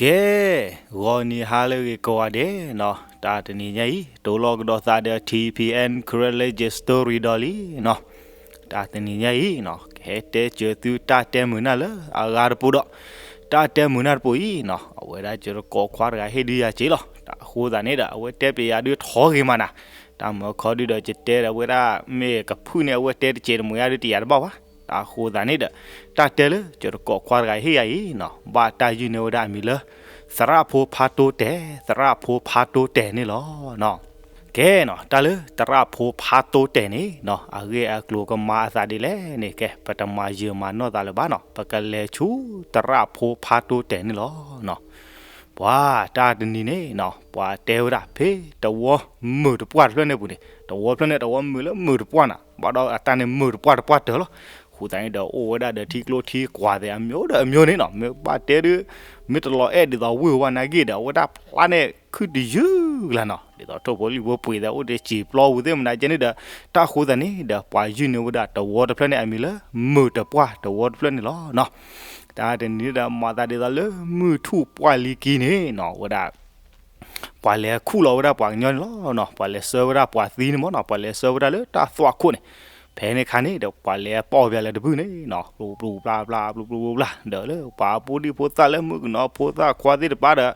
ကဲ, ဂီၤနံၤဟါလၢအဂ့ၤကိးဂၤဒဲးနီၤ, တၢ်တနံၤညါအံၤ တိၤလီၤကဒီးသးဒီး ထံၣ်ဖံၣ်အဲၣ် Karen Legend Story ဒီးလံနီၤ. တၢ်တနံၤညါအံၤနီၤ ကဟဲတဲစၢၤသုတၢ်တဲမုာ်နၢ်လၢအဂၤတပူၤဒီး တၢ်တဲမုာ်နၢ်တပူၤအံၤနီၤ အဝဲဒၣ်စ့ၢ်ကီးခွါတဂၤဟ့ၣ်ဒုးယၤစ့ၢ်လီၤ. တၢ်အဃိသတးန့ၣ်ဒီး အဝဲတဲပျဲယၤဒုးထီဂ့ၤမးနၤ, တၢ်မၢခီဒုးဒီး ယတဲဒီးဝဲဒၣ် မ့ၢ်ကဖုၣ်န့ၢ်အဝဲတဲတစဲးတမှဲၤယၤဒုးတယာ်တဘၣ်ဘၣ်. တၢ်အဃိသတးန့ၣ်ဒီး တၢ်တဲလၢစ့ၢ်ကီးခွါတဂၤဟ့ၣ်ယၤအံၤနီၤ ဘၣ်တၢ်ယုၢ်န့ၢ်ဝဲဒၣ်အမံၤလၢ သရၣ်ဖိဖါတိတဲာ်, သရၣ်ဖိဖါတိတဲာ်န့ၣ်လီၤနီၤ. ကဲနီၤ တၢ်လၢသရၣ်ဖိဖါတိတဲာ်န့ၣ်နီၤ အဂ့ၢ်အကျိၤကမၤအသးဒ်လဲၣ်န့ၣ် ကဲ ပတမၤယၢၤမၤနီၢ်သးလၢၤဘၣ်နီၤ, ပကလဲၤဆူသရၣ်ဖိဖါတိတဲာ်န့ၣ်လီၤနီၤ. ပှၤတၢ်တနံၤန့ၣ်နီၤ ပှၤတဲဝဲဒၣ်ဖဲတဝီမုာ်တပှၢ်တဖျၢၣ်န့ၣ်အပူၤန့ၣ် တဝီဖျၢၣ်န့ၣ် တဝီမုာ်လၢမုာ်တပှၢ်နၤ, ဘၣ်ဒီးအတၢ်န့ၣ်မုာ်တပှၢ်တပှၢ်တၢၢ်လီၤ. အဃိသတးန့ၣ်ဒီး အိၣ်ဝဲဒၣ်ဒီးထံကျိထံကွၢ်သ့ၣ်အမျိုးဒီးအမျိုးန့ၣ်နီၤ, မ့ၢ်ဘၣ်တဲဒုး မ့ၢ်တလီၤအဲၣ်ဒ်သိးဝ့ၢ်ဝဲနၤဂ့ၢ်ဒီး အဝဲဒၣ်ဖျါန့ၣ်ခုတယုၢ်ကလါနီၤ, ဒ်သိးထိၣ်ဖိလံၣ်ဖိပှ့ၤသ့ၣ် အိၣ်ဒီးစံာ်ပျီပူၤသ့ၣ်မနုၤကဲန့ၣ်ဒီး တၢ်အဃိသတးန့ၣ်ဒီး ပှၤယုၢ်န့ၢ်ဝဲဒၣ်တဝီတဖျၢၣ်န့ၣ်အမံၤလၢ မုာ်တပှၢ်တဝီတဖျၢၣ်န့ၣ်လီၤနီၤ. တၢ်တနံၤန့ၣ်ဒီး မၤသးဒ်သိးလၢမုၢ်ထူၣ်ပှၢ်လံကံန့ၣ်နီၤ ဝဲဒၣ် ပှၤလဲၤခူၣ်လီၤဝဲဒၣ်ပှၤကညီန့ၣ်လီၤနီၤ, ပှၤလဲၤဆှၢဝဲဒၣ်ပှၤသံန့ၣ်မ့ၢ်နီၤ, ပှၤလဲၤဆှၢဝဲဒၣ်လၢတၢ်သွၣ်ခိၣ်န့ၣ်, ဖဲန့ၣ်အခါန့ၣ်ဒီး ပှၤလဲၤပီၢ်ပၠးလၢတဘုၣ်န့ၣ်နီၤ, ပျူၤပျူၤပျါပျါ ပျူၤပျူၤပျါ ဒီးလၢပှၤဖိဒံဖိသၣ်လၢ မုၣ်ကနီၤဖိသၣ်ခွါသ့ၣ်တဖၣ်ဒီး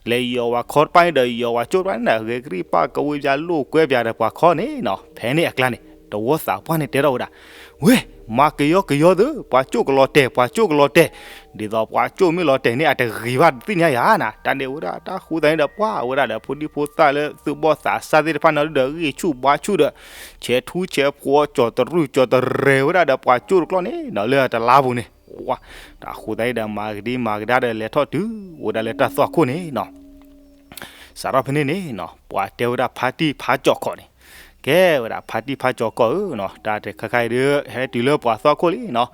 လဲၤယီၤဝဲခီတဖၣ်န့ၣ်ဒီး ယီၤဝဲကၠိတဖၣ်န့ၣ်ဒီး ဂဲၤကရံၣ်ပၢ်ကဝ့ၢ်ပၠးလိာ်ကွဲပၠးဒီးပှၤခီန့ၣ်နီၤ, ဖဲန့ၣ်အကျါန့ၣ် တဝီသးပှၢ်န့ၣ်တဲထီၣ်ဝဲဒၣ်, ဝ့ၢ် မၤကယီကယီသု ပှၤကၠိၣ်ကလီၤတဲာ် ပှၤကၠိၣ်ကလီၤတဲာ်, ဒ်သိးပှၤကၠိၣ်မ့ၢ်လီၤတဲာ်န့ၣ် အတဂ့ၤဘၣ်တသ့ၣ်ညါယၤနၤ, တၢ်န့ၣ်ဝဲဒၣ်တၢ်ဃိသတးန့ၣ်ဒီး ပှၤဝဲဒၣ်ဒီးဖိဒံဖိသၣ်လၢသုးဘီၣ်သးစၢ်သ့ၣ်တဖၣ်န့ၣ်ဒီး ဂံၢ်ဆူၣ်ဘါဆူၣ်ဒီး ဆဲးထူဆဲးဖိး ကၠီၤတရူၢ်ကၠီၤတရဲၤဝဲဒၣ်ဒီးပှၤကၠိၣ်တကျီၢ်န့ၣ်နီၤ လၢတလါပူၤန့ၣ်, ဝါ, တၢ်ဃိသတးန့ၣ်ဒီး မၤကဒံမၤကဒါဒီး လဲၤထီၣ်တုၤဝဲဒၣ်လၢတၢ်သွၣ်ခိၣ်န့ၣ်နီၤ. စးထီၣ်ဖဲန့ၣ်န့ၣ်နီၤ ပှၤတဲဝဲဒၣ်ဖါတံၢ်ဖါကၠီၤခီၣ်န့ၣ်, ကဲဝဲဒၣ်ဖါတံၢ်ဖါကၠီၤခီၣ်ဧၢနီၤ, တၢ်တခါခါအံၤဒီး ဟဲတုၤလၢပှၤသွၣ်ခိၣ်လံနီၤ,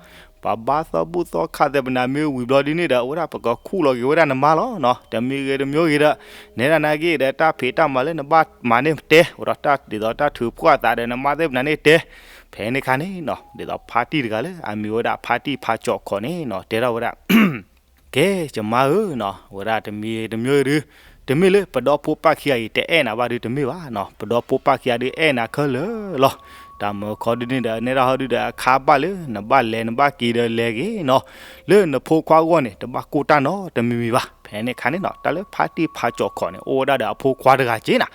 ပှၤဘါသီဘူၣ်သီခါသဲးပနၤမ့ၢ်ဝံၤဘျီဒ်န့ၣ်ဒီး အဝဲဒၣ်ပကခူၣ်လီၤက့ၤဝဲဒၣ်နမါလီၤနီၤ, တမံၤဂ့ၤတမံၤဂ့ၤဒီး နဲဒၣ်နၤဂ့ၢ်ဒီး တၢ်ဖံးတၢ်မၤလၢနဘၣ်မၤန့ၣ်တဲ ဝဲဒီးတၢ်ဒ်သိးတၢ်ထုးဖှီၣ်သးဒီးနမါသ့ၣ်ပနၤန့ၣ်တဲ, ဖဲန့ၣ်အခါန့ၣ်နီၤ ဒ်သိးဖါတံၢ်တဂၤလၢအမံၤဝဲဒၣ်ဖါတံၢ်ဖါကၠီၤခီၣ်န့ၣ်နီၤ တဲထီၣ်ဝဲဒၣ် ကဲ ယမါဧၢနီၤ, ဝဲဒၣ်တမံၤတမံၤဒုး တမ့ၢ်လၢပဒီဖိပၢ်ခံဂၤအံၤ တအဲၣ်နၤဘၣ်ဒုးတမ့ၢ်ဘၣ်နီၤ, ပဒီဖိပၢ်ခံဂၤဒုးအဲၣ်နၤခဲလၢာ်လီၤ. တၢ်မၢခီဒုးန့ၣ်ဒီး နဲဒၣ်ဟီဒုးဒီး အခါဘၣ်လၢနဘၣ်လဲၤနဘၣ်က့ၤဒီးလဲၤဂ့ၤနီၤ, လၢနဖိခွါဂီၢ်န့ၣ် တဘၣ်ကိၢ်တၢ်နီတမံၤမံၤဘၣ်. ဖဲန့ၣ်အခါန့ၣ်နီၤ တၢ်လၢဖါတံၢ်ဖါကၠီၤခီၣ်န့ၣ် အိၣ်ဝဲဒၣ်ဒီးအဖိခွါတဂၤက့ၤနၤ,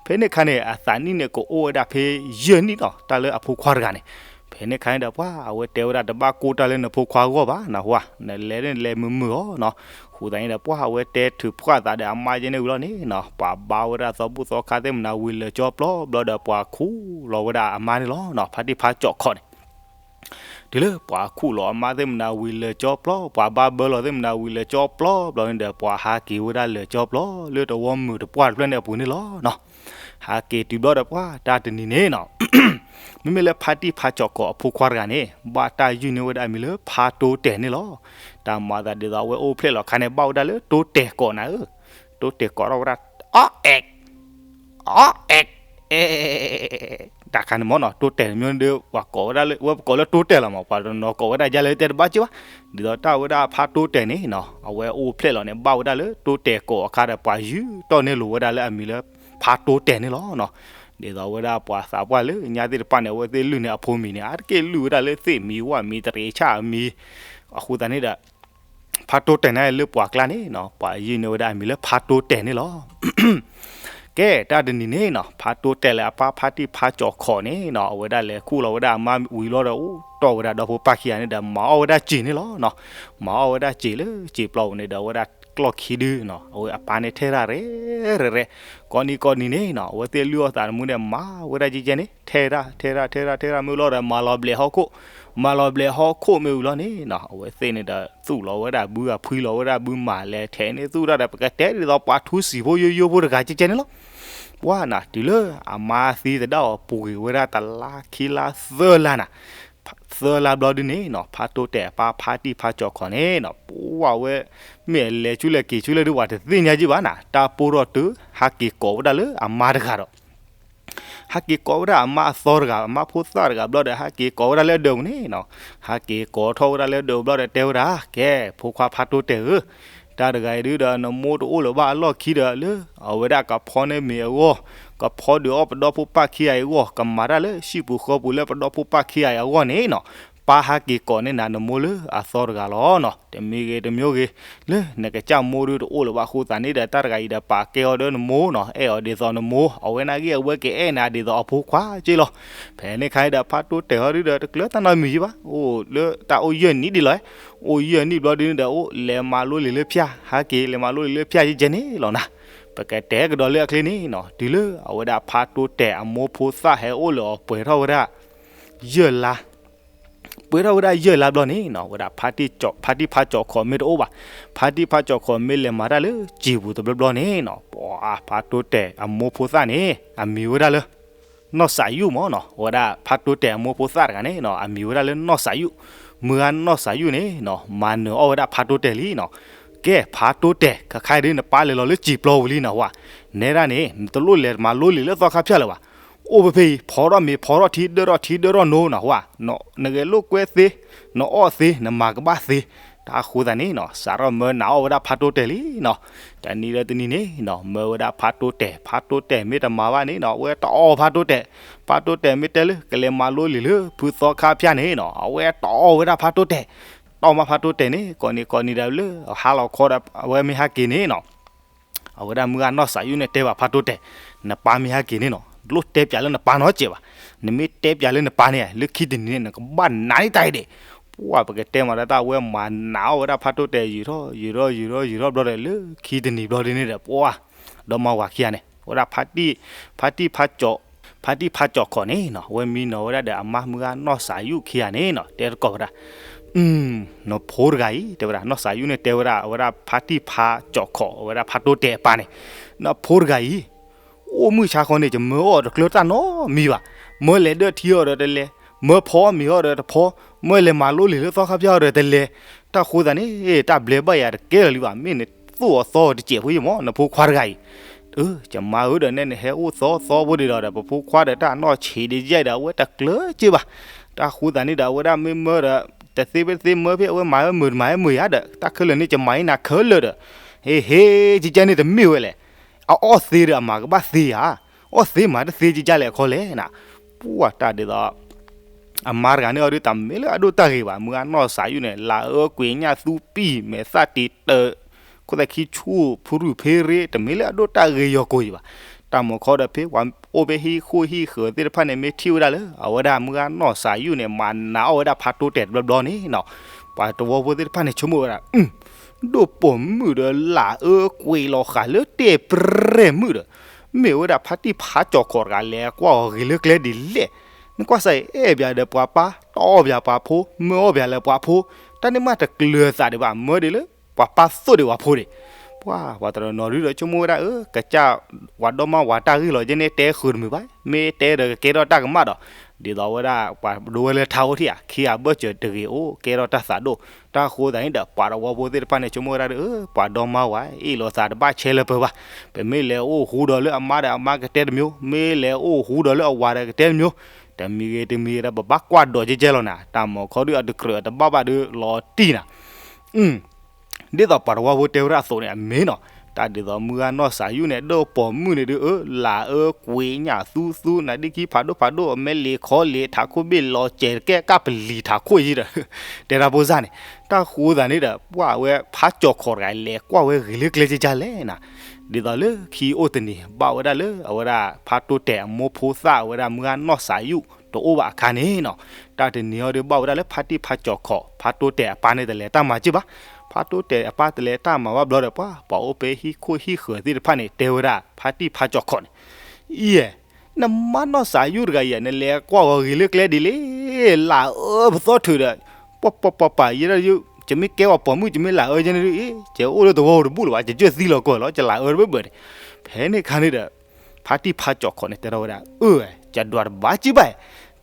ဖဲန့ၣ်အခါန့ၣ် အသးနံၣ်န့ၣ်ကအိၣ်ဝဲဒၣ်ဖဲယဲၢ်နံၣ်နီၤ, တၢ်လၢအဖိခွါတဂၤန့ၣ် ဖဲန့ၣ်အခါန့ၣ်ဒီး ပှၤအဝဲတဲဝဲဒၣ်တဘၣ်ကိၢ်တၢ်လၢနဖိခွါဂီၢ်ဘၣ်နဟူဧါ, နလဲၤန့ၣ်လဲၤမုာ်မုာ်အီၤနီၤ. အဃိသတးန့ၣ်ဒီး ပှၤအဝဲတဲထုးဖှီၣ်သးဒီးအမါကဲန့ၣ်ဝံၤလီၤန့ၣ်နီၤ, ပှၤဘါဝဲဒၣ်သီဘူၣ်သီခါသ့ၣ်မနၤဝံၤလၢာ်ကၠီပျီဘျီဒီး ပှၤခူၣ်လီၤဝဲဒၣ်အမါန့ၣ်လီၤနီၤ, ဖါတံၢ်ဖါကၠီၤခီၣ်န့ၣ် တုၤလၢပှၤခူၣ်လီၤအမါသ့ၣ်မနၤဝံၤလၢာ်ကၠီပျီ, ပှၤဘါဘၢလီၤသ့ၣ်မနၤဝံၤလၢာ်ကၠီပျီဘျီန့ၣ်ဒီး ပှၤဟးက့ၤဝဲဒၣ်လၢာ်ကၠီပျီ လၢတဝီမုာ်တပှၢ်တဖျၢၣ်န့ၣ်အပူၤန့ၣ်လီၤနီၤ. ဟးက့ၤတုၤဘျီဒီး ပှၤတၢ်တနံၤန့ၣ်နီၤ မ့မ့ၢ်လၢဖါတံၢ်ဖါကၠီၤခီၣ်အဖိခွါတဂၤန့ၣ် ဘၣ်တၢ်ယုၢ်န့ၢ်ဝဲဒၣ်အမံၤလၢဖါတိတဲာ်န့ၣ်လီၤ. တၢ်မၤသးဒ်သိးအဝဲအိၣ်ဖျဲၣ်လီၤခါန့ၣ် ဘၣ်ဝဲဒၣ်လၢတိတဲာ်ကိးနၤဧၢ, တိတဲာ်ကိးထီၣ်ဝဲဒၣ် အီအဲး အီအဲး အဲ တၢ်ခါန့ၣ်မ့ၢ်နီၤ တိတဲာ်တမံၤဒီး ပှၤကိးဝဲဒၣ်လၢ ဝဲပကိးလၢတိတဲာ်လီၤမး ပှၤတနီၤကိးဝဲဒၣ်ယါလၢတဲတဘၣ်က့ၢ်ဘၣ်. ဒ်သိးတၢ်ဝဲဒၣ်ဖါတိတဲာ်န့ၣ်နီၤ အဝဲအိၣ်ဖျဲၣ်လီၤန့ၣ် ဘၣ်ဝဲဒၣ်လၢတိတဲာ်ကိးအခါဒီး ပှၤယုၢ်တီၢ်န့ၢ်လိာ်ဝဲဒၣ်လၢအမံၤလၢ ဖါတိတဲာ်န့ၣ်လီၤနီၤ. ဒ်သိးဝဲဒၣ်ပှၤသးပှၢ်လၢညါသ့ၣ်တဖၣ်န့ၣ် အဝဲသ့ၣ်လုၢ်န့ၢ်အဖိမံၤန့ၣ် အါတက့ၢ်လုၢ်ဝဲဒၣ်လၢသ့ၣ်မံၤဝၣ်မံၤတရံးဆၣ်အမံၤ အဃိသတးန့ၣ်ဒီး ဖါတိတဲာ်န့ၣ်လၢပှၤကျါန့ၣ်နီၤ ပှၤယုၢ်န့ၢ်ဝဲဒၣ်အမံၤလၢဖါတိတဲာ်န့ၣ်လီၤ. ကဲ တၢ်တနံၤန့ၣ်နီၤ ဖါတိတဲာ်လၢအပၢ်ဖါတံၢ်ဖါကၠီၤခီၣ်န့ၣ်နီၤ အဝဲဒၣ်လဲၤခူၣ်လီၤဝဲဒၣ်အမါဝံၤလီၤဒီး အိၣ်တီၢ်ဝဲဒၣ်ဒီဖိပၢ်ခံဂၤန့ၣ်ဒီး မၤအီၣ်ဝဲဒၣ်စ့ၢ်န့ၣ်လီၤနီၤ. မၤအီၣ်ဝဲဒၣ်စ့ၢ်လၢစ့ၢ်ပျီပူၤန့ၣ်ဒီး အဝဲဒၣ်ကျီၢ်ခံဒုနီၤ အဝဲအပၢ်န့ၣ်ထဲဒၣ်ရဲၣ်ရဲၣ်ရဲၣ် ကိးနံၤကိးနံၤန့ၣ်နီၤ အဝဲသ့ၣ်လုၢ်အီၣ်သးတမူန့ၣ် မၤဝဲဒၣ်ကဲကဲန့ၣ် ထဲဒၣ်ထဲဒၣ်ထဲဒၣ်ထဲဒၣ်မ့ၢ်လီၤဒီး မၤလီၤဘျဲးဟီၣ်ခိၣ် မၤလီၤဘျဲးဟီၣ်ခိၣ်မ့ၢ်ဝံၤလီၤန့ၣ်နီၤ အဝဲသ့ၣ်န့ၣ်ဒီး သူၣ်လီၤဝဲဒၣ်ဘုအဖှံလီၤဝဲဒၣ်ဘုမၤလဲၤ ထဲန့ၣ်သူၣ်တၢ်ဒီး ပကတဲဒ်သိးပှၤထူစံာ်ဖိယိယိဖိတဂၤကဲကဲန့ၣ်လီၤ. ပှၢ်နၤ တုၤလၢအမါသံသဒၣ်အီၤပူၤကွံာ်ဝဲဒၣ်တလါခံလါသၢလါနၤ သၢလါဘျီဒုန့ၣ်နီၤ ဖါတိတဲာ်အပၢ်ဖါတံၢ်ဖါကၠီၤခီၣ်န့ၣ်နီၤ ပှၢ်ဝဲ မ့ၢ်အလဲၤဆူလဲၣ်က့ၤဆူလဲၣ်ဒု ပှၤတသ့ၣ်ညါက့ၢ်ဘၣ်နၤ တၢ်ပိၢ်ထီၣ်တုၤ ဟးက့ၤကိးဝဲဒၣ်လၢအမါတဂၤဒီး ဟးက့ၤကိးဝဲဒၣ်အမါအသီတဂၤ အမါဖိသၣ်တဂၤဘျီဒီး ဟးက့ၤကိးဝဲဒၣ်လၢအဒၢးပူၤန့ၣ်နီၤ ဟးက့ၤကိးထီၣ်ဝဲဒၣ်လၢအဒၢးပူၤဘျီဒီး တဲဝဲဒၣ် ကဲ ဖိခွါဖါတိတဲာ်ဧၢ, တၢ်တဂၤအံၤဒုဒီး နမိၢ်တအိၣ်လၢၤဘၣ်အလီၢ်ခံဒီး လၢအဝဲဒၣ်ကဖီန့ၢ်မ့ၤအဂီၢ်, ကဖီဒုးအီၣ်ပဒီဖိပၢ်ခံဂၤအံၤအဂီၢ်, ကမၤတၢ်လၢဟံၣ်ပူၤဃီပူၤလၢပဒီဖိပၢ်ခံဂၤအံၤအဂီၢ်န့ၣ်နီၤ, ပၢ်ဟးက့ၤကိးန့ၢ်နၤနမိၢ်လၢအသီတဂၤလီၤနီၤ. တမံၤဂ့ၤတမံၤဂ့ၤ လၢနကစၢ်မိၢ်ဒုတအိၣ်လၢၤဘၣ်အဃိသတးန့ၣ်ဒီး တၢ်တဂၤအံၤဒီးပာ်ကဲအီၤဒီးနမိၢ်နီၤ, အဲၣ်အီၤဒ်သိးနမိၢ်, အဝဲနာ်က့အဝဲကအဲၣ်နၤဒ်သိးအဖိခွါက့လီၤ. ဖဲန့ၣ်ခါအံၤဒီး ဖးတိတဲာ်ဟီဒုဒီး တကျၢၤတၢ်နီတမံၤယံဘၣ်, အိၣ်လၢတၢ်အိၣ်ယဲၢ်နံၣ်ဒ်လီၤ, အိၣ်ယဲၢ်နံၣ်ဘျီဒုန့ၣ်ဒီး အိၣ်လဲၤမၤလိလံာ်လၢဖၠၣ်, ဟဲက့ၤလဲၤမၤလိလံာ်လၢဖၠၣ်ယဲၢ်ကဲန့ၣ်လီၤနၤ. ပကတဲကဒီးလၢအချ့န့ၣ်နီၤ, တုၤလၢအဝဲဒၣ်ဖးတိတဲာ်အမိၢ်ဖိသၣ်ဟဲအိၣ်လၢအီၤပှဲၤထီၣ်ဝဲဒၣ် ယဲၢ်လါ ပှဲၤထီၣ်ဝဲဒၣ်ယဲၢ်လါဘျီန့ၣ်နီၤ, ဝဲဒၣ်ဖါတံၢ်ဖါတံၢ်ဖးကၠီၤခီးမ့ၢ်တအိၣ်ဘၣ်, ဖါတံၢ်ဖးကၠီၤခီးမ့ၢ်လဲၤမၤတၢ်လၢစံာ်ပူၤတဘျီဘျီန့ၣ်နီၤ, ပှၤဖးတိတဲာ်အမိၢ်ဖိသၣ်န့ၣ် အမံၤဝဲဒၣ်လၢ နီၢ်စးယူၣ်မ့ၢ်နီၤ, ဝဲဒၣ်ဖးတိတဲာ်အမိၢ်ဖိသၣ်တဂၤန့ၣ်နီၤ အမံၤဝဲဒၣ်လၢနီၢ်စးယူၣ်, မုၢ်ဂၤနီၢ်စးယူၣ်န့ၣ်နီၤ မၤနၢၤအီၣ်ဝဲဒၣ်ဖးတိတဲာ်လံနီၤ, ကဲဖးတိတဲာ် ခဲခါအံၤဒ်နပၢ်လဲၤလီၤလၢစံာ်ပျီပူၤလံနီၤ, ဟဝဲ နဲဒၣ်န့ၣ် နတလိၣ်လဲၤမၤလိလံာ်လၢသီခါဖၠၣ်လၢၤဘၣ်, အိၣ်ဖဲဖဲအံၤ ဖီထီၣ်မ့ၤဖီထီၣ်ထံ ဒၢထီၣ်ထံဒၢထီၣ်နိနီၤ, ဟဝဲ နဂဲၤလိာ်ကွဲသ့, နအီၣ်သ့ နမၤကဘၣ်သ့, တၢ်ဃိသတးန့ၣ်နီၤ စးထီၣ်မၢနးအီၣ်ဝဲဒၣ်ဖးတိတဲာ်လံနီၤ, တနံၤဒီးတနံၤန့ၣ်နီၤ မၢဝဲဒၣ်ဖးတိတဲာ်, ဖးတိတဲာ်မ့ၢ်တမၤဘၣ်န့ၣ်နီၤ အဝဲတအီၣ်ဖးတိတဲာ်, ဖးတိတဲာ်မ့ၢ်တဲလၢကလဲၤမၤလိလံာ်လၢဖုသီခါဖၠၣ်န့ၣ်နီၤ အဝဲတအီၣ်ဝဲဒၣ်ဖးတိတဲာ်, တအီၣ်မးဖးတိတဲာ်န့ၣ် ကိးနံၤကိးနံၤဒီးလၢ ဟါလီၤခီဒီး အဝဲမ့ၢ်ဟဲက့ၤန့ၣ်နီၤ အဝဲဒၣ်မုၢ်ဂၤနီၢ်စးယူၣ်န့ၣ်တဲဘၣ်ဖးတိတဲာ်, နပၢ်မ့ၢ်ဟဲက့ၤန့ၣ်နီၤ တလိၣ်တဲပၠးလၢနပၢ်နီတစဲးဘၣ်, နမ့ၢ်တဲပၠးလၢနပၢ်န့ၣ် လၢခံတနံၤန့ၣ် နကဘၣ်နးန့ၢ်တၢ်အံၤဒံး, ပှၢ်ပကတဲမးဒီးတၢ်အဝဲမၤနးအီၣ်ဝဲဒၣ်ဖးတိတဲာ်ယံာ်ထီၣ်ယံာ်ထီၣ်ယံာ်ထီၣ်ယံာ်ထီၣ်ဘျီဒီး လၢခံတနံၤဘျီဒ်န့ၣ်ဒီး ပှၢ် ဒီမါဝၤခံဂၤန့ၣ် ဝဲဒၣ် ဖါတံၢ်ဖးကၠီၤ ဖါတံၢ်ဖးကၠီၤခီးန့ၣ်နီၤ အဝဲမံနီၤဝဲဒၣ်ဒီးအမါမုၢ်ဂၤနီၢ်စးယူၣ်ခံဂၤန့ၣ်နီၤ တဲတကိးဝဲဒၣ် နဖိတဂၤအံၤ တဲဝဲဒၣ် နီၢ်စးယူၣ်န့ၣ်တဲဝဲဒၣ် အဝဲဒၣ်ဖါတံၢ်ဖးကၠီၤခီး အဝဲဒၣ်ဖးတိတဲာ်အပၢ်န့ၣ်, နဖိတဂၤအံၤ အိၣ်မုၢ်ဆါခီန့ၣ် ယမၢအီၣ်တကျၢၤတၢ်နီတမံၤဘၣ်, မၢလဲၤဒၢထံအီၤဒီးတလဲၤ, မၢဖီမ့ၤအီၤဒီးတဖီ, မၢလဲၤမၤလိလံာ်လၢသီခါဖၠၣ်အီၤဒီးတလဲၤ, တၢ်ဃိသတးန့ၣ် တၢ်ဘျဲဘၣ်ယၤတကဲလၢၤလံဘၣ်, မ့ၢ်နသိၣ်အီၤသီအီၤတစဲးဖိယမၢ နဖိခွါတဂၤအံၤ ယမါဧၢဒီးနဲၣ် နဟဲအိၣ်သီသီဖိဒံးဒီး ပဖိခွါဒီးတၢ်နီၢ်ဆံးဒံးယဲၢ်ဒီး အဝဲတကျၢၤက့ဘၣ်, တၢ်ဃိသတးန့ၣ်ဒီး အဝဲဒၣ်မ့ၢ်မၢဒီး တသ့ဖဲသ့မၢဖဲ အဝဲမၤဝဲမုာ်တမၤဝဲမုာ်ယၤဒီး တၢ်ခဲလၢာ်န့ၣ် ယမၤအံၤနၤခဲလၢာ်ဒီး ဟ့ဟ့ ကကဲန့ၣ်တမ့ၢ်ဝဲလဲၣ်, အအီၣ်သ့ဒီးအမၤကဘၣ်သ့ဧါ, အီၣ်သ့မၤတသ့ကကဲလဲၣ်အခီလဲၣ်နၤ, ပှၢ်တၢ်ဒ်သိး အမါတဂၤန့ၣ်အီၤဒုး တမ့ၢ်လၢအဒိၣ်တၢ်ဂ့ၤဘၣ်, မုၢ်ဂၤနီၢ်စးယူၣ်န့ၣ် လၤအၢကွံာ်ညၣ်သူပံာ် မဲာ်သၣ်တံာ်တၢၢ် ခိၣ်သးခံဆူၣ် ဖုရူၢ်ဖ့ရ့ တမ့ၢ်လၢအဒိၣ်တၢ်ဂ့ၤယီၤကိာ်ယံၤဘၣ်, တၢ်မၤခီဒီးဖဲပှၤအိၣ်ဖဲဟံၣ်ခိၣ်ဟံၣ်ဃၢၤသ့ၣ်တဖၣ်န့ၣ် မ့ၢ်ထံၣ်ဝဲဒၣ်လၢ အဝဲဒၣ်မုၢ်ဂၤနီၢ်စးယူၣ်န့ၣ် မၤနးအီၣ်ဝဲဒၣ်ဖးတိတဲာ်တဘျီဘျီန့ၣ်နီၤ, ပှၤတဝီဖိသ့ၣ်တဖၣ်န့ၣ် ဆိကမိၣ်ဝဲဒၣ် ဒိၣ်ပိာ်မုၣ်ဒီးလၤအၢကွံာ်လီၤဃာ်လၢတဲာ်ပြဲၢ်မုၣ်ဒီး မ့ၢ်ဝဲဒၣ်ဖါတံၢ်ဖးကၠီၤခီးတဂၤလဲၤကွၢ်အီၤဂ့ၤလၢကျဲဒ်လဲၣ်, နကွၢ်စၢ်အံၤ အဲၣ်ပၠးဒီးပှၤပၢ် တအီၣ်ပၠးပှၤဖိ မၢအီၣ်ပၠးလၢပှၤဖိ, တၢ်န့ၣ်မးတကျၢၤသးဒံးဘၣ် မၢဒံးလၢ ပှၤပၢ်သိၣ်ဒံးပှၤဖိဒံး, ပှၤ ပှၤတနီၤနီၤဒုဒီးဆိကမိၣ်ဝဲဒၣ် အၢ ကစၢ် ပှၤဒီမါဝၤတၢ်ဂ့ၢ်လီၤကဲန့ၣ် တဲဃုာ်တမုာ်ဘၣ်, မ့ၢ်တဲဒီးကကဲထီၣ်တၢ်ကမၣ်ဒီး, ဒ်သိးဝဲဒၣ် ပှၤဒိဝဲလၢထါအိၣ်ထံၣ်ဧါ ခံဂၤဘၢၣ်စၢၤတဂ့ၤအိၣ် ကဲထီၣ်တၢ်သးဒိၣ်, တၢ်ဃိသတးန့ၣ်ဒီး ပှၤတဝီဖိသ့ၣ်တဖၣ်န့ၣ် ဆိကမိၣ်ဝဲဒၣ်ဒီး အၢ ပှၤဒီမါဝၤ အ့ၣ်လိာ်သးတဘၣ်ဆဲးလၢပၢၤဘၣ်, ပမ့ၢ်လဲၤအိၣ်ဟူဒီးလၢအမါဒီးအမါကတဲတမျိုး, မ့ၢ်လဲၤအိၣ်ဟူဒီးလၢအဝၤဒီးကတဲတမျိုး, တမံၤဂ့ၤတမံၤဂ့ၤဒီး ပဘၣ်ကွၢ်ဒိးကဲကဲလီၤနၤ, တၢ်မၤခီဒုအတကြၢးတဘၣ်ဘၣ်ဒုလီၤတံၢ်နၤ ဒ်သိးပှၤတဝီဖိတဲဝဲဒၣ်အသိးန့ၣ် အမ့ၢ်နီၤ, တၢ်ဒ်သိးမုၢ်ဂၤနီၢ်စးယူၣ်န့ၣ် ဒိၣ်ပိာ်မုၣ်န့ၣ်ဒုး အၢ လၤအၢကွံာ်ညၣ်သူသူ နဒ့ခံဖးဒိၣ်ဖးဒိၣ် အမဲလံာ်ခီလံာ် ထးခိၣ်ဘ့ၣ်လီၤစဲၤတကဲကၢ်ပလံၤထးခိၣ်ယံၤဒီး တဲတၢ်ဖိစၢ်န့ၣ်, တၢ်ဃိသတးန့ၣ်ဒီး ပှၤဝဲဖးကၠီၤခီးတဂၤလဲၤကွၢ်ဝဲဂ့ၤလၢကျဲကကလဲၣ်နၤ, ဒ်သိးလၢခံအိၣ်တနံၤ ဘၣ်ဝဲဒၣ်လၢအဝဲဒၣ်ဖးတိတဲာ်အမိၢ်ဖိသၣ် အဝဲဒၣ်မုၢ်ဂၤနီၢ်စးယူၣ်တအိၣ်ဘၣ်အခါန့ၣ်နီၤ, တၢ်တနံၤအံၤဒီး ဘၣ်ဝဲဒၣ်လၢဖါတံၢ်ဖးကၠီၤခီး ဖးတိတဲာ်အပၢ်န့ၣ် တလဲၤတၢ်မၤက့ၢ်ဘၣ်, ဖးတိတဲာ်အပၢ်တလဲၤတၢ်မၤဘၣ်ဘျီဒီး ပှၤ ပှၤအိၣ်ဖဲဟံၣ်ခိၣ်ဟံၣ်ဃၢၤသ့ၣ်တဖၣ်န့ၣ် တဲဝဲဒၣ်ဖါတံၢ်ဖးကၠီၤခီးန့ၣ်, ယဲၢ် နမါနီၢ်စးယူၣ်တဂၤအံၤ နလဲၤကွၢ်ဂီၤဂ့ၤလၢကျဲဒ်လဲၣ်, လၤအၢပသီထုးဒီး ပှၤပှၤပှၤပှၤယဲဒၣ်ယိ ယမ့ၢ်ကဲဝဲပိာ်မုၣ် ယမ့ၢ်လၤအၢယဲန့ၣ်ဒုး အ့ ယအိၣ်လၢသဝီတဘူၣ်လၢၤဘၣ် ယကၢၢ်သံလီၤကီၢ်လီၤ ယလၤအၢတဘၣ်ဘၣ်န့ၣ်, ဖဲန့ၣ်အခါန့ၣ်ဒီး ဖါတံၢ်ဖးကၠီၤခီးန့ၣ် တဲထီၣ်ဝဲဒၣ် အၢ ယဒွးတဘၣ်က့ၢ်ဘၣ်,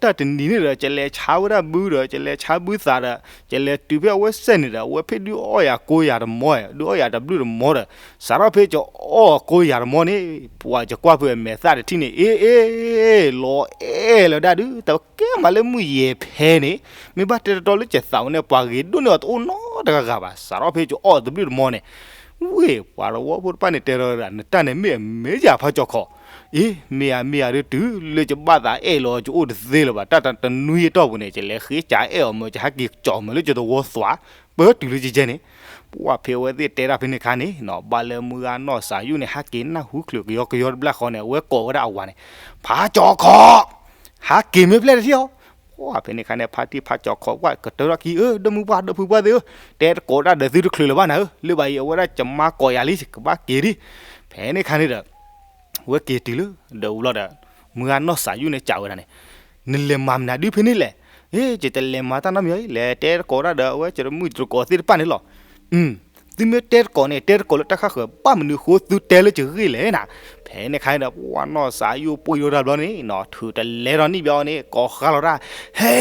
တၢ်တနံၤန့ၣ်ဒီး ယလဲၤဆါဝဲဒၣ်ဘုဒီး ယလဲၤဆါဘုသးဒီး ယလဲၤတုၤဖဲအဝဲစဲးန့ၣ်ဒီး အဝဲဖဲဒုးအီၣ်ယၤကိးယၤတမီ ဒုးအီၣ်ယၤတဘျုးတမီဒီး စးထီၣ်ဖဲယအီၣ်ကိးယၤတမီန့ၣ် ပှၤယကွၢ်ဖဲအမဲာ်သၣ်တထံၣ်န့ၣ် အ့ အ့ လီၤအဲၣ်လၢဒၣ်ဒုး တကဲမးလၢမုၢ်ယဲၢ်ဖဲန့ၣ် မ့ၢ်ဘၣ်တဲတတီလၢယသးဝဲန့ၣ် ပှၤဂ့ၤဒိၣ်န့ၢ်အီၤတအိၣ်နီတဂၤဂၤဘၣ် စးထီၣ်ဖဲယအီၣ်တဘျုးတမီန့ၣ် ဝ့ၢ်ပှၤသဝီဖိတဖၣ်န့ၣ်တဲထီၣ်ဝဲဒၣ် နတၢ်န့ၣ်မ့ၢ်အမ့ၢ်ယၤဖးကၠီၤခီၣ်, အ့ မ့ၢ်ဧါမ့ၢ်ဧါဒီး တုၤလၢယဘၣ်သးအဲၣ်လီၤ ယအိၣ်တသ့လၢၤဘၣ် တၢ်တနွံအတီၢ်ပူၤန့ၣ် ယလဲၤဃ့ကးအဲၣ်အီၤမၢ ယဟးက့ၤကၠီၤမၢလၢယသဝီသွး ပၢတုၤလၢယကဲန့ၣ်, ပှၢ်ဖဲအဝဲသ့ၣ်တဲတၢ်ဖဲန့ၣ်အခါန့ၣ်နီၤ ဘၣ်လၢမုၢ်ဂၤနီၢ်စၢ်ယိၣ်န့ၣ် ဟးက့ၤနၢ်ဟူချုးကယီကယီတဘျီဃီန့ၣ် အဝဲကိးဝဲဒၣ်အဝၤန့ၣ်, ဖးကၠီၤခီၣ်, ဟးက့ၤမ့ၢ်ဖျဲၣ်တထံၣ်အီၤ, ပှၢ်ဖဲန့ၣ်အခါန့ၣ် ဖါတံၢ်ဖးကၠီၤခီၣ် ပှၢ်ကတၢၢ်ထီၣ်ခံ အၢ ဒီမုၢ်ပှၢ်ဒီဖုပှၢ်သ့ၣ်ဧၢ, တဲတကိးတၢ်ဒီးသုတချုးလၢၤဘၣ်နၤဧၢ, လၢဘၣ်အံၤ အဝဲဒၣ်ကမါကိးယၤလံ ကဘၣ်က့ၤဒံး, ဖဲန့ၣ်အခါန့ၣ်ဒီး ဝဲက့ၤတုၤလၢ ဒီးဝံၤလီၤဒီး မုၢ်ဂၤနီၢ်စၢ်ယိၣ်န့ၣ်စံးဝဲဒၣ်န့ၣ်, နလဲၤမၤမနုၤဒုဖဲန့ၣ်လဲၣ်, အ့ ယတလဲၤမၤတၢ်နီတမံၤအံၤ လဲၤတဲတကိးတၢ်ဒီးအဝဲယတမုၣ်ယတကိးသ့ၣ်တဖၣ်န့ၣ်လီၤ, သုမ့ၢ်တဲတကိးန့ၣ် တဲတကိးလၢတၢ်ဃၣ်ဃၢၤ ဘၣ်မနုၤဃိသုတဲလၢယဂ့ၢ်လဲၣ်နၤ, ဖဲန့ၣ်အခါန့ၣ်ဒီး ပှၢ်နီၢ်စၢ်ယိၣ်ပှ့ၤလိတၢ်ဘျီန့ၣ်နီၤ ထုးတလဲထီၣ်နံၣ်ဘျီန့ၣ် ကိးဃါလီၤတၢ်, ဟဲ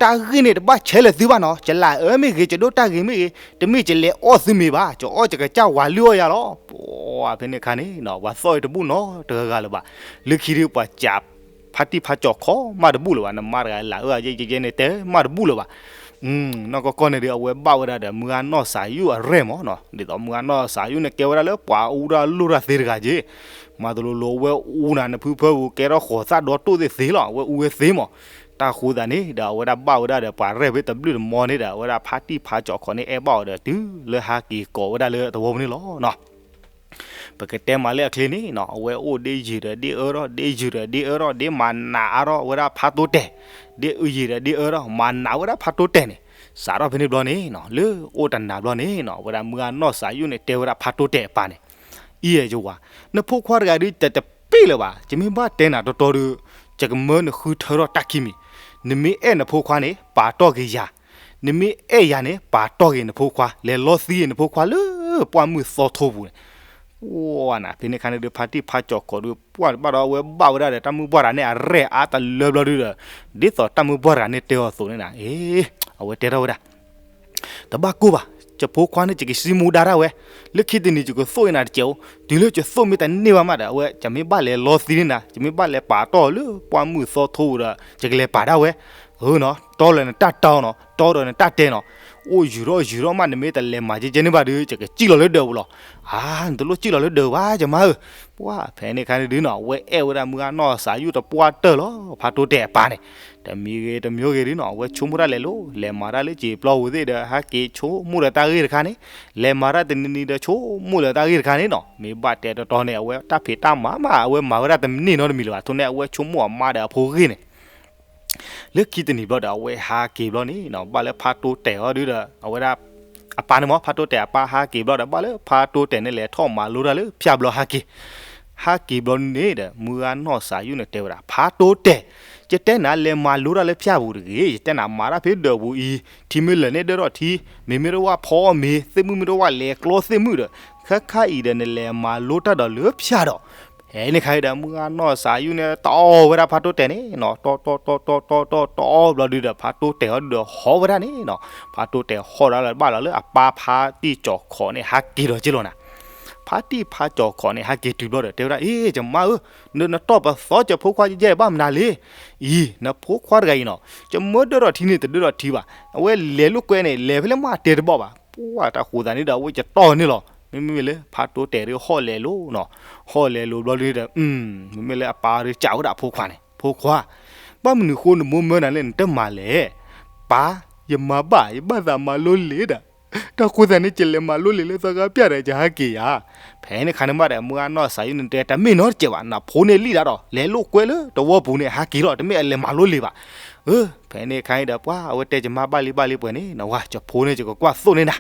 တၢ်ဂ့ၢ်န့ၣ်တဘၣ်ဆဲးလၢၤသုဘၣ်နီၤ, ယလၢအၢမ့ၢ်ဂ့ၤ ယဒိၣ်တၢ်ဂ့ၤမ့ၢ်ဂ့ၤ တမ့ၢ်ယလဲၤအီၣ်သုမ့ၤဘၣ်, ယအီၣ်ယကစၢ်ဝၤလုၢ်အီၣ်ယၤလီၤ, ပှၢ်ဖဲန့ၣ်အခါန့ၣ်နီၤ ပှၤသီၣ်အံၤတဘူၣ်နီတဂၤဂၤလၢၤဘၣ်, လၢခံဒုးပှၤစံး ဖါတံၢ်ဖးကၠီၤခီၣ်မးတဘူၣ်လၢၤဘၣ်, နမါတဂၤလၢအၢယဲယဲန့ၣ် တဲမးတဘူၣ်လၢၤဘၣ်, နီၢ်ကီၢ်ကီၢ်န့ၣ်ဒီး အဝဲဘၣ်ဝဲဒၣ်ဒီး မုၢ်ဂၤနီၢ်စၢ်ယိၣ်အရဲၣ်မးနီၤ, ဒ်သိးမုၢ်ဂၤနီၢ်စၢ်ယိၣ်န့ၣ် ကဲဝဲဒၣ်လၢပှၤအူတၢ်လိၣ်တၢ်သ့တဂၤက့, မၤတလိၤလိၤအဝဲအူနၤ နဖုဖၢပူၤ ကဲထီၣ်ဃိးသၣ်ဒီတိၣ်သ့ၣ်သ့လီၤ, အဝဲအူဝဲသ့မး, တၢ်ဃိသးန့ၣ်ဒီး အဝဲဒၣ်ဘၣ်ဝဲဒၣ်ဒီး ပှၤရဲၣ်ဖဲတဘျုးတမီန့ၣ်ဒီး အဝဲဒၣ်ဖါတံၢ်ဖးကၠီၤခီၣ်န့ၣ် အဲၣ်ဘၣ်အီၤဒီးတုၤလၢဟးက့ၤကိးဝဲဒၣ်လၢသဝီပူၤန့ၣ်လီၤနီၤ. ပကတဲမးလၢအချ့န့ၣ်နီၤ အဝဲအိၣ်ဒ့ယုာ်ဒီးဒ့အၢထီၣ် ဒ့ယုာ်ဒီးဒ့အၢထီၣ် ဒ့မၤနးအါထီၣ် အဝဲဒၣ်ဖးတိတဲာ်, ဒ့ယုာ်ဒီးဒ့အၢထီၣ် မၤနးဝဲဒၣ်ဖးတိတဲာ်န့ၣ်, စးထီၣ်ဖဲန့ၣ်ဘျီန့ၣ်နီၤ လၢအိၣ်တနၤဘျီန့ၣ်နီၤ အဝဲဒၣ်မုၢ်ဂၤနီၢ်စၢ်ယိၣ်န့ၣ် တဲဝဲဒၣ်ဖးတိတဲာ်အပၢ်န့ၣ်, အံၤယဝၤ, နဖိခွါတဂၤဒုးတတပ့ၢ်လၢၤဘၣ်, ယမ့ၢ်ဘၣ်တဲနၤတီတီဒုး, ယကမၢနဃုထၢထီၣ်တၢ်ခံမံၤ, နမ့ၢ်အဲၣ်နဖိခွါန့ၣ် ပာ်တီၢ်က့ၤယၤ, နမ့ၢ်အဲၣ်ယၤန့ၣ် ပာ်တီၢ်က့ၤနဖိခွါ, လဲၤလီသံနဖိခွါလၢပှၢ်မုၢ်သီထိပူၤန့ၣ်, ပှၢ်နၤ ဖဲန့ၣ်အခါန့ၣ်ဒုး ဖါတံၢ်ဖးကၠီၤခီၣ်ဒုး ပှၢ်တဘၣ်ဒီး အဝဲဘၣ်ဝဲဒၣ်ဒီးတၢ်မုၢ်ပှၢ်တဂၤန့ၣ် အရဲၣ်အါတလၢဘျီဒုးဒီး, ဒ်သိးတၢ်မုၢ်ပှၢ်တဂၤန့ၣ်တဲအီၤအသိးန့ၣ်နၤ, အ့ အဝဲတဲထီၣ်ဝဲဒၣ် တဘၣ်ကိၢ်ဘၣ်, ယဖိခွါန့ၣ် ယကစံမူဒါတၢ်ဝဲ, လၢခံတနံၤယကသိၣ်အံၤနၤတစဲးအိၣ်, တုၤလၢယသိၣ်မ့ၢ်တန့ၢ်ဘၣ်မးဒီး အဝဲ ယမ့ၢ်ဘၣ်လဲၤလီသံန့ၣ်နၤ, ယမ့ၢ်ဘၣ်လဲၤပာ်တီၢ်လၢပှၢ်မုၢ်သီထိပူၤဒီး ယကလဲၤပာ်ဒၣ်ဝဲ, အၢနီၤ တီလၢနတၢ်တီနီၤ တီဒီးနတၢ်တဲနီၤ, အိၣ်ယုာ်ထီၣ်ယုာ်ထီၣ်မး နမ့ၢ်တလဲၤမၤကဲကဲန့ၣ်ဘၣ်ဒီး ယကစံၣ်လီၤလၢဒၢးပူၤလီၤ, အါ နတလိၣ်စံၣ်လီၤလၢဒၢးဘၣ် ယမါဧၢ, ပှၢ်ဖဲန့ၣ်အခါန့ၣ်ဒုးနီၤ အဝဲအဲၣ်ဝဲဒၣ်မုၢ်ဂၤနီၢ်စၢ်ယိၣ်တပှၢ်တၢၢ်လီၤ, ဖါတိတဲာ်အပၢ်န့ၣ်, တမံၤဂ့ၤတမံၤဂ့ၤဒုးနီၤ အဝဲဆိကမိၣ်တၢ်လဲၤလိၤ လဲၤမၤတၢ်လၢစံာ်ပျီပူၤသ့ၣ်ဒီး ဟဲက့ၤဆိကမိၣ်လၢတၢ်ဂ့ၢ်တခါန့ၣ်, လဲၤမၤတၢ်တနံၤနံၤဒီးဆိကမိၣ်လၢတၢ်ဂ့ၢ်တခါန့ၣ်နီၤ, မ့ၢ်ဘၣ်တဲတီတီန့ၣ် အဝဲတၢ်ဖံးတၢ်မၤမး အဝဲမၤဝဲဒၣ်တမံၤန့ၣ်နီတမံၤလၢၤဘၣ်, အဃိန့ၣ် အဝဲဆိကမိၣ်အမါဒီးအဖိဂ့ၢ်န့ၣ် လၢခံတနံၤဘျီဒီး အဝဲဟးက့ၤဘျီန့ၣ်နီၤ ဘၣ်လၢဖါတိတဲာ်အီၤဒုးဒီး အဝဲဒၣ် အပၢ်န့ၣ်မ့ၢ် ဖါတိတဲာ်အပၢ်ဟးက့ၤဘျီဒီး ဘၣ်လၢဖါတိတဲာ်န့ၣ် လဲၤထီၣ်မၤလိတၢ်လၢဖၠၣ်ဘျီဟးက့ၤ, ဟးက့ၤဘျီန့ၣ်ဒီး မုၢ်ဂၤနီၢ်စၢ်ယိၣ်န့ၣ်တဲဝဲဒၣ် ဖါတိတဲာ်, ယတဲနၤလဲၤမၤလိတၢ်လၢဖၠၣ်ပူၤတဂ့ၤ, ယတဲနၤမၤတၢ်ဖဲဒၢးပူၤအံၤ, ထံမ့ၢ်လၢာ်န့ၣ်ဒၢထီၣ်ထံ, မ့ၤမ့ၢ်တဝၣ်ဖီအီၣ်မ့ၤ, သ့ၣ်မုၣ်မ့ၢ်တဝၣ်လဲၤကျီသ့ၣ်မုၣ်ဒီး, ခဲခါအံၤဒီးနလဲၤမၤလိတၢ်ဒီးလၢဖၠၣ်ဒီး ဖဲန့ၣ်ခါအံၤဒီး မုၢ်ဂၤနီၢ်စၢ်ယိၣ်န့ၣ် တအီၣ်ဝဲဒၣ်ဖါတိတဲာ်န့ၣ်နီၤ, တီတီတီတီတီတီ တအီၣ်ဘျီဒုးဒီး ဖါတိတဲာ်အီၤဒုးဒီးဟီၣ်ဝဲဒၣ်န့ၣ်နီၤ, ဖါတိတဲာ်ဟီၣ်ဒၣ်လၢဘၣ်လီၤလၢအပၢ်ဖါတံၢ်ကၠီၤခီၣ်န့ၣ် ဟးက့ၤဒီးက့ၤလီၤနၤ, ဖါတံၢ်ဖါကၠီၤခီၣ်န့ၣ် ဟးက့ၤတုၤဘျီဒီး တဲဝဲဒၣ် အ့ ယမါဧၢ, နတီၢ်ပသီ ယဖိခွါယဲၢ်ဘၣ်မနုၤလဲၣ်, အံၤ နဖိခွါတဂၤအံၤနီၤ, ယမၢဒၢထီၣ်ထံန့ၣ် တဒၢထီၣ်ထံဘၣ်, အဝဲလဲၤလိာ်ကွဲန့ၣ် လဲၤဖဲလဲၣ်မးတဲတဘၣ်ဘၣ်, ပှၢ်တၢ်ဃိသးန့ၣ်ဒီး အဝဲယတီၢ်န့ၣ်လီၤ, မ့မ့ၢ်လၢဖါတိတဲာ်ဒုးဟီၣ်လဲၤလိၤနီၤ, ဟီၣ်လဲၤလိၤဘျီဒုးဒီး မ့မ့ၢ်လၢအပၢ်ဒုးစံးဝဲဒၣ်အဖိခွါန့ၣ် ဖိခွါ, ဘၣ်မနုၤဃိနမိၢ်မၢနၤလဲၣ် နတမၤလဲၣ်, ပၢ်, ယမၤဘၣ် ယဘၣ်သးမၤလိလံာ်ဒီး, တၢ်ဃိသးန့ၣ် ယလဲၤမၤလိလံာ်လၢသီခါပၠၣ်ဒီး ယဟးက့ၤယၤ, ဖဲန့ၣ်ခါန့ၣ်မးဒီး မုၢ်ဂၤနီၢ်စၢ်ယိၣ်န့ၣ်တဲ တမ့ၢ်နီတစဲးဘၣ်, နဖိန့ၣ်လံၣ်ဒၣ်ဒီး လဲၤလိာ်ကွဲလၢသဝီပူၤန့ၣ် ဟးက့ၤလီၤ, တမ့ၢ်အလဲၤမၤလိလံာ်ဘၣ်, အၢ ဖဲန့ၣ်ခါအံၤဒီး ပှၢ် အဝဲတဲယမါဘၣ်လံဘၣ်လံပှဲၤန့ၣ် နဝၤ ယဖိန့ၣ် ယကကွၢ်သိၣ်န့ၢ်နၤ,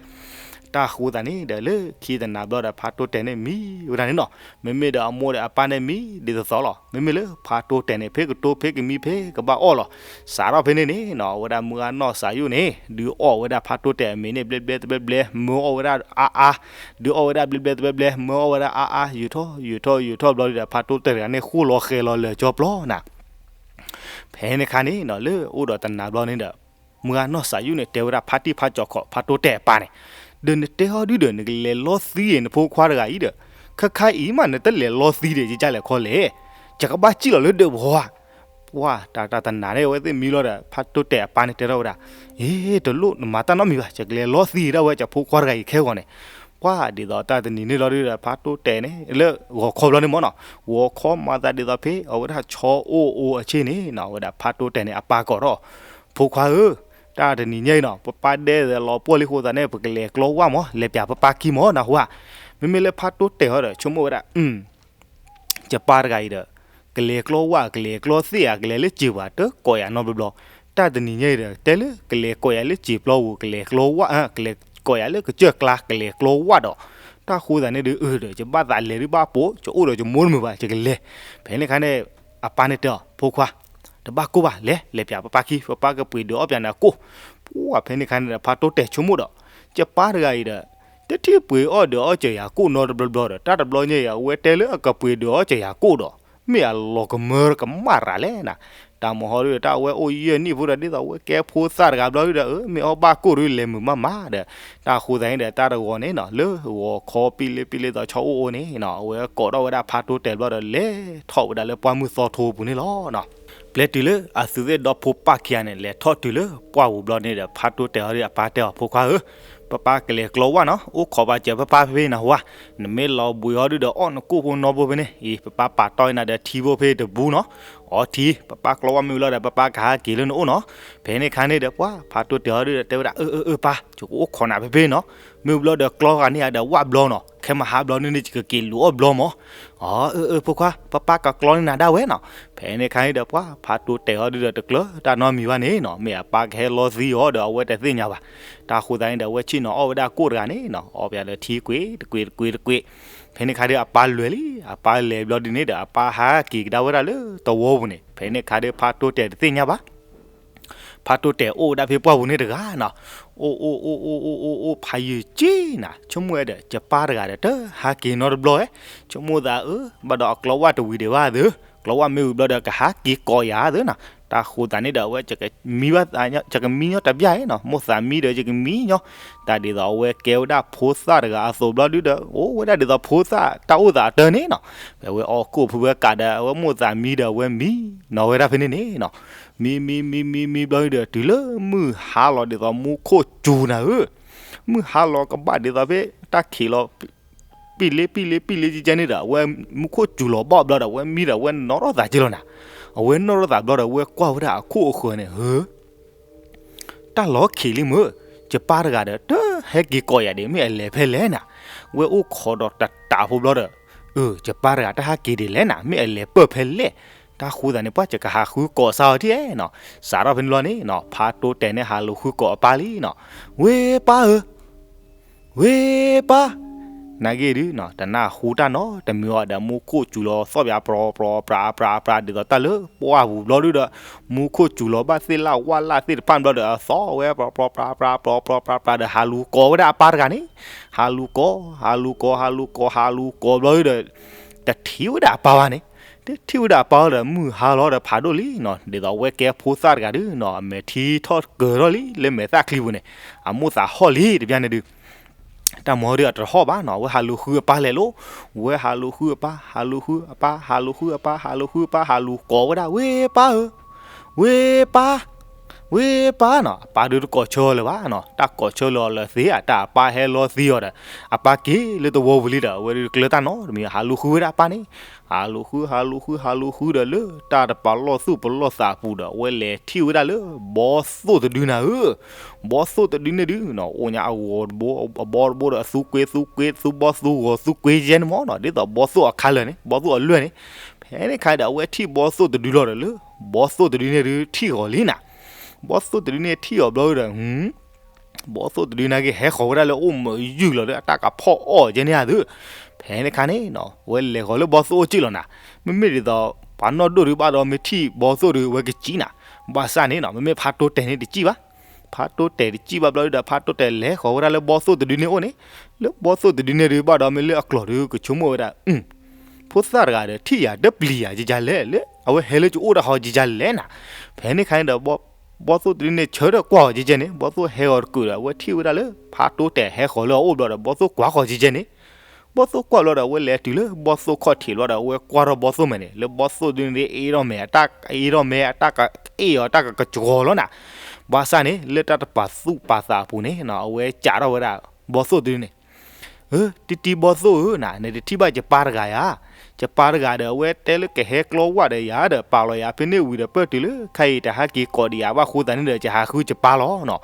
တၢ်ဃိသးန့ၣ်ဒီး လၢခံတနၤဘျီဒီး ဖါတိတဲာ်န့ၣ်မံဝဲဒၣ်န့ၣ်နီၤ, မ့မ့ၢ်ဒီးအမိၢ်ဒီးအပၢ်န့ၣ်မံဒ်သိးသိးလီၤ, မ့မ့ၢ်လၢဖါတိတဲာ်န့ၣ် ဖဲကတိၤဖဲကမံဖဲကဘၣ်အီၣ်လီၤ, စးထီၣ်ဖဲန့ၣ်န့ၣ်နီၤ အဝဲဒၣ်မုၢ်ဂၤနီၢ်စၢ်ယိၣ်န့ၣ် ဒုးအီၣ်ဝဲဒၣ်ဖါတိတဲာ်အမ့ၤန့ၣ် ဘျဲဘျဲတဘျဲဘျဲ မၢအီၣ်ဝဲဒၣ်အါအါ, ဒုးအီၣ်ဝဲဒၣ်ဘျဲဘျဲတဘျဲဘျဲ မၢအီၣ်ဝဲဒၣ်အါအါ ယူၤထီၣ်ယူၤထီၣ်ယူၤထီၣ်ဘျီဒုးဒီး ဖါတိတဲာ်တဂၤန့ၣ် ဃိၣ်လီၤဃဲၤလီၤလၢာ်ကၠီပျီနၤ ဖဲန့ၣ်ခါန့ၣ်နီၤ လၢအိၣ်ဒီးတနၤဘျီန့ၣ်ဒီး မုၢ်ဂၤနီၢ်စၢ်ယိၣ်န့ၣ် တဲဝဲဒၣ်ဖါတံၢ်ဖါကၠီၤခီၣ် ဖါတိတဲာ်အပၢ်န့ၣ်, ဒီးနတဲအီၤဒုဒီး နကလဲၤလီသံအံၤနဖိခွါတဂၤအံၤဒီး, ခဲခါအံၤမးနတလဲၤလီသံဒီး ယကလဲၤခီလဲၣ်, ယကဘၣ်စံၣ်လီၤလၢဒၢးပူၤဧါ, ပှၢ်တၢ်တၢ်တနၤန့ၣ် အဝဲသ့ၣ်မံလီၤဒီး ဖါတိတဲာ်အပၢ်န့ၣ်တဲထီၣ်ဝဲဒၣ်, အ့ တလိၣ်နမၤတၢ်နီတမံၤဘၣ် ယကလဲၤလီသံဒၣ်ဝဲ ယဖိခွါတဂၤအံၤခဲဂီၤန့ၣ်, ပှၤဒ်သိးတၢ်တနံၤန့ၣ်လီၤဒုဒီး ဖါတိတဲာ်န့ၣ် လၢဂီၤခီဘျီန့ၣ်မ့ၢ်နီၤ, ဂီၤခီမၤသးဒ်သိးဖဲ အဝဲဒၣ်ဆီအိၣ်အိၣ်အဆ့ၣ်န့ၣ်နီၤ, အဝဲဒၣ်ဖါတိတဲာ်န့ၣ် အပၢ်ကိးထီၣ်, ဖိခွါဧၢ, တၢ်တနံၤညါအံၤနီၤ ပပၢ်ဒဲးလီၤပှီၢ်လံအဃိသတးန့ၣ် ပကလဲၤကျီဝၣ်မး, လဲၤပၠးပပၢ်ခံမးနဟူဧါ. မ့မ့ၢ်လၢဖါတိတဲာ်ဟီဒီး ဆိကမိၣ်ဝဲဒၣ် ယပၢ်တဂၤအံၤဒီး ကလဲၤကျီဝၣ် ကလဲၤကျီသ့ၣ်ဧါ ကလဲၤလၢစံာ်ပူၤ တကိးယၤနီတဘျီဘျီ, တၢ်တနံၤညါအံၤဒီး တဲလၢကလဲၤကိးယၤလၢစံာ်ပျီပူၤ ကလဲၤကျီဝၣ် ကလဲၤကိးယၤလၢကစၢၢ်ကျါ ကလဲၤကျီဝၣ်ဒီး, တၢ်ဃိသတးန့ၣ်ဒုး အၢဒီး ယဘၣ်သးလဲၤဒုးဘၣ်ပိာ် ယအိၣ်ဒီးယမိၢ်တမုာ်ဘၣ် ယကလဲၤ. ဖဲန့ၣ်အခါန့ၣ် အပၢ်န့ၣ်တဲအီၤ ဖိခွါ, တဘၣ်ကိၢ်ဘၣ် လဲၤ လဲၤပၠးပပၢ်ခံ ပပၢ်ကပှ့ၤဒုးအီၣ်ပၠးနၤကိၣ်. ပှၤဖဲန့ၣ်အခါန့ၣ်ဒီး ဖါတိတဲာ်ဆိကမိၣ်ဒီး ယပၢ်တဂၤအံၤဒီး တထံၣ်ပှ့ၤအီၣ်ဒုးအီၣ်စၢၤယၤကိၣ်နီတဘျီဘျီဒီး တၢ်တဘျီညါအံၤ အဝဲတဲလၢအကပှ့ၤဒုးအီၣ်စၢၤယၤကိၣ်ဒီး မ့ၢ်အလီၤကမၢကမၣ်ရၤလဲၣ်နၤ. တၢ်မဟီဒုဒီး တၢ်အဝဲအိၣ်ယဲၢ်နံၣ်ဖိဒီး ဒ်သိးအဝဲကဲဖိသၣ်တဂၤဘျီဒုဒီး အၢ မ့ၢ်အီၣ်ဘၣ်ကိၣ်ဒုးလဲၤမုာ်မးမးဒီး, တၢ်ဃိသတးန့ၣ်ဒီး တၢ်တဂီၤန့ၣ်နီၤ လၢဂီၤခီပံၣ်လ့ပံၣ်လ့ ဒ်သိးဆီအိၣ်အိၣ်န့ၣ်နီၤ အဝဲကိးထီၣ်ဝဲဒၣ်ဖါတိတဲာ်ဘျီဒီး လဲၤထီၣ်ဝဲဒၣ်လၢပှၢ်မုၢ်သီထိပူၤန့ၣ်လီၤနီၤ. ပျဲတုၤလၢအသုးသ့ၣ်ဒီဖိပၢ်ခံဂၤန့ၣ် လဲၤထီၣ်တုၤလၢပှၢ်ပူၤဘျီန့ၣ်ဒီး ဖါတိတဲာ်ဟီဒုဒီး အပၢ်တဲအီၤ ဖိခွါဧၢ, ပပၢ်ကလဲၤကျီဝၣ်နီၤ အိၣ်ခိးပာ်စၢၤပပၢ်ဖဲဖဲနဟူဧါ, နမ့ၢ်လီၤဘှံးဟီဒုဒီး အီၣ်နကိၣ်ဖိနီဖိဖဲန့ၣ်အံၤ ပပၢ်ပာ်တီၢ်အံၤနၤဒီးထံဖိဖဲတဘူးနီၤ, အီထံ ပပၢ်ကျီဝၣ်မ့ၢ်ဝံၤလီၤဒီး ပပၢ်ကဟးက့ၤလၢနအိၣ်နီၤ. ဖဲန့ၣ်အခါန့ၣ်ဒီး ပှၤဖါတိတဲာ်ဟီဒုဒီး တဲဝဲဒၣ် အၢ အၢ အၢ ပၢ် ယကအိၣ်ခိးနၤဖဲဖဲနီၤ, မ့ၢ်ဝံၤဘျီဒီးကျီဂၤန့ၣ်ဧါဒီးဝၣ်ဘျီနီၤ, ခဲမဟါဘျီန့ၣ်န့ၣ် ယကက့ၤလူၤအီၣ်ဘျီမး. အၢ အၢ အၢ ဖိခွါ ပပၢ်ကကျီန့ၢ်နၤဒၣ်ဝဲနီၤ. ဖဲန့ၣ်အခါန့ၣ်ဒီး ပှၤဖါတိတဲာ်ဟီဒုဒီး တကျၢၤတၢ်နီတမံၤဘၣ်န့ၣ်နီၤ, မ့ၢ်အပၢ်ကဟဲလီၤသံအီၤဒီး အဝဲတသ့ၣ်ညါဘၣ်. တၢ်ဃိသတးန့ၣ်ဒီး အဝဲဆ့ၣ်နီၤအီၣ်ဝဲဒၣ်ကိၣ်တဂၤန့ၣ်နီၤ, အီၣ်ပၠးဒီးထံကွ့ၤတကွ့ၤတကွ့ၤတကွ့ၤ. ဖဲန့ၣ်အခါဒီး အပၢ်လဲၤလံ, အပၢ်လဲၤဘျီဒုန့ၣ်ဒီး အပၢ်ဟးက့ၤကဒါဝဲဒၣ်လၢသဝီပူၤန့ၣ်, ဖဲန့ၣ်အခါဒီး ဖါတိတဲာ်တသ့ၣ်ညါဘၣ်. ဖါတိတဲာ်အိၣ်ဝဲဒၣ်ဖဲပှၢ်ပူၤန့ၣ်တဂၤနီၤ, အိၣ်အိၣ်အိၣ်အိၣ်အိၣ်အိၣ်အိၣ် ဖးယံာ်က့နၤ, ဆိကမိၣ်ဝဲဒီး ယပၢ်တဂၤဒီး တဟးက့ၤနီတဘျီဝဲ, ဆိကမိၣ်သးအၢ ဘၣ်ဒီးအကျီဝၣ်တဝံၤဒံးဘၣ်သု, ကျီဝၣ်မ့ၢ်ဝံၤဘျီဒီး ကဟးက့ၤကိးယၤသုနီၤ. တၢ်ဃိသတးန့ၣ်ဒီး အဝဲ ယကမံညီတဘျီနီၤ, မိၣ်သးမံဒီး ယကမံညီ, တၢ်ဒ်သိးအဝဲကဲဝဲဒၣ်ဖိသၣ်တဂၤအသိးဘျီဒုဒီး အိၣ်ဝဲဒၣ်ဒ်သိးဖိသၣ်တၢ်အိၣ်သးအတၢ်န့ၣ်နီၤ. ဖဲဝဲအီၣ်ကိၣ်ဖုဝဲကးဒီး အဝဲမိၣ်သးမံဒီး အဝဲမံနီၤဝဲဒၣ်ဖဲန့ၣ်န့ၣ်နီၤ. မံမံမံမံမံဘျီဒုဒီး တုၤလၢမုၢ်ဟါလီၤဒ်သိးမူခိၣ်စူၤနၤဧၢ, မုၢ်ဟါလီၤကဘၣ်ဒ်သိးဖဲတၢ်ခံးလီၤ ပံၣ်လ့ပံၣ်လ့ပံၣ်လ့ကကဲန့ၣ်ဒီး အဝဲမူခိၣ်စူၤလီၤဘၣ်ဘျီဒီး အဝဲမံဒီး အဝဲနီၣ်ထီၣ်သးက့လီၤနၤ. အဝဲနီၣ်ထီၣ်သးဘျီဒီး အဝဲကွၢ်ဝဲဒၣ်အခိၣ်အဃၢၤန့ၣ် ဧၢ တၢ်လီၤခံးလံမ့ၢ်, ယပၢ်တဂၤဒီး တဟဲက့ၤကိးယၤဒံး မ့ၢ်အလဲၤဖဲလဲၣ်နၤ. ဝဲအိၣ်ခိးဒီးတတးဖိဘျီဒီး အၢ ယပၢ်တဂၤတဟးက့ၤဒံးလဲၣ်နၤ မ့ၢ်အလဲၤပၢၢ်ဖဲလဲၣ်. တၢ်ဃိသတးန့ၣ် ပှၤယကဟးဃုကိးစၢ်အီၤထံၣ်နီၤ. စးထီၣ်ဖဲန့ၣ်ဘျီန့ၣ်နီၤ ဖါတိတဲာ်န့ၣ်ဟးလူၤဃုကိးအပၢ်လံနီၤ. ဝ့ၢ်ပၢ်ဧၢ ဝ့ၢ်ပၢ်, နာ်က့ဒုနီၤ တနၢ်ဟူတၢ်နီတမံၤအီၤဒီး မူခိၣ်စူၤလီၤသီၣ်ပၠး ပြီပြီပြီပြီပြီ ဒ်သိးတၢ်လၢပှၢ်ပူၤဘျီဒုဒီး မူခိၣ်စူၤလီၤဘၣ်သ့ၣ်လၢဝၣ်လၢသ့ၣ်တဖၣ်ဘျီဒီး အသီၣ်ဝဲ ပြီပြီပြီပြီပြီပြီပြီ ဒီးဟးလူၤကိးဝဲဒၣ်အပၢ်တဂၤန့ၣ်, ဟးလူၤကိး ဟးလူၤကိး ဟးလူၤကိး ဟးလူၤကိးဘျီဒုဒီး တထံၣ်ဝဲဒၣ်အပၢ်ဘၣ်န့ၣ်, တထံၣ်ဝဲဒၣ်အပၢ်ဒီး မုၢ်ဟါလီၤဒီးဖးဒိၣ်လံနီၤ, ဒ်သိးအဝဲကဲဖိသၣ်တဂၤဒုနီၤ အမဲာ်ထံထီၣ်ကၢၤထီၣ်လံ လၢမဲာ်သၣ်ချံပူၤန့ၣ်, အမိၣ်သးဟီၣ်လံတဘျီန့ၣ်ဒု တၢ်မၤဟီဒုအတဟီၣ်ဘၣ်နီၤ, အဝဲဟးလူၤဃုအပၢ်လဲၤလိၤ, ဝဲဟးလူၤဃုအပၢ်, ဟးလူၤဃုအပၢ်, ဟးလူၤဃုအပၢ်, ဟးလူၤဃုအပၢ်, ဟးလူၤကိးဝဲဒၣ် ဝ့ၢ်ပၢ်ဧၢ, ဝ့ၢ်ပၢ်, ဝ့ၢ်ပၢ်နီၤ, အပၢ်ဒုတကိးဆၢအီၤလၢၤဘၣ်နီၤ, တၢ်ကိးဆၢလၢအီၤလၢသ့ဧါ, တၢ်အပၢ်ဟဲလီၤသံအီၤဒီး အပၢ်က့ၤလၢသဝီပူၤလံဒီး အဝဲဒုတကျၢၤတၢ်နီတမံၤ ဟးလူၤဃုဝဲဒၣ်အပၢ်န့ၣ်, ဟးလူၤဃု ဟးလူၤဃု ဟးလူၤဃုဒီး လၢတၢ်တပာ်လီၢ်သူၣ်ပလီၢ်သးပူၤဒီး အဝဲလဲၤထံၣ်ဝဲဒၣ်လၢ ဘီသိၣ်တဒုနၤဧၢ, ဘီသိၣ်တဒုန့ၣ်ဒုနီၤ အိၣ်ညါအဂီၤတဘိ အဘီတဘိဒီး အသူကွ့သူကွ့ သူဘီသူဂီၤသူကွ့ယဲန့ၣ်မ့ၢ်နီၤ, ဒ်သိးဘီသိၣ်အခါလၢာ်န့ၣ် ဘီသိၣ်အလွဲၢ်န့ၣ်, ဖဲန့ၣ်အခါဒီး အဝဲထံၣ်ဘီသိၣ်တဒုလီၤဒီး လၢဘီသိၣ်တဒုန့ၣ်ဒုထံၣ်ဂီၤလံနၤ, ဘီသိၣ်တဒုန့ၣ်ထံၣ်အီၤဘျီဒီး ဘီသိၣ်တဒုနာ်က့ ဟဲဃီၤဝဲဒၣ်လၢအအိၣ်မုာ်ယုၢ်လီၤဒီး အတၢ်ကဖီၣ်အီၣ်ကဲန့ၣ်ဧါသု, ဖဲန့ၣ်အခါန့ၣ်နီၤ အဝဲလဲၤဃီၤလၢဘီသိၣ်အိၣ်စ့ၢ်လီၤနၤ, မ့မ့ၢ်ဒ်သိး ပှၤနီၢ်ဒိၣ်ဒုဘၣ်ဒီး မ့ၢ်ထံၣ်ဘီသိၣ်ဒု အဝဲကစံၣ်နၤ, ဘၣ်ဆၣ်န့ၣ်နီၤ မ့မ့ၢ်ဖါတိတဲာ်န့ၣ်တစံၣ်ဘၣ်, ဖါတိတဲာ်တစံၣ်ဘၣ်ဘျီဒီး ဖါတိတဲာ်လဲၤဃီၤဝဲဒၣ်လၢဘီသိၣ်တဒုန့ၣ်အိၣ်န့ၣ်, လၢဘီသိၣ်တဒုန့ၣ်ဒုဘၣ်ဒီး မ့ၢ်လၢအကျိၤဒုကဆိကမိၣ်ဝဲဒၣ် ဖိသၣ်တဂၤဒီး ထံၣ်ယၤတပျံၤယၤကကလဲၣ် လၢအဝဲဟဲလၢကအိၣ်တၢ်ဃီကကလဲၣ်နၤ, ဖဲန့ၣ်အခါန့ၣ်ဒီး ဘီသိၣ်တဒုန့ၣ် ဆၢထၢၣ်ကွၢ်ဃီကကဲန့ၣ်, ဘီသိၣ်ဟဲဃီၤတကုာ်ဒီး အဝဲထံၣ်ဝဲဒၣ်လၢ ဖါတိတဲာ်ဟဲဃီၤလၢအအိၣ်ဘျီဒီး ဘီသိၣ်ကွၢ်ဃီကကဲန့ၣ်, ဘီသိၣ်ကွၢ်ဘျီဒီး အဝဲလဲၤတုၤလၢဘီသိၣ်ခီၣ်ထံးဘျီဒီး အဝဲကွၢ်ထီၣ်ဘီသိၣ်မဲာ်န့ၣ် လၢဘီသိၣ်တဒုန့ၣ် အ့ၣ်ထီၣ်မဲာ် အတၢ်အ့ၣ်ထီၣ်မဲာ် အတၢ်ကအ့ၣ်အီၤ တၢ်ကကကှီၤလီၤနၤ, ဘၣ်ဆၣ်န့ၣ် လၢတၢ်တပာ်သူၣ်ပာ်သးအပူၤန့ၣ် အဝဲကးထီၣ်ဝဲဒၣ် ဘီသိၣ်တဒုန့ၣ် တံတံဘီသိၣ်ဧၢ, နတထံၣ်ဘၣ်ယပၢ်တဂၤဧါ. ယပၢ်တဂၤဒီး အဝဲတဲလၢကဟဲကျီဝၣ်ဒီးယၤဒီး ပာ်လီၤယၤဖဲန့ၣ်ဝံၤဒီး ပၢၢ်တုၤလၢခဲအံၤ တဟဲက့ၤကိးဒံးယၤဘၣ်အဃိသတးန့ၣ်ဒီး ယဟးဃုယပၢ်လီၤနီၤ.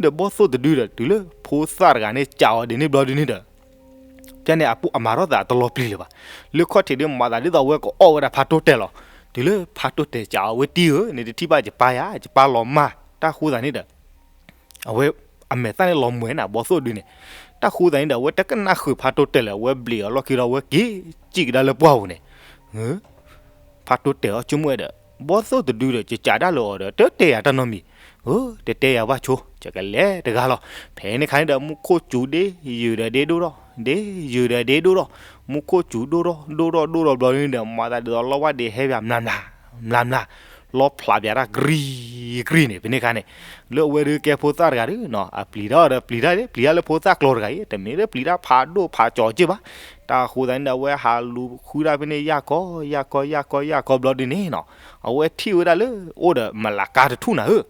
ဒီးဘီသိၣ်တဒုဒီး တုၤလၢဖိသၣ်တဂၤန့ၣ် ကးအီၤဒ်န့ၣ်ဘျီဒ်န့ၣ်ဒီး ကန့ၣ်အမၤထီၣ်သးတလီၤပျံၤလၢၤဘၣ်. လၢခီၣ်ထံးဒီး မၤသးဒ်သိးအဝဲကအိၣ်ဝဲဒၣ်ဖးတိၢ်တဲာ်လီၤ. တုၤလၢဖးတိၢ်တဲာ်ကးအီၤ ဝဲတံဧၢ, နတထံၣ်ဘၣ်ယပၢ်ဧါ, ယပၢ်လီၤမၢ်. တၢ်ဃိသတးန့ၣ်ဒီး အဝဲအမဲာ်သၣ်န့ၣ်လီၤမှဲၤနၤ ဘီသိၣ်ဒုန့ၣ်. တၢ်ဃိသတးန့ၣ်ဒီး အဝဲတကနၣ်ဃုာ်ဖးတိၢ်တဲာ်လၢၤ, အဝဲဘျံးအီၤလီၢ်ခံဒီး အဝဲက့ၤစံၣ်ကဒါလၢပှၢ်ပူၤန့ၣ်. ဖးတိၢ်တဲာ်အီၤဆိကမိၣ်ဝဲဒီး ဘီသိၣ်တဒုဒီး ယကးတၢ်လၢအီၤဒီး တတဲယၤတၢ်နီတမံၤ. တတဲယၤဘၣ်ဆိ, ယကလဲၤတဂၤလီၤ. ဖဲန့ၣ်ခါန့ၣ်ဒီး မူခိၣ်စူၤဒ့ယုာ်ဒီးဒ့ဒိၣ်ထီၣ်, ဒ့ယုာ်ဒီးဒ့ဒိၣ်ထီၣ်, မူခိၣ်စူၤဒိၣ်ထီၣ်ဒိၣ်ထီၣ်ဒိၣ်ထီၣ်ဘျီဒ်န့ၣ်ဒီး မၤသးဒ်သိးလီဝၣ်ဒ့ဟဲပၠး မျးမျး မျးမျး, လီဖျးပၠးတၢ်ကြံၢ်ကြံၢ်န့ၣ်. ဖဲန့ၣ်ခါန့ၣ် လၢအဝဲဒုးကဲဖိသၣ်တဂၤဒီး အပျံၤတၢ်ဒီးပျံၤတၢ်, ပျံၤတၢ်လၢဖိသၣ်ကျိၤတဂၤအံၤ, တမ့ၢ်လၢပျံၤတၢ်ဖးဒိၣ်ဖးကၠီၤက့ၢ်ဘၣ်. တၢ်ဃိသတးန့ၣ်ဒီး အဝဲဟးလူၤဃုတၢ်ဖဲန့ၣ် ယၢ်ကီယၢ်ကီယၢ်ကီယၢ်ကီဘျီဒ်န့ၣ်နီၤ, အဝဲထံၣ်ဝဲဒၣ်လၢ အိၣ်ဒီးမလၤကါတထူၣ်နၤဧၢ.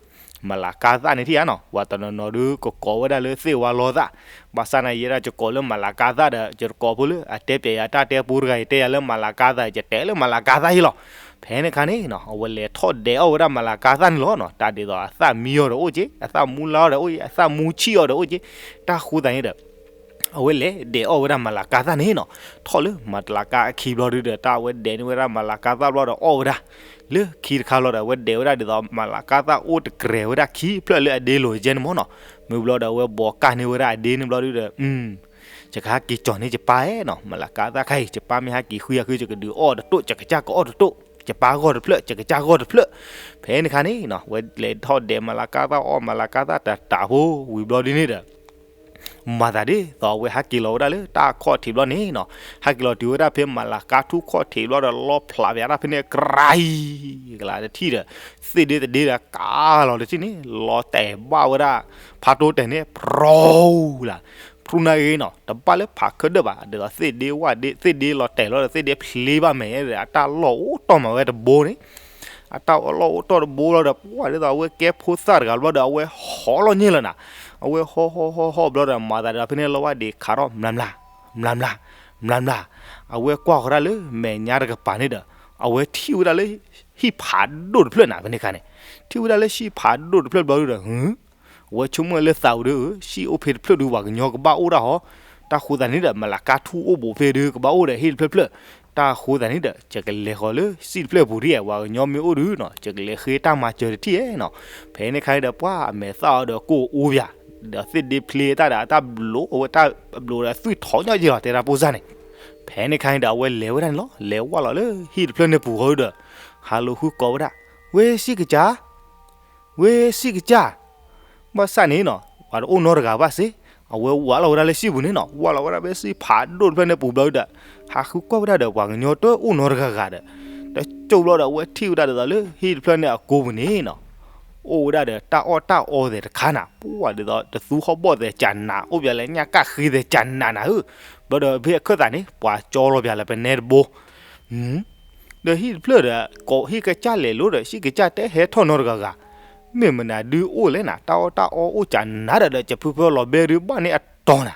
မလၤကါသၣ်န့ၣ်ထံၣ်ဧါနီၤ, ပှၤတနီၤနီၤဒုးကကိးဝဲဒၣ်လၢသ့ၣ်ဝါလီသၣ်. ဘၣ်ဆၣ်န့ၣ် ယဲဒၣ်ယကိးလၢမလၤကါသၣ်ဒီး ယတကိးဖိလၢအတဲပၠးယၤတၢ်တဲပူတဂၤအံၤ, တဲယၤလၢမလၤကါသၣ်, ယတဲလၢမလၤကါသၣ်အံၤလီၤ. ဖဲန့ၣ်ခါန့ၣ်နီၤ အဝဲလဲၤထီၣ်ဒဲးအီၣ်ဝဲဒၣ်မလၤကါသၣ်န့ၣ်လီၤနီၤ. တၢ်ဒ်သိးအသၣ်မံအီၤဒီးအိၣ်က့, အသၣ်မူလါအီၤဒီးအိၣ်က့, အသၣ်မူဆံၣ်အီၤဒီးအိၣ်က့. တၢ်ဃိသတးန့ၣ်ဒီး အဝဲလဲၤဒဲးအီၣ်ဝဲဒၣ်မလၤကါသၣ်န့ၣ်နီၤ. ထီၣ်လၢမလၤကါအခံဘျီဒုဒီး တၢ်အဝဲဒဲးန့ၢ်ဝဲဒၣ်မလၤကါသၣ်ဘျီဒီးအီၣ်ဝဲဒၣ်. လၢခံတခါလီၤဒီး အဝဲဒဲးဝဲဒၣ်ဒ်သိးမလၤကါသၣ်အိၣ်တကြဲးဝဲဒၣ်ခံဖျၢၣ်လၢအဒ့လိၤကဲန့ၣ်မ့ၢ်နီၤ. မ့ၢ်ဘျီဒီး အဝဲဘိးကၢ်န့ၢ်ဝဲဒၣ်အဒ့န့ၣ်ဘျီဒုဒီး ယကဟဲက့ၤကၠီၤန့ၢ်ယပၢ်နီၤ, မလၤကါသၣ်ခါအံၤ ယပၢ်မ့ၢ်ဟဲက့ၤဃုယၤဃု ယကဒုးအီၣ်တတိၢ်, ယကစၢ်ကအီၣ်တတိၢ်, ယပၢ်ဂီၢ်တဖျၢၣ်, ယကစၢ်ဂီၢ်တဖျၢၣ်. ဖဲန့ၣ်ခါန့ၣ်နီၤ အဝဲလဲၤထီၣ်ဒဲးမလၤကါသၣ်အီၣ်မလၤကါသၣ်တတးဖိဝံၤဘျီဒ်န့ၣ်ဒီး မၤသးဒ်သိးအဝဲဟဲက့ၤလီၤဝဲဒၣ်လၢတၢ်ခီၣ်ထံးဘျီန့ၣ်နီၤ, ဟဲက့ၤလီၤတုၤဝဲဒၣ်ဖဲမလၤကါထူၣ်ခီၣ်ထံးဘျီဒီး လီဖျးပၠးတၢ်ဖဲန့ၣ် ကြၤအံၤကလးတထံၣ်ဒီး သ့ၣ်ဒ့တဒ့ဒီးကးလီၤတထံၣ်န့ၣ် လီၤတဲာ်ဘၣ်ဝဲဒၣ် ဖးတိၢ်တဲာ်န့ၣ် ဖြူလၢ ဖြူနၢ်ဂ့ၤနီၤ, တဘၣ်လၢဖးခၢၣ်ဒၢၣ်ဘၣ်, ဒ်သိးသ့ၣ်ဒ့ဝၣ်ဒ့ သ့ၣ်ဒ့လီၤတဲာ်လီၤဒီး သ့ၣ်ဒ့ဖျ့ဘၣ်မဲာ်ဒီး အတၢ်လီၢ်အိၣ်တီၢ်မးဝဲတဘိန့ၣ် အတၢ်လီၢ်အိၣ်တီၢ်တဘိလီၤဒီး ပှၤဒ်သိးအဝဲကဲဖိသၣ်တဂၤဘျီဒီး အဝဲဟီၣ်လီၤညံၣ်လီၤနၤ, အဝဲဟီၣ်ဟီၣ်ဟီၣ်ဟီၣ်ဘျီဒီး မၤသးဒ်သိးဖဲန့ၣ် လီဝၣ်ဒ့ခးထီၣ် မျးမျး မျးမျး မျးမျး, အဝဲကွၢ်ဃီၤဒၣ်လၢမဲာ်ညါတကပၤန့ၣ်ဒီး အဝဲထံၣ်ဝဲဒၣ်လၢ ဟံၣ်ဖးဒိၣ်တဖျၢၣ်နၤ ဖဲန့ၣ်ခါန့ၣ်, ထံၣ်ဝဲဒၣ်လၢဟံၣ်ဖးဒိၣ်တဖျၢၣ်ဘျီဒီး အဝဲဆိကမိၣ်လၢသးဝံၤဒီး ဟံၣ်အိၣ်ဖဲတဖျၢၣ်ဒုး ပှၤကညီကဘၣ်အိၣ်တၢ်ဟီ, တၢ်ဃိသတးန့ၣ်ဒီး မလၤကါထူၣ်အိၣ်ဘူးဖဲဒုး ကဘၣ်အိၣ်ဒီးဟံၣ်တဖျၢၣ်ဖျၢၣ်, တၢ်ဃိသတးန့ၣ်ဒီး ယကလဲၤဃီၤလၢဟံၣ်တဖျၢၣ်ပူၤဒ် ပှၤကညီမ့ၢ်အိၣ်ဒုးနီၤ ယကလဲၤဃ့တၢ်မၤစၢၤတထံၣ်နီၤ. ဖဲန့ၣ်ခါန့ၣ်ဒီး ပှၤအမဲာ်သၣ်အီၤဒီးကိၢ်အူပၠး, ဒီးသ့ၣ်ဒ့ဖျ့တၢ်ဒီး အတၢ်ဘျိးအဝဲတၢ်ဘျိးဒီးသွံၣ်ထီၣ်ညီက့ၤလီၤ တဲတၢ်ပိၢ်စၢ်န့ၣ်. ဖဲန့ၣ်ခါန့ၣ်ဒီး အဝဲလဲၤဝဲဒၣ်န့ၣ်လီၤ. လဲၤဝဲလီၤလၢဟံၣ်တဖျၢၣ်န့ၣ်ပူၤဃီဒီး ဟးလိာ်ဃုကိးဝဲဒၣ်, ဝ့ၢ်စံၣ်ကစၢ် ဝ့ၢ်စံၣ်ကစၢ်, ဘၣ်ဆၣ်န့ၣ်နီၤ ပှၤတအိၣ်နီတဂၤဘၣ်စ့ၢ်, အဝဲဝးလီၤဝဲဒၣ်လၢဟံၣ်ပူၤန့ၣ်နီၤ, ဝးလီၤဝဲဒၣ်ဖဲဟံၣ်ဖးဒိၣ်တဖျၢၣ်န့ၣ်ပူၤဘျီဒီး ဟးဃုကွၢ်ဝဲဒၣ်ဒီး ပှၤကညီတအိၣ်နီတဂၤဂၤဒီး တကၠိၢ်ဘျီဒီး အဝဲထံၣ်ဝဲဒၣ်ဒ်သိးလၢဟံၣ်တဖျၢၣ်န့ၣ်အကိပူၤန့ၣ်နီၤ, အိၣ်ဝဲဒၣ်ဒီးတၢ်အီၣ်တၢ်အီသ့ၣ်တခါနၤ, ပှၤဒ်သိးတသူဟီၣ်ဘီၣ်သဲးကနး အိၣ်ပၠးလၢညၣ်ကၣ်ဃ့သဲးကနးနၤဧၢ, ဘျီဒီးဖဲအခၢၣ်သးန့ၣ် ပှၤကၠီလီၤပၠးလၢပနဲတဘိ ဒီးဟံၣ်တဖျၢၣ်ဒီး ကိးဟံၣ်ကစၢ်လဲၤလိၤဒီး ဟံၣ်ကစၢ်တဲဟဲထီၣ်နီတဂၤဂၤ, မ့ၢ်မနုၤဒုအိၣ်လဲၣ်နၤ, တၢ်အီၣ်တၢ်အီအိၣ်ကနးဒီး ဒီးယဖုဖုလီၤဘဲဒုးဘၣ်န့ၣ်အတီၤနၤ.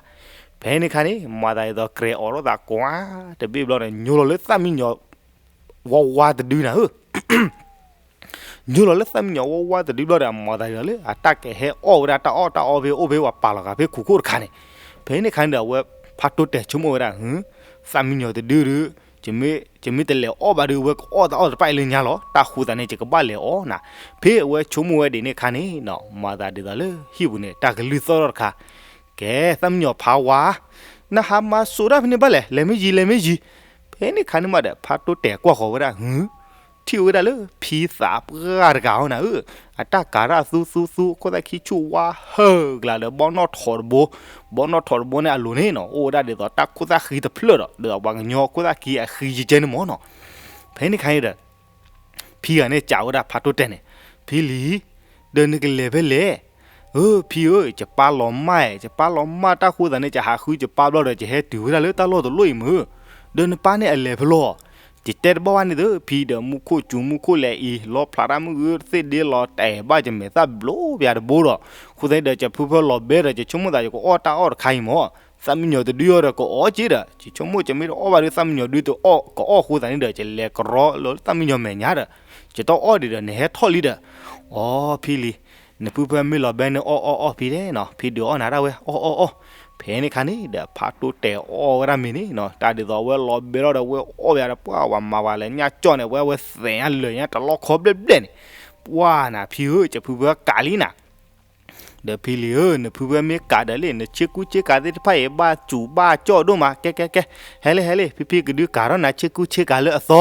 ဖဲန့ၣ်ခါန့ၣ် မၤသးဒ်သိးကြဲးအိးထီၣ်သးကွၢ်တဘ့ၣ်ဘျီဒီး ညိလီၤလၢသၣ်မံယီၤ ဝါဝါတဒုနၤဧၢ ညိလီၤလၢသၣ်မံယီၤဝါဝါတဒုဘျီဒီး မၤသးဒ်သိးလၢ အတၢ်ကဟဲအီၣ်ဝဲဒၣ်တၢ်အီၣ်တၢ်အီဖဲအိၣ်ဖဲပှၤပာ်လီၤဂာ်ဖဲခိၣ်ခိၣ်တခါန့ၣ်, ဖဲန့ၣ်ခါန့ၣ်ဒီး အဝဲဖးတိၢ်တဲာ်ဆိကမိၣ်ဝဲဒၣ်, သၣ်မံယီၤတဒုဒု, ယမ့ၢ်တလဲၤအီၣ်ဘၣ်ဒုး အဝဲကအီၣ်တၢ်အီၣ်တဖၣ်အံၤလၢညါလီၤ, တၢ်ဃိသးန့ၣ် ယကဘၣ်လဲၤအီၣ်နၤ. ဖဲအဝဲဆိကမိၣ်ဝဲဒ်န့ၣ်ခါန့ၣ်နီၤ မၤသးဒ်သိးလၢဟံၣ်ပူၤန့ၣ် တၢ်ကလုၢ်သီၣ်ထီၣ်တခါ, ကဲ သၣ်မံယီၤဖးဝါ နဟးမၤစိာ်တၢ်ဖဲန့ၣ်ဘၣ်လဲၣ်, လဲၤမ့ၢ်ယံၤ လဲၤမ့ၢ်ယံၤ. ဖဲန့ၣ်ခါန့ၣ်မးဒီး ဖးတိၢ်တဲာ်ကွၢ်ဃီၤဝဲဒၣ်, ထံၣ်ဝဲဒၣ်လၢဖံသးပှၢ်တဂၤအီၤနၤဧၢ, အတၢ်ကၤတၢ်သူသူသူ ခိၣ်သၣ်ခံဆူၣ်ဝါဟၢကလးဒီး ဘီနီၣ်ထိးတဘိ, ဘီနီၣ်ထိးတဘိန့ၣ်အလိၤန့ၣ်နီၤ အိၣ်ဝဲဒၣ်ဒ်သိးတၢ်ခိၣ်သၣ်ဃံတဖျၢၣ်ဒီး ဒ်သိးပှၤကညီခိၣ်သၣ်ဃံအဃံယကဲန့ၣ်မးနီၤ. ဖဲန့ၣ်ခါန့ၣ်ဒီး ဖံဂၤန့ၣ်ကးဝဲဒၣ်ဖးတိၢ်တဲာ်န့ၣ်, ဖံလံၤ, ဒီးနကလဲၤဖဲလဲၣ်. ဧၢ ဖံဧၢ, ယပၢ်လီၤမၢ်, ယပၢ်လီၤမၢ်တၢ်ဃိသးန့ၣ် ယဟးဃုယပၢ်ဘျီဒီး ယဟဲတုၤဝဲဒၣ်လၢတၢ်လီၢ်တလီၢ်အံၤမ့ၢ်, ဒီးနပၢ်န့ၣ်အလဲၤဖဲလဲၣ်. ယတဲတဘၣ်ဘၣ်န့ၣ်သ့ ဖံဒီးမူခိၣ်စူၤမူခိၣ်လဲၤအံၤ လီဖျးတၢ်မုၢ်ဂုၢ်သ့ၣ်ဒ့လီၤတဲာ်ဘၣ်ယမဲာ်သၣ်ဘျိးပၠးတဘိဒီး ဃိသးဒီး ယဖုဖၢလီၤဘဲဒီး ယဆိကမိၣ်သးယကအီၣ်တၢ်အီၣ်တခါအံၤမး သၣ်မံယီၤတဒုအီၤဒီး ကအီၣ်က့ဒီး ယဆိကမိၣ် ယမ့ၢ်တအီၣ်ဘၣ်ဒီး သၣ်မံယီၤဒုတအီၣ် ကအီၣ်အဃိသတးန့ၣ်ဒီး ယလဲၤကရီလီၤသၣ်မံယီၤမဲာ်ညါဒီး ယတအီၣ်ဒံးဒီး နဟဲထီၣ်လံဒီး, အီဖံလံ, နဖုဖၢမ့ၢ်လီၤဘဲန့ၣ် အီၣ်အီၣ်အီၣ်ဖံတဲနီၤ, ဖံဒုးအီၣ်နၤဒၣ်ဝဲ အီၣ်အီၣ်အီၣ်. ဖဲန့ၣ်ခါန့ၣ်ဒီး ဖါတိတဲာ်အီၣ်ဝဲဒၣ်မ့ၤန့ၣ်နီၤ, တၢ်ဒ်သိးအဝဲလီၤဘဲလီၤဒီး ဝဲအီၣ်ဝဲဒီး ပှၢ်ဝဲမၤဝဲလၢညၣ်ကၠီၣ်န့ၣ် ဝဲအဝဲသဲးညါလၢာ်ညါတလီၢ်ခီဘျဲၣ်ဘျဲၣ်န့ၣ်, ပှၢ်နၤဖံဧၢ ယဖုဖၢကးလံနၤ ဒီးဖံလံၤဧၢ, နဖုဖၢမ့ၢ်ကးဒီးလံ နဆ့ကူဆ့ကၤသ့ၣ်တဖၣ်အံၤ ဘၣ်စူၤဘၣ်ကၠီၣ်ဒိၣ်မး, ကဲကဲကဲ, ဟဲလံဟဲလံ ဖံဖံကဒုးကးထီၣ်နၤဆ့ကူဆ့ကၤလၢအသီ.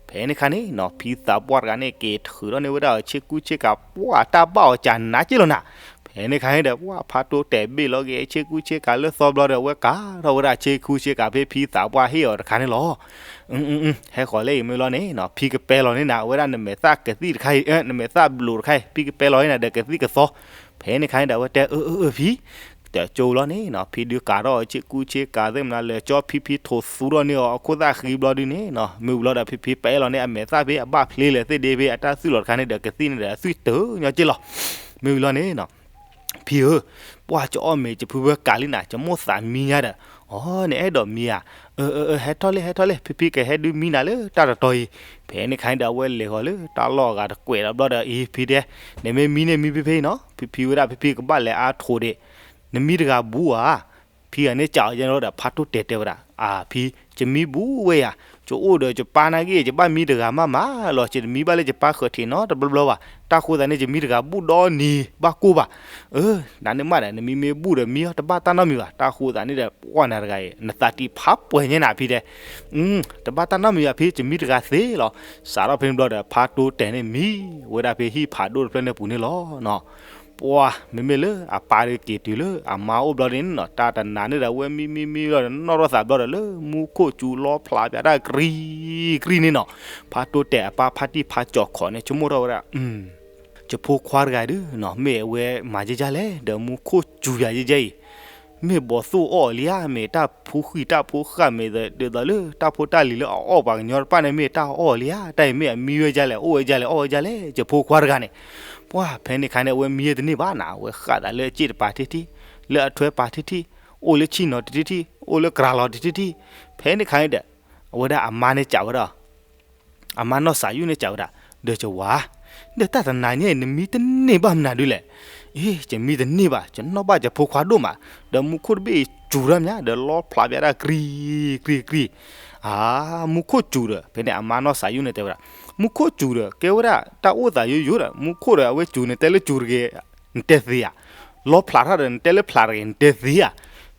ဖဲန့ၣ်ခါန့ၣ်နီၤ ဖံသးပှၢ်တဂၤန့ၣ် က့ၤထုးထီၣ်န့ၢ်ဝဲဒၣ်အဆ့ကူဆ့ကၤ ပှၢ်တၢ်ဘၣ်အီၤကနးက့လီၤနၤ. ဖဲန့ၣ်ခါန့ၣ်ဒီး ပှၢ်ဖါတိတဲာ်ဘ့ၣ်လီၤက့ၤဆ့ကူဆ့ကၤလၢသီဘျီဒီး အဝဲကးထီၣ်ဝဲဒၣ်ဆ့ကူဆ့ကၤဖဲဖံသးပှၢ်ဟ့ၣ်အီၤတခါန့ၣ်လီၤ. ဟဲဃီၤလၢအံၤမ့ၢ်လီၤန့ၣ်နီၤ ဖံကပဲလီၤန့ၢ်နၤ အဝဲဒၣ်နမဲာ်သၣ်ကသံၣ်တခါအံၤ နမဲာ်သၣ်ဘျိးတခါအံၤ ဖံကပဲလီၤန့ၢ်နၤဒီးကသံၣ်ကသီ. ဖဲန့ၣ်ခါန့ၣ်ဒီး အဝဲတဲအၢအၢအၢဖံ တကၠိလီၤန့ၣ်နီၤ ဖံဒုးကးထီၣ်အဆ့ကူဆ့ကၤသ့ၣ်မနုၤလၢာ်ကၠီ ဖံဖံထိးသူထီၣ်န့ၢ်အီၤအခိၣ်သၣ်ဃံဘျီဒုန့ၣ်နီၤ မ့ၢ်ဝံၤလီၤဒီး ဖံဖံပဲလီၤန့ၢ်အမဲာ်သၣ်ဖဲအဘၣ်ဖျ့လၢာ်သ့ၣ်ဒ့ဖဲအတၢ်သွံၣ်လီၤတခါန့ၣ်ဒီး ကသံၣ်န့ၣ်ဒီးအသွံၣ်တၢညီက့လီၤ. မ့ၢ်ဝံၤလီၤန့ၣ်နီၤ ဖံဧၢ, ပှၢ်ကအီၣ်မ့ၤ ယဖုဖၢကးလံနၤ ယမိၣ်သးမံညါဒီး, အီ နအဲၣ်ဒိးမံဧါ, အၢ အၢ အၢ ဟဲထီၣ်လံ ဟဲထီၣ်လံ ဖံဖံကဟဲဒုးမံနၤလၢတၢ်တတီၤအံၤ. ဖဲန့ၣ်ခါန့ၣ်ဒီး အဝဲလဲၤဃီၤလၢတၢ်လီၢ်အဂၤတကွဲးဒီးဘျီဒီး အံၤဖံတဲ, နမ့ၢ်မံန့ၣ်မံဖဲဖဲအံၤနီၤ ဖံဖံဝဲဒၣ် ဖံဖံကဘၣ်လဲၤအါထိးဒံး, နမံတဂၤဘူးဧါ, ဖံဂၤန့ၣ်စံးအီၤယဲန့ၣ်လီၤဒီး ဖါတိတဲာ်တဲဝဲဒၣ်, အၢ ဖံ, ယမံဘူးဝဲယၤ, ယအိၣ်ဒီးယပၢ်နာ်က့ ယဘၣ်မံတဂၤမးမးလီၤ ယတမံဘၣ်လၢယပၢ်ဃၢၤထံးနီတဘျီဘျီဘၣ်, တၢ်ဃိသးန့ၣ် ယမံတဂၤဘူးဒီနံၤဘၣ်ကိၢ်ဘၣ်. အၢ နန့ၣ်မးဒီး နမံမ့ၢ်ဘူးဒီးမံအီၤ တဘၣ်တၢ်နီတမံၤဘၣ်, တၢ်ဃိသးန့ၣ်ဒီး ပှၢ်နၤတဂၤအံၤ နသးတံၢ်ဖးပှဲၤညါနၤဖံတဲ, တဘၣ်တၢ်နီတမံၤဘၣ်ဖံ ယမံတဂၤသ့လီၤ. စးထီၣ်ဖဲန့ၣ်ဘျီဒီး ဖါတိတဲာ်န့ၣ်မံဝဲဒၣ်ဖဲဟံၣ်ဖးဒိၣ်တဖျၢၣ်န့ၣ်ပူၤန့ၣ်လီၤ. ပှၢ် မ့မ့ၢ်လၢအပၢ်ဒီးက့ၤတုၤလၢအမါအိၣ်ဘျီန့ၣ်နီၤ တၢ်တနာ်န့ၣ်ဒီး အဝဲမံမံမံလီၤဒီး နီၣ်ထီၣ်သးဘျီဒီး လၢမူခိၣ်စူၤလီဖျးပၠးတၢ်ကြံကြံန့ၣ်နီၤ, ဖါတိတဲာ်အပၢ်ဖါတံၢ်ဖါကၠီၤခီးန့ၣ် ဆိကမိၣ်ထီၣ်ဝဲဒၣ် ယဖိခွါတဂၤဒုးနီၤ မ့ၢ်အဝဲမၤယဲၢ်ယဲၢ်လဲၣ် ဒီးမူခိၣ်စူၤယၤယဲၢ်ယဲၢ်အံၤ, မ့ၢ်ဘီၣ်သိၣ်အီၣ်အီၤလံဧါ, မ့ၢ်တၢ်ဖိဃံၢ်တၢ်ဖိဃၢ် မ့ၢ်ဒ်သိးလၢ တၢ်ဖိတၢ်လံၤလၢအအီၣ်ပှၤကညီတဖၣ်န့ၣ် မ့ၢ်တၢ်အီၣ်အီၤလံဧါ, တၢ်အံၤမ့ၢ်အမံဝဲဒ်လဲၣ် အအိၣ်ဝဲဒ်လဲၣ် အီၣ်ဝဲဒ်လဲၣ် ယဖိခွါတဂၤန့ၣ်. ပှၢ် ဖဲန့ၣ်ခါန့ၣ် အဝဲမံဝဲတန့ၢ်ဘၣ်နၤ အဝဲဃၣ်သးလၢအစ့ၣ်တပၤထံထံ, လၢအထွဲပၤထံထံ, အိၣ်လၢဆံၣ်နီၤတထံထံ, အိၣ်လၢကြၤလီၤတထံထံ. ဖဲန့ၣ်ခါန့ၣ်ဒီး အဝဲဒၣ်အမါန့ၣ်စံးဝဲဒၣ် အမါနီၢ်စးယုၢ်န့ၣ်စံးဝဲဒၣ်, ဒီးယဝၤ, ဒီးတၢ်တနၤညါအံၤ နမံတန့ၢ်ဘၣ်မနုၤဒ်လဲၣ်. အ့ ယမံတန့ၢ်ဘၣ်, ယနီၣ်ဘၣ်ယဖိခွါဒိၣ်မး, ဒီးမူခိၣ်တဘ့ၣ်အံၤစူၤတၢ်မး ဒီးလီဖျးပၠးတၢ်ကြံကြံကြံ. အါ မူခိၣ်စူၤဒီး ဖဲန့ၣ်အမါနီၢ်စးယုၢ်န့ၣ်တဲဝဲဒၣ်, မူခိၣ်စူၤဒီး ကဲဝဲဒၣ်တၢ်အိၣ်သးယိယိဒီး မူခိၣ်ဒီးအဝဲစူၤန့ၣ် တဲလၢစူၤတဂ့ၤ နတဲသ့ဧါ, လီဖျးထီၣ်ဒီး နတဲလၢဖျးတဂ့ၤ နတဲသ့ဧါ.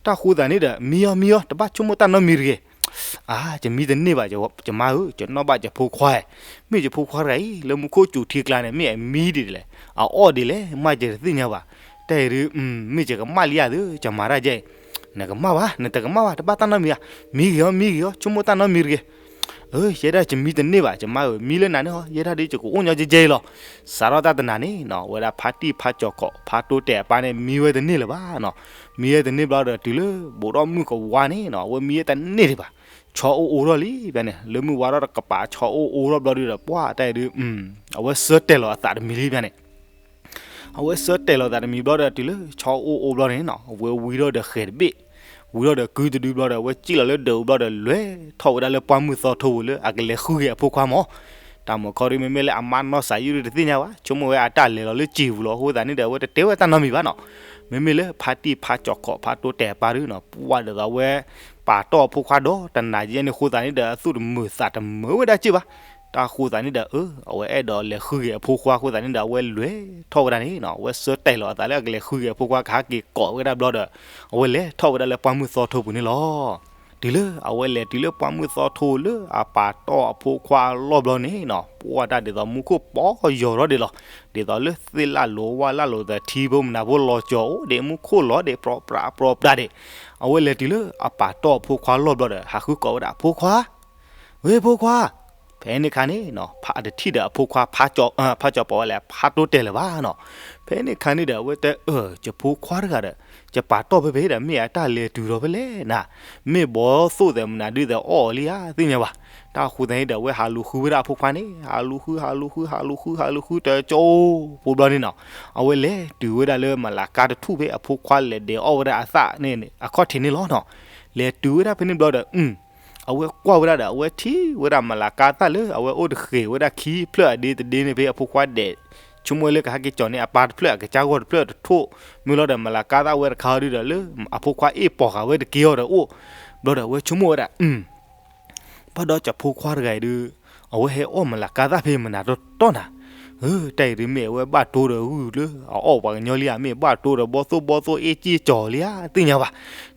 တၢ်ဃိသးန့ၣ်ဒီး မံအီၤ မံအီၤ တဘၣ်ဆိကမိၣ်တၢ်နီတမံၤတဂ့ၤ. အါ ယမံတန့ၢ်ဘၣ် ယမါဧၢ, ယနီၣ်ဘၣ်ယဖိခွါဧၢ, မ့ၢ်ယဖိခွါတဂၤအံၤ လၢမူခိၣ်စူၤထံကျါန့ၣ် မ့ၢ်အမံဒ်လဲၣ်, အအီၣ်ဒ်လဲၣ် မ့ၢ်ယတသ့ၣ်ညါဘၣ်. တၢ်အံၤဒုး မ့ၢ်ယကမၣ်လံဧါသ့ ယမၤတၢ်ယဲအံၤ. နကမၣ်ဘၣ် နတကမၣ်ဘၣ် တဘၣ်တၢ်နီတမံၤဧါ, မံဂ့ၤအီၤ မံဂ့ၤအီၤ ဆိကမိၣ်တၢ်နီတမံၤတဂ့ၤ. အၢ ယဲဒၣ်ယမံတန့ၢ်ဘၣ် ယမါဧၢ, မံလၢနၤန့ၣ်ဟီ ယဲဒၣ်ဒုးယကအိၣ်ညီကဲကဲအံၤလီၤ. စးထီၣ်တၢ်တနၤန့ၣ်နီၤ အဝဲဒၣ်ဖါတံၢ်ဖါကၠီၤခီး ဖါတိတဲာ်အပၢ်န့ၣ် မံဝဲတန့ၢ်လၢၤဘၣ်နီၤ. မံဝဲတန့ၢ်ဘျီဒီး တုၤလၢဘူးဒီးမုၢ်ကဝါန့ၣ်နီၤ အဝဲမံဝဲတန့ၢ်ဒံးဘၣ်. ဆီအိၣ်အိၣ်ထီၣ်လံဖဲန့ၣ် လၢမုၢ်ဝါထီၣ်တကပၤ ဆီအိၣ်အိၣ်ထီၣ်ဘျီဒုးဒီး ပှၢ်တၢ်အံၤဒုး အဝဲဆၢတဲာ်လီၤအသးတမံၤလံဖဲန့ၣ် အဝဲဆၢတဲာ်လီၤသးတမံၤဘျီဒီး တုၤလၢဆီအိၣ်အိၣ်ဘျီန့ၣ်နီၤ အဝဲဝံထီၣ်ဒီးဃဲၤတဘ့ၣ်, ဝံထီၣ်ဒီးကုတဒုဘျီဒီး အဝဲစံၣ်လီၤလၢဒၢးအူဘျီဒီး လဲၤထီၣ်ဝဲဒၣ်လၢပှၢ်မုၢ်သီထိပူၤလၢအကလဲၤဃုဂ့ၤအဖိခွါမး. တၢ်မုာ်ခီဒုး မ့မ့ၢ်လၢအမါနီၢ်စးယုၢ်ဒုးတသ့ၣ်ညါဘၣ်, ဆိကမိၣ်ဝဲအတၢ်လဲၤလီၤလၢစံာ်ပူၤလီၤအဃိသတးန့ၣ်ဒီး အဝဲတတဲဝဲတၢ်နီတမံၤဘၣ်နီၤ. မ့မ့ၢ်လၢဖါတံၢ်ဖါကၠီၤခီး ဖါတိတဲာ်အပၢ်ဒုးနီၤ ပှၢ်ဒ်သိးအဝဲ ပာ်တီၢ်အဖိခွါဒီးတနၤယဲန့ၣ်အဃိသတးန့ၣ်ဒီး အသူၣ်တမုာ်သးတမုာ်ဝဲဒၣ်စ့ၢ်ဘၣ်. တၢ်ဃိသတးန့ၣ်ဒီး အၢ အဝဲအဲၣ်ဒိးလဲၤဃုဂ့ၤအဖိခွါအဃိသတးန့ၣ်ဒီး အဝဲလဲၤထီၣ်ဝဲဒၣ်န့ၣ်နီၤ အဝဲဆၢတဲာ်လီၤအသးလၢအကလဲၤဃုဂ့ၤအဖိခွါ ကဟးက့ၤကိးဝဲဒၣ်ဘျီဒီး အဝဲလဲၤထီၣ်ဝဲဒၣ်လၢပှၢ်မုၢ်သီထိပူၤန့ၣ်လီၤ. တုၤလၢအဝဲလဲၤတုၤလၢပှၢ်မုၢ်သီထိလၢအပာ်တီၢ်အဖိခွါအလီၢ်ဘျီန့ၣ်နီၤ ပှၢ်တၢ်ဒ်သိးမူခိၣ်ပီယီၤထီၣ်ဒံးလီၤ. ဒ်သိးလၢသ့ၣ်လၣ်လိၤဝၣ်လၣ်လိၤသထံဖိမနၤဖိလီၤကၠီၤအိၣ်ဒံး မူခိၣ်လီၤဒံး ပြီပြးပြီပြးဒံး. အဝဲလဲၤတုၤလၢအပာ်တီၢ်အဖိခွါလီၢ်ဘျီဒီး ဟးဃုကိးဝဲဒၣ် ဖိခွါ, ဝဲၢ်ဖိခွါ. ဖဲန့ၣ်ခါန့ၣ်နီၤ ဖါတထံၣ်ဒီးအဖိခွါ ဖါကၠီၤ ဖါကၠီၤပီးဝဲလဲၣ် ဖါတိတဲာ်လၢၤဘၣ်နီၤ. ဖဲန့ၣ်ခါန့ၣ်ဒီး အဝဲတဲအၢ ယဖိခွါတဂၤဒီး ယပာ်တီၢ်ဖဲဖဲဒီး မ့ၢ်အတၢ်လဲၤတုၤထီၣ်ဖဲလဲၣ်နၤ, မ့ၢ်ဘီသိၣ်သဲးမနုၤဒုးသဲးအီၣ်အီၤလံဧါ သ့ၣ်ညါဘၣ်. တၢ်ဃိသတးန့ၣ်ဒီး အဝဲဟးလူၤဃုဝဲဒၣ်အဖိခွါန့ၣ် ဟးလူၤဃု ဟးလူၤဃု ဟးလူၤဃု ဟးလူၤဃု တကၠိဖိဘျီန့ၣ်နီၤ, အဝဲလဲၤတုၤဝဲဒၣ်လၢမလၤကါတထူၣ်ဖဲအဖိခွါလဲၤဒဲးအီၣ်ဝဲဒၣ်အသၣ်န့ၣ်အခီၣ်ထံးန့ၣ်လီၤနီၤ. လဲၤတုၤဝဲဒၣ်ဖဲန့ၣ်ဘျီဒီး အဝဲကွၢ်ဝဲဒၣ်ဒီး အဝဲထံၣ်ဝဲဒၣ်မလၤကါသၣ်လၢအဝဲအိၣ်တဃ့ၢ်ဝဲဒၣ်ခံဖျၢၣ်အဒ့တဒ့န့ၣ် ဖဲအဖိခွါဒဲး ဆိကမိၣ်လၢကဟဲက့ၤကၠီၤန့ၢ်အပၢ်တဖျၢၣ် အကစၢ်ဂီၢ်တဖျၢၣ်တထိၣ်, မ့ၢ်လီၤဒီးမလၤကါသၣ်ဝဲတခါအီၤဒုဒီး လၢအဖိခွါအ့ၣ်ပိာ်ဃာ်ဝဲတက့ၢ်အီၤဒီးအိၣ်, ဘျီဒီးအဝဲဆိကမိၣ်ဝဲဒၣ် ဘၣ်ဒီးကၠီဖိခွါတဂၤအံၤဒုး အဝဲဟဲအီၣ်မလၤကါသၣ်ဖဲမနၤတီတီနၤ, တၢ်အံၤဒုးမ့ၢ်အဝဲဘၣ်တိဒီးဂုၢ်လၢအအီၣ်ပှၤကညီလံဧါ, မ့ၢ်ဘၣ်တိဒီးဘီသိၣ်ဘီသိၣ်အ့ၣ်က့ၢ်ကၠီၤလံဧါ သ့ၣ်ညါဘၣ်.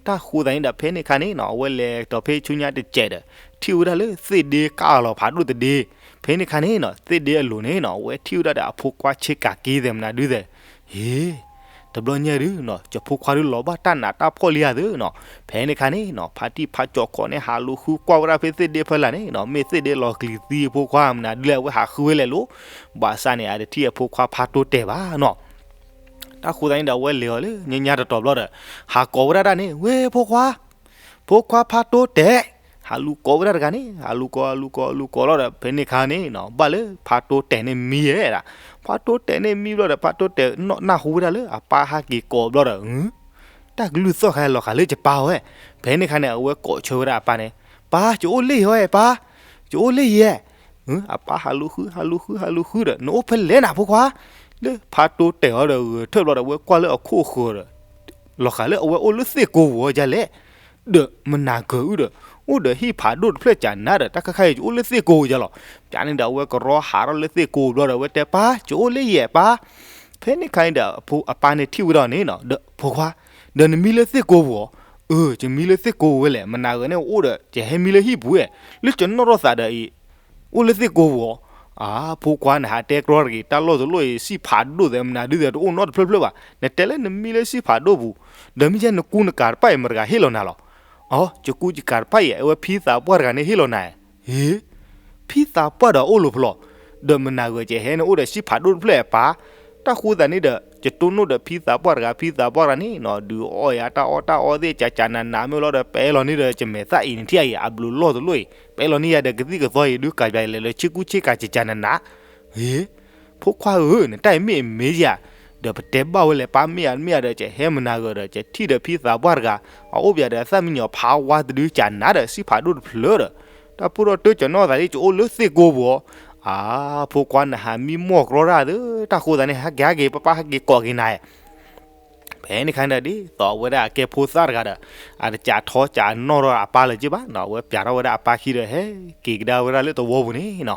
တၢ်ဃိသတးန့ၣ်ဒီး ဖဲန့ၣ်ခါန့ၣ်နီၤ အဝဲလဲၤကတီၤဖဲဆူညါတစဲးဒီး ထံၣ်ဝဲဒၣ်လၢသ့ၣ်ဒ့ကၢ်လီၤဖးဒိၣ်တဒ့, ဖဲန့ၣ်ခါန့ၣ်နီၤ သ့ၣ်ဒ့အလိၤန့ၣ်နီၤ အဝဲထံၣ်ဝဲဒၣ်ဒီးအဖိခွါဆ့ကၤက့သဲးမနုၤဒုသဲး, ဟ့ တဘျီညါဒုနီၤ ကၠီဖိခွါဒုလီၤဘၣ်တၢ်နးတၢ်ဖှီၣ်လံဧါသ့နီၤ. ဖဲန့ၣ်ခါန့ၣ်နီၤ ဖါတံၢ်ဖါကၠီၤခီန့ၣ် ဟးလူၤဃုကွၢ်ဝဲဒၣ်ဖဲသ့ၣ်ဒ့ဖီလာ်န့ၣ်နီၤ မ့ၢ်သ့ၣ်ဒ့လီၤကလံၤသံအဖိခွါမနုၤဒုလဲၣ် အဝဲဟးဃုဝဲလဲၣ်လိၤ, ဘၣ်ဆၣ်န့ၣ် အတထံၣ်အဖိခွါဖါတိတဲာ်ဘၣ်နီၤ. တၢ်ဃိသတးန့ၣ်ဒီး အဝဲလဲၤအီၤလၢညါညါတတီၤဘျီဒီး ဟးကိးဝဲဒၣ်တၢ်န့ၣ် ဝဲဖိခွါ ဖိခွါဖါတိတဲာ်, ဟးလူၤကိးဝဲဒၣ်တဂၤန့ၣ် ဟးလူၤကိး ဟးလူၤကိး ဟးလူၤကိးလီၤဒီး ဖဲန့ၣ်ခါန့ၣ်နီၤ ဘၣ်လၢဖါတိတဲာ်န့ၣ်မံဝဲဒၣ်, ဖါတိတဲာ်န့ၣ်မံဘျီဒီး ဖါတိတဲာ်နၢ်ဟူဝဲဒၣ်လၢအပၢ်ဟဲက့ၤကိးဘျီဒီး တၢ်ကလုၢ်သီၣ်ခါလီၤဃာ်လၢယပၢ်ဝဲ, ဖဲန့ၣ်ခါန့ၣ် အဝဲကိးဆၢဝဲဒၣ်အပၢ်န့ၣ် ပၢ် ယအိၣ်လၢယဲၢ် ပၢ်, ယအိၣ်လၢယဲၢ်, အပၢ်ဟးလူၤဃု ဟးလူၤဃု ဟးလူၤဃုဒီး နအိၣ်ဖဲလဲၣ်နၤဖိခွါ, လၢဖါတိတဲာ်အီၤဒီးဂဲၤထၢၣ်ဘျီဒီး အဝဲကွၢ်လၢအခိၣ်ဃၢၤဒီး လီၤဃာ်လၢအဝဲအိၣ်လၢသ့ၣ်ကိပူၤအီၤဒ်လဲၣ်, ဒီးမနၤဂၤအုဒီး အိၣ်ဒီးဟံၣ်ဖးဒိၣ်တဖျၢၣ်ကနၤဒီး တၢ်ခါခါအံၤ ယအိၣ်လၢသ့ၣ်ကိပူၤယၤလီၤ. ပျးန့ၣ်ဒီး အဝဲကရီဟးထီၣ်လၢသ့ၣ်ကိပူၤဘျီဒီး အဝဲတဲပၢ် ယအိၣ်လၢယဲၢ်ပၢ်, ဖဲန့ၣ်ခါန့ၣ်ဒီး အပၢ်န့ၣ်ထံၣ်ဝဲဒီးန့ၣ်နီၤ ဒီးဖိခွါ, ဒီးနမံလၢသ့ၣ်ကိပူၤအီၤ, အၢ ယမံလၢသ့ၣ်ကိပူၤဝဲလဲၣ် မနၤဂၤန့ၣ်အိၣ်ဒီး ယဟဲမံလၢဟံၣ်ပူၤဝဲ, လၢယနီၣ်ထီၣ်သးဒီးအံၤ အိၣ်လၢသ့ၣ်ကိပူၤအီၤ, အါ ဖိခွါ နဟးတဲကြီတဂ့ၤ တၢ်လီၢ်တလီၢ်အံၤ စံၣ်ဖးဒိၣ်သဲးမနၤဒုသဲးတအိၣ်နီတဖျၢၣ်ဖျၢၣ်ဘၣ်, နတဲလၢနမံလၢစံၣ်ဖးဒိၣ်ပူၤ, ဒီးမ့ၢ်ယဲနကူနကၤတဖၣ်အံၤ မတၤတဂၤဟ့ၣ်လီၤနၤလီၤ. အီ ယကူယကၤတဖၣ်အံၤ အဝဲဖံသးပှၢ်တဂၤန့ၣ်ဟ့ၣ်လီၤနၤ, ဟ့ ဖံသးပှၢ်ဒီးအိၣ်လီၤဖဲလဲၣ်, ဒီးမနၤဂၤ ယဟဲန့ၣ်အိၣ်ဒီးစံၣ်ဖးဒိၣ်တဖျၢၣ်အပၢ်, တၢ်ဃိသတးန့ၣ်ဒီး ယတိၢ်နီၣ်ဒီးဖံသးပှၢ်တဂၤ ဖံသးပှၢ်တဂၤန့ၣ်နီၤ ဒုးအီၣ်ယၤတၢ်အီၣ်တၢ်အီသ့ၣ်ကကနးနး မ့ၢ်လီၤဒီး ပဲလီၤန့ၣ်ဒီး ယမဲာ်သၣ်အံၤန့ၣ်ထံၣ်အံၤ အဘျုးလီၢ်တလီၢ်အံၤ ပဲလီၤန့ၢ်ယၤဒီးကသံၣ်ကသီအံၤ ဒုးကးပၠးလဲၤလၢဆ့ကူဆ့ကၤကကနးနး, ဟ့ ဖိခွါဧၢ နတၢ်အံၤမ့ၢ်အမ့ၢ်ယၤ, ဒီးပတဲဘၣ်ဝဲလဲၣ် ပၢ်မ့ၢ်ဧါမ့ၢ်ဧါဒီး ယဟဲမနၤဂၤဒီး ယထံၣ်ဒီးဖံသးပှၢ်တဂၤ အအိၣ်ပၠးဒီးအသၣ်မံညီၤဖးဝါတဒုကနးဒီး စံၣ်ဖးဒိၣ်တဖျၢၣ်ဒီး တၢ်ပိၢ်ထီၣ်တၢ်ကၠီၤနီၣ်သးလံ ယအိၣ်လၢသ့ၣ်ကိပူၤအီၤ, အါ ဖိခွါ နဟးမံမီၢ်ကြီတၢ်သ့ တၢ်ဃိသတးန့ၣ် ဟဲက့ၤဟဲက့ၤ ပၢ်ပၢ်ဟဲက့ၤကိးက့ၤနၤ, ဖဲန့ၣ်ခါန့ၣ်ဒီး ဒ်သိးအဝဲဒၣ်အကဲဖိသၣ်တဂၤဒီး အတကးထီကးနီၣ်ထီၣ်အပၢ်လၢၤက့ဘၣ်နီၤ အဝဲပၠးထီၣ်ဝဲဒၣ်အပၢ်ခံဒီး ဟဲက့ၤကဒါဝဲဒၣ်လၢသဝီပူၤန့ၣ်နီၤ,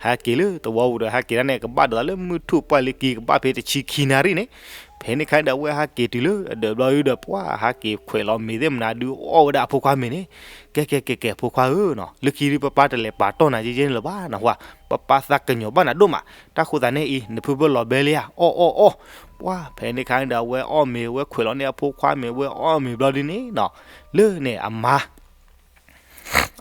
ဟဲက့ၤလၢသဝီပူၤဒီး ဟဲက့ၤဒၣ်န့ၣ် ကဘၣ်ဒိးသးလၢမုၢ်ထူၣ်ပှၢ်လံက့ၤ ကဘၣ်ဖဲတဆံခံနၣ်ရံၣ်န့ၣ်, ဖဲန့ၣ်ခါန့ၣ်ဒီး အဝဲဟဲက့ၤတုၤလၢအဒၢးဘျီဒုဒီး ပှၢ်ဟဲက့ၤခွဲးလီၤမ့ၤသ့ၣ်မနၤဒုးအီၣ်ဝဲဒၣ်အဖိခွါမ့ၤန့ၣ်, ကဲကဲကဲကဲ ဖိခွါဧၢနီၤ လၢခံဒုး ပၢ်ပၢ်တလဲၤပာ်တီၢ်နၤယဲယဲန့ၣ်လၢၤဘၣ်နီၤ ပၢ်ပၢ်သးကညီၤဘၣ်နၤဒိၣ်မး, တၢ်ဃိသတးန့ၣ်အံၤ နဖုဖၢၣ်လီၤဘဲလံဧါ အီၣ်အီၣ်အီၣ်, ပှၢ် ဖဲန့ၣ်ခါန့ၣ်ဒီး အဝဲအီၣ်မ့ၤ အဝဲခွဲးလီၤန့ၢ်အဖိခွါမ့ၤ အဝဲအီၣ်မ့ၤဘျီဒုန့ၣ်နီၤ, လၢန့ၣ်အမါ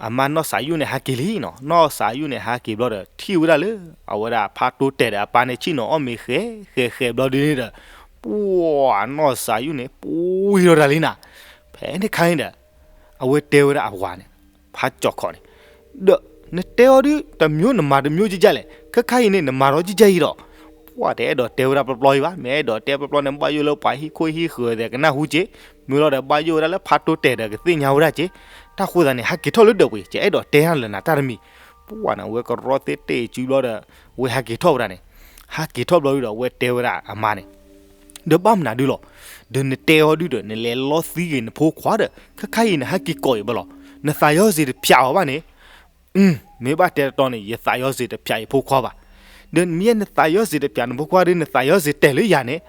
အမါနီၢ်စးယုၢ်န့ၣ်ဟဲက့ၤလံနီၤ, နီၢ်စးယုၢ်န့ၣ်ဟဲက့ၤဘျီဒီး ထံၣ်ဝဲဒၣ်လၢ အဝဲဒၣ်ဖါတိတဲာ်ဒီးအပၢ်န့ၣ် ဆ့ၣ်နီၤအီၣ်မ့ၤဃဲၤဃဲၤဃဲၤဘျီဒုန့ၣ်ဒီး, ပှၢ် နီၢ်စးယုၢ်န့ၣ် ပှံၤထီၣ်တၢ်လံနၤ, ဖဲန့ၣ်ခါန့ၣ်ဒီး အဝဲတဲဝဲဒၣ်အဝၤန့ၣ် ဖါကၠီၤခီန့ၣ်, ဒီးနတဲအီၤဒုး တမျိုးနမၤတမျိုးကကလဲၣ်, ခဲခါအံၤန့ၣ် နမၤထီၣ်ကကအံၤဒီး, ပှၢ် တအဲၣ်ဒိးတဲဝဲဒၣ်ပျီပျီအံၤဘၣ်, မ့ၢ်အဲၣ်ဒိးတဲပျီပျီန့ၣ် ဘၣ်ယိၣ်လၢပှၤဟံၣ်ခိၣ်ဟံၣ်ဃၢၤသဲးကနၣ်ဟူက့, မ့ၢ်လီၤဒီးဘၣ်ယိၣ်ဝဲဒၣ်လၢဖါတိတဲာ်ဒီးကသ့ၣ်ညါဝဲဒၣ်က့, တၢ်ဃိသတးန့ၣ် ဟဲက့ၤထီၣ်လၢဒၢးပူၤ ယအဲၣ်ဒိးတဲနၤလၢနၤတၢ်တမံၤ, ပှၢ်န့ၣ် အဝဲကရီသ့တ့ၢ်စုဘျီဒီး အဝဲဟဲက့ၤထီၣ်ဝဲဒၣ်န့ၣ်, ဟဲက့ၤထီၣ်ဘျီဒုဒီး အဝဲတဲဝဲဒၣ်အမါန့ၣ် ဒီးဘၣ်မနုၤဒုလီၤ, ဒီးနတဲအီၤဒုဒီး နလဲၤလီသံဂ့ၤနဖိခွါဒီး ခဲခါအံၤနဟဲက့ၤကိးအံၤဘၣ်လီၤ, နသးယီၤစ့ၤတဖျးအီၤဘၣ်န့ၣ်, မ့ၢ်ဘၣ်တဲတတီၤန့ၣ် ယသးယီၤစ့ၤတဖျးယဖိခွါဘၣ်, ဒီးမ့ၢ်နသးယီၤစ့ၤတဖျးနဖိခွါဒီး နသးယီၤစ့ၤတဲာ်လၢယၤန့ၣ်,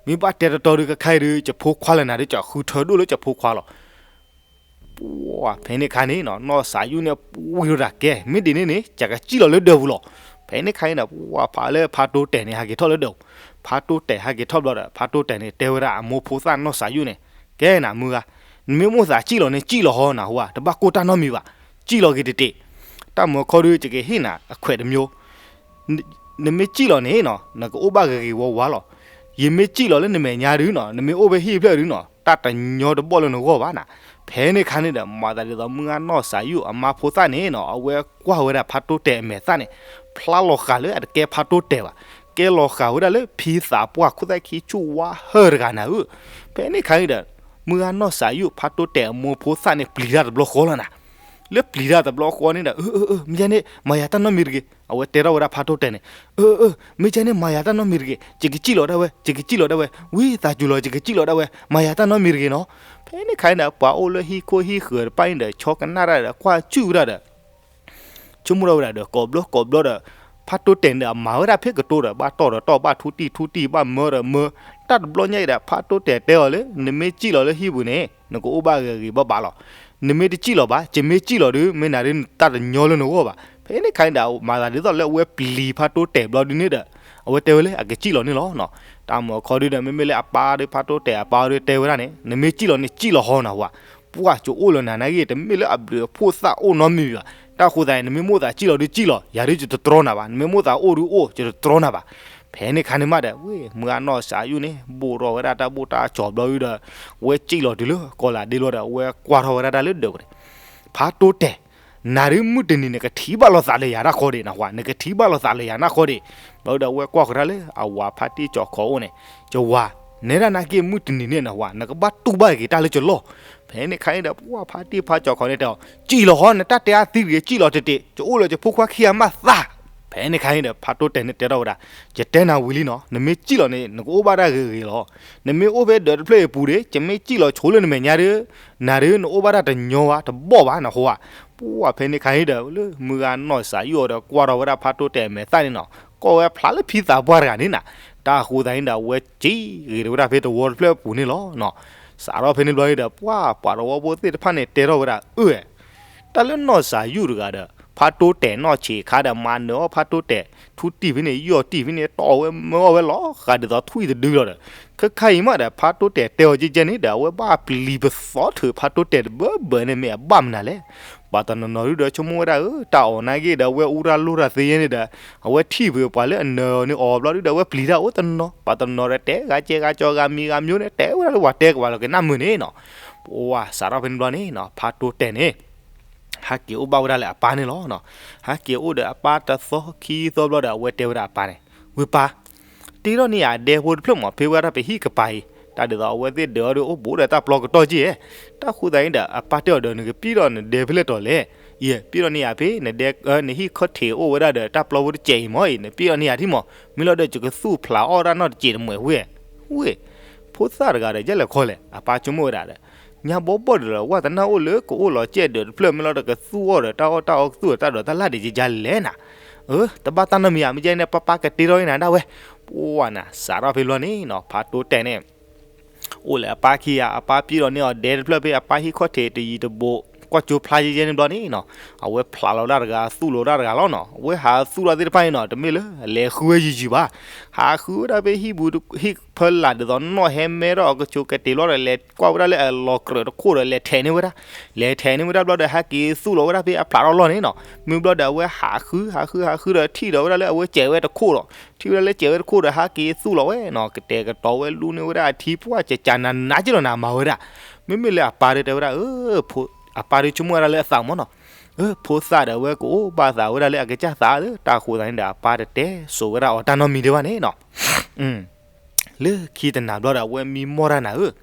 မ့ၢ်ဘၣ်တဲတတီၤဒီး ခဲခါအံၤဒီး ယဖိခွါလၢနၤဒီး ယဃုထၢဒိၣ်လၢယဖိခွါလီၤ. ပှၢ် ဖဲန့ၣ်ခါန့ၣ်နီၤ နီၢ်စးယုၢ်န့ၣ် ပှံၤထီၣ်တၢ်ကဲ မ့ၢ်ဒ်န့ၣ်န့ၣ် ယကစံၣ်လီၤလၢဒၢးပူၤလီၤ. ဖဲန့ၣ်ခါန့ၣ်ဒီး ပှၢ်ဖးလၢဖါတိတဲာ်န့ၣ် ဟဲက့ၤထီၣ်လၢဒၢးပူၤ, ဖါတိတဲာ်ဟဲက့ၤထီၣ်ဘျီဒီး ဖါတိတဲာ်န့ၣ် တဲဝဲဒၣ်အမိၢ်ဖိသၣ်နီၢ်စးယုၢ်န့ၣ်, ကဲနၤမုၢ်ဂၤ, နမ့ၢ်မိၣ်သးစံၣ်လီၤန့ၣ် စံၣ်လီၤဟီနၤဟူဧါ, တဘၣ်ကိၢ်တၢ်နီတမံၤဘၣ်, စံၣ်လီၤက့ၤတတ့ၢ်, တၢ်မၤခီဒုး ယကဟ့ၣ်နၤအခွဲးတမျိုး နမ့ၢ်စံၣ်လီၤန့ၣ်နီၤ နကအိၣ်ဘၣ်ဂ့ၤဂ့ၤဝါဝါလီၤ. ယမ့ၢ်စံၣ်လီၤလၢနမဲာ်ညါဒုနီၤ နမ့ၢ်အိၣ်ဖဲဟံၣ်ဖျၢၣ်ဒုနီၤ တၢ်တညီတဘီၣ်လၢနဂီၢ်ဘၣ်နၤ. ဖဲန့ၣ်ခါန့ၣ်ဒီး မၤသးဒ်သိးမုၢ်ဂၢ်နီၢ်စးယိၣ်အမါဖိသၣ်န့ၣ်နီၤ အဝဲကွၢ်ဝဲဒၣ်ဖါတိတဲာ်အမဲာ်သၣ်န့ၣ် ဖျါလီၤဃာ်လၢအတကဲဖါတိတဲာ်ဘၣ်, ကဲလီၤဃာ်ဝဲဒၣ်လၢဖံသးပှၢ်ခိၣ်သၣ်ခံဆူၣ်ဝါဟၢၣ်တဂၤနၤဧၢ. ဖဲန့ၣ်ခါန့ၣ်ဒီး မုၢ်ဂၢ်နီၢ်စးယိၣ်ဖါတိတဲာ်အမိၢ်ဖိသၣ်န့ၣ် ပျံၤတၢ်တဘျီဃီလီၤနၤ. လၢပျံၤတၢ်တဘျီဃီန့ၣ်ဒီး အၢ အၢ အၢ မ့ၢ်ယဲန့ၣ် မၤယၤတၢ်နီတမံၤတဂ့ၤ, အဝဲတဲထီၣ်ဝဲဒၣ်ဖါတိတဲာ်န့ၣ်, အၢ အၢ အၢ မ့ၢ်ယဲန့ၣ် မၤယၤတၢ်နီတမံၤတဂ့ၤ, ယကစံၣ်လီၤဒၣ်ဝဲ, ယကစံၣ်လီၤဒၣ်ဝဲ, ဝံသးစူၤလီၤ ယကစံၣ်လီၤဒၣ်ဝဲ, မၤယၤတၢ်နီတမံၤတဂ့ၤနီၤ. ဖဲန့ၣ်ခါန့ၣ်ဒီး ပှၤအိၣ်လၢဟံၣ်ခိၣ်ဟံၣ်ဃၢၤတဖၣ်န့ၣ်ဒီး ဆီကနၣ်တၢ်ဒီး ကွၢ်စူၣ်ဝဲဒၣ်ဒီး ဆိကမိၣ်ထီၣ်ဝဲဒၣ်ဒီး ကိးဘျီကိးဘျီဒီး ဖါတိတဲာ်န့ၣ်ဒီး အမၤဝဲဒၣ်ဖဲကတိၤဒီး ဘၣ်တီၢ်ဒီးတီၢ် ဘၣ်ထူတံၢ်ထူတံၢ် ဘၣ်မၢဒီးမၢ, တၢ်တဘျီညါအံၤဒီး ဖါတိတဲာ်တဲအီၤလၢ နမ့ၢ်စံၣ်လီၤလၢဟံၣ်ပူၤန့ၣ် နကအိၣ်ဘၣ်ဂ့ၤဂ့ၤဘၣ်ဘၣ်လီၤ. နမ့ၢ်တစံၣ်လီၤဘၣ်, ယမ့ၢ်စံၣ်လီၤဒီး မ့ၢ်နၤဒ်တၢ်တညီလၢနဂီၢ်ဘၣ်. ဖဲန့ၣ်ခါန့ၣ်ဒီး မၤသးဒ်သိးလၢအဝဲပျံၤဖါတိတဲာ်ဘျီဒုန့ၣ်ဒီး အဝဲတဲဝဲလၢအကစံၣ်လီၤန့ၣ်လီၤ. တၢ်မၤခီဒုဒီး မ့မ့ၢ်လၢအပၢ်ဒီး ဖါတိတဲာ်အပၢ်ဒီးတဲဝဲဒၣ်န့ၣ် နမ့ၢ်စံၣ်လီၤန့ၣ် စံၣ်လီၤဟီနၤဝဲ, ပှၢ်ကအိၣ်လၢနၤနာ်က့ တမ့ၢ်လၢအဘျုးအဖှိၣ်သၣ်အိၣ်နီတမံၤဘၣ်. တၢ်ဃိသတးန့ၣ် နမ့ၢ်မိၣ်သးစံၣ်လီၤဒီးစံၣ်လီၤ, ယၤဒ်ယတတြီနၤဘၣ်, နမ့ၢ်မိၣ်သးအိၣ်ဒီးအိၣ် ယတတြီနၤဘၣ်. ဖဲန့ၣ်ခါန့ၣ်မးဒီး ဝဲမုၢ်ဂၢ်နီၢ်စးယိၣ်န့ၣ် ဘိၣ်ထီၣ်ဝဲဒၣ်တၢ်ဘိၣ်တၢ်ကၠီၤဘျီဒုဒီး အဝဲစံၣ်လီၤတုၤလၢကီၤလၤဒ့ဘျီဒီး အဝဲကွၢ်ထီၣ်ဝဲဒၣ်တၢ်လၢဒၢးပူၤန့ၣ်, ဖါတိတဲာ် နၤဒ်မုၢ်တနံၤန့ၣ် ကထံၣ်ဘၣ်လိာ်သးလၢယၤတၢ်ဃီဒံးနဟါ, နကထံၣ်ဘၣ်လိာ်သးလၢယၤနၢ်ဃီဒံး. ဘျီဒုဒီး အဝဲကွၢ်ဃုာ်တၢ်လၢအဝၤဖါတံၢ်ကၠီၤခီအိၣ်န့ၣ်, ယဝၤ, နဲဒၣ်နာ်က့မုၢ်တနံၤန့ၣ်နဟါ နကဘၣ်တူၢ်ဘၣ်က့ၤတၢ်လၢယလီၢ်. ဖဲန့ၣ်ခါန့ၣ်ဒီး ပှၢ်ဖါတံၢ်ဖါကၠီၤခီန့ၣ်တဲအီၤ, စံၣ်လီၤဟီ, နတၢ်တဲအါသံတဂ့ၤ, စံၣ်လီၤတတ့ၢ်, ယအိၣ်လၢယဖိခွါခံဂၤမးသး. ဖဲန့ၣ်ခါန့ၣ်ဒီး ဖါတိတဲာ်န့ၣ်တဲထီၣ်ဝဲဒၣ်, ယတဲနၤဝံၤလံနီၤ, နမ့ၢ်စံၣ်လီၤန့ၣ် နကအိၣ်ဘၣ်တၢ်ဂ့ၤဂ့ၤလီၤ. နမ့ၢ်အိၣ်ဖဲဒၢးတဖျၢၣ်အံၤပူၤဒီး ယမ့ၢ်စံၣ်လီၤဆိလၢနမဲာ်ညါဒီး နၤဒီးနအိၣ်ဘၣ်တၢ်တညီဘၣ် တဘီၣ်ဘၣ်နဟါ. ပှၢ်ဖဲန့ၣ်ခါန့ၣ်ဒီး လၢမုၢ်ဂၢ်နီၢ်စးယိၣ်ဒီး ကွၢ်ထီၣ်ဝဲဒၣ်ဖါတိတဲာ်အမဲာ်သၣ်န့ၣ်နီၤ, ကီၢ်ဝဲဖျါလၢဖံသးပှၢ်တဂၤန့ၣ်နၤ. တၢ်ဃိသတးန့ၣ်ဒီး အဝဲစံၣ်ဂ့ၤတဝဲဒၣ်ဖဲသဝီတဖျၢၣ်အပူၤန့ၣ်လီၤ. စးထီၣ်ဖဲန့ၣ်ဘျီန့ၣ်ဒီး ပှၢ်ပှၤသဝီဖိသ့ၣ်တဖၣ်န့ၣ်တဲထီၣ်ဝဲဒၣ်, အၢ တၢ်လၢနီၢ်စးယိၣ်တဂၤဒီး ဖါတိတဲာ်နီၢ်ဆံးခါဒီး မၤနၢၤအီၣ်ဖါတိတဲာ် ထူတံၢ်ဖဲန့ၣ် ယီၢ်တံၢ်ဖဲန့ၣ် တီၢ်ဝဲမၢအီၣ်ဝဲလီၤဃးဒ်သိးထွံၣ်တဒုလီၤဒီး, ခဲခါအံၤမးဒီး ဖါတိတဲာ်တဲအီၤကဲကဲန့ၣ်ဒီး အဝဲဘၣ်ပျံၤပသီထုးဖါတိတဲာ်တဘၢဘၢန့ၣ် မ့ၢ်အဘၣ်မနုၤလဲၣ်. ပှၤတနီၤနီၤဒုဒီး ဆိကမိၣ်ဝဲဒၣ်ဧၢ တၢ်အီၣ်နာ်က့ဒီး အဝဲအူရၣ်လိၣ်တၢ်သ့ယဲန့ၣ်ဒီး အဝဲထံၣ်ပှၤလၢအနၢၤန့ၣ်အီၣ်ဘျီဒုဒီး အဝဲပျံၤတၢ်အိၣ်တနီၤ, ပှၤတနီၤဒီးတဲဂၤကဲဂၤကၠီဂၤမံၤဂၤမံၤန့ၣ် တဲဝဲဒၣ်လၢပှၤတဲကပၤလီၤကနၣ်မုာ်န့ၣ်နီၤ. ပှၢ်စးထီၣ်ဖဲန့ၣ်ဘျီန့ၣ်နီၤ ဖါတိတဲာ်န့ၣ် ဟဲက့ၤအိၣ်ဘၣ်ဝဲဒၣ်လၢအပၢ်န့ၣ်လီၤ. ဟဲက့ၤအိၣ်ဒီးအပၢ်တသီခံသီဘျီဒီး အဝဲတဲဝဲဒၣ်အပၢ်န့ၣ်, ဝ့ၢ်ပၢ်, တ့ထီၣ်န့ၢ်ယၤအဒဲဖိတဖျၢၣ်မး ဖဲဝဲဒၣ်ပဟံၣ်ကပၤအံၤ, တၢ်ဒ်သိးအဝဲသ့ၣ်ဒၢးအီၤဒီးအိၣ်ဘူးဒီးတၢ်ပျီကတီၢ်က့ၢ်ဧဲ. တၢ်ဃိသတးန့ၣ်ဒီး အပၢ်တဲအီၤဒီး နကပံၢ်ဒီးနဒဲဖဲလဲၣ်တီၤလဲၣ်. ယဲ ပံၢ်ထီၣ်န့ၢ်ယၤဖဲ နဒဲ နဟံၣ်ခီၣ်ထံးအိၣ်ဝဲဒၣ်ဒီးတၢ်ပျီဖိတစဲးအံၤမးအံၤ နပံၢ်ထီၣ်န့ၢ်ယၤထံၣ်မး, မ့ၢ်လီၤဒီးယကသူၣ်ဖျးအီၣ်တၢ်နီၢ်တစဲးတမှဲးဝဲ. ဝ့ၢ် ဖိသၣ်တဂၤဒီးယဲလဲၤခီလဲၣ်, အပၢ်ဆိကမိၣ်ဝဲဒၣ်ဒီး ညါဘီဘီၣ်ဒီးလၢ ဝဲတနၢ်အိၣ်လၢကအိၣ်လီၤကဲဒၢးတဖျၢၣ် မ့ၢ်လီၤဒီးကသူၣ်အီၣ်ဒီးတၢ်အီၣ်တၢ်အီကသူၣ်ဒီးတၢ်ဒိးတၢ်လၢ်ဒံးကကလဲၣ်နၤ. အၢ တဘၣ်တၢ်နီတမံၤဧါ, မ့ၢ်ကဲန့ၣ် ပၢ်ပၢ်ကတ့ထီၣ်အံၤနၤဒၣ်ဝဲ. ပှၢ်နၤ စးထီၣ်ဖဲဘျီန့ၣ်နီၤ ဖါတိတဲာ်န့ၣ် အိၣ်လၢအပၢ်ခံဂၤ, အပၢ်ပံၢ်ထီၣ်န့ၢ်အီၤဒဲတဖျၢၣ်ဖဲအပၢ်ဟံၣ်ခီၣ်ထံးတယံၤတဘူး ကွၢ်ကၠိဖျါယဲယဲန့ၣ်ဘျီန့ၣ်နီၤ, အဝဲဖျးလီၤဒၣ်တဂၤ သူၣ်လီၤဒၣ်တဂၤလီၤနီၤ. အဝဲဟးသူၣ်ထီၣ်သ့ၣ်တဖၣ်န့ၣ်နီၤ တမ့ၢ်လၢအလဲၤဃုဝဲယံာ်ယံာ်ဘၣ်. ဟးဃုဝဲဒၣ်ဖဲဟံၣ်ပူၤ ဟံၣ်ဖီလာ်ဒ်သိးနီၢ်ဟဲမဲထီၣ်အကဆိးကတ့ၤလီၤဒီး လဲၤကွၢ်ဝဲဒၣ်လၢအလီၤကြၢးတခိၣ်ဒီး လဲၤထဲးန့ၢ်ဝဲဒၣ်, လဲၤထဲးန့ၢ်ဝဲဒၣ်ဘျီဒီး ဟဲက့ၤသူၣ်လီၤဝဲဒၣ်ဖဲအဖျးထီၣ်လီၢ်န့ၣ်နီၤ. မ့ၢ်ဘျီဒီး အဝဲဟးဃု ဟးဃု ဟးဃုဒီး ထံၣ်ဒီးဝဲဒၣ်လၢအဝဲစဲးဝဲတခိၣ်ဒီး ထံၣ်ဝဲဒၣ်လၢစဲးဝဲတခိၣ်ဒီး ဟးက့ၤသူၣ်လီၤဝဲနီၤ, ကတဲာ်ကတီၤဝဲလူန့ၢ်ဝဲဒၣ်အထံ ပှၢ်ကကနးနးက့လီၤနၤ မၤဝဲဒၣ်. မ့မ့ၢ်လၢအပၢ်ဒီးတဲဝဲဒၣ် အၢ အပၢ်ဒီးဆိကမိၣ်ဝဲဒၣ်လၢအသးမၢ်နီၤ, အၢ ဖိသၣ်ဒီးအဝဲကအိၣ်ဘၣ်သးဝဲဒၣ်လၢအကစၢ်သးလၢ တၢ်ဃိသးန့ၣ်ဒီး အပၢ်တတဲစိာ်ဝဲဒၣ်အီၤတၢ်နီတမံၤဒံးဘၣ်န့ၣ်နီၤ. လၢခံတနၤဘျီဒီး အဝဲမံမီၢ်တၢ်နၤဧၢ,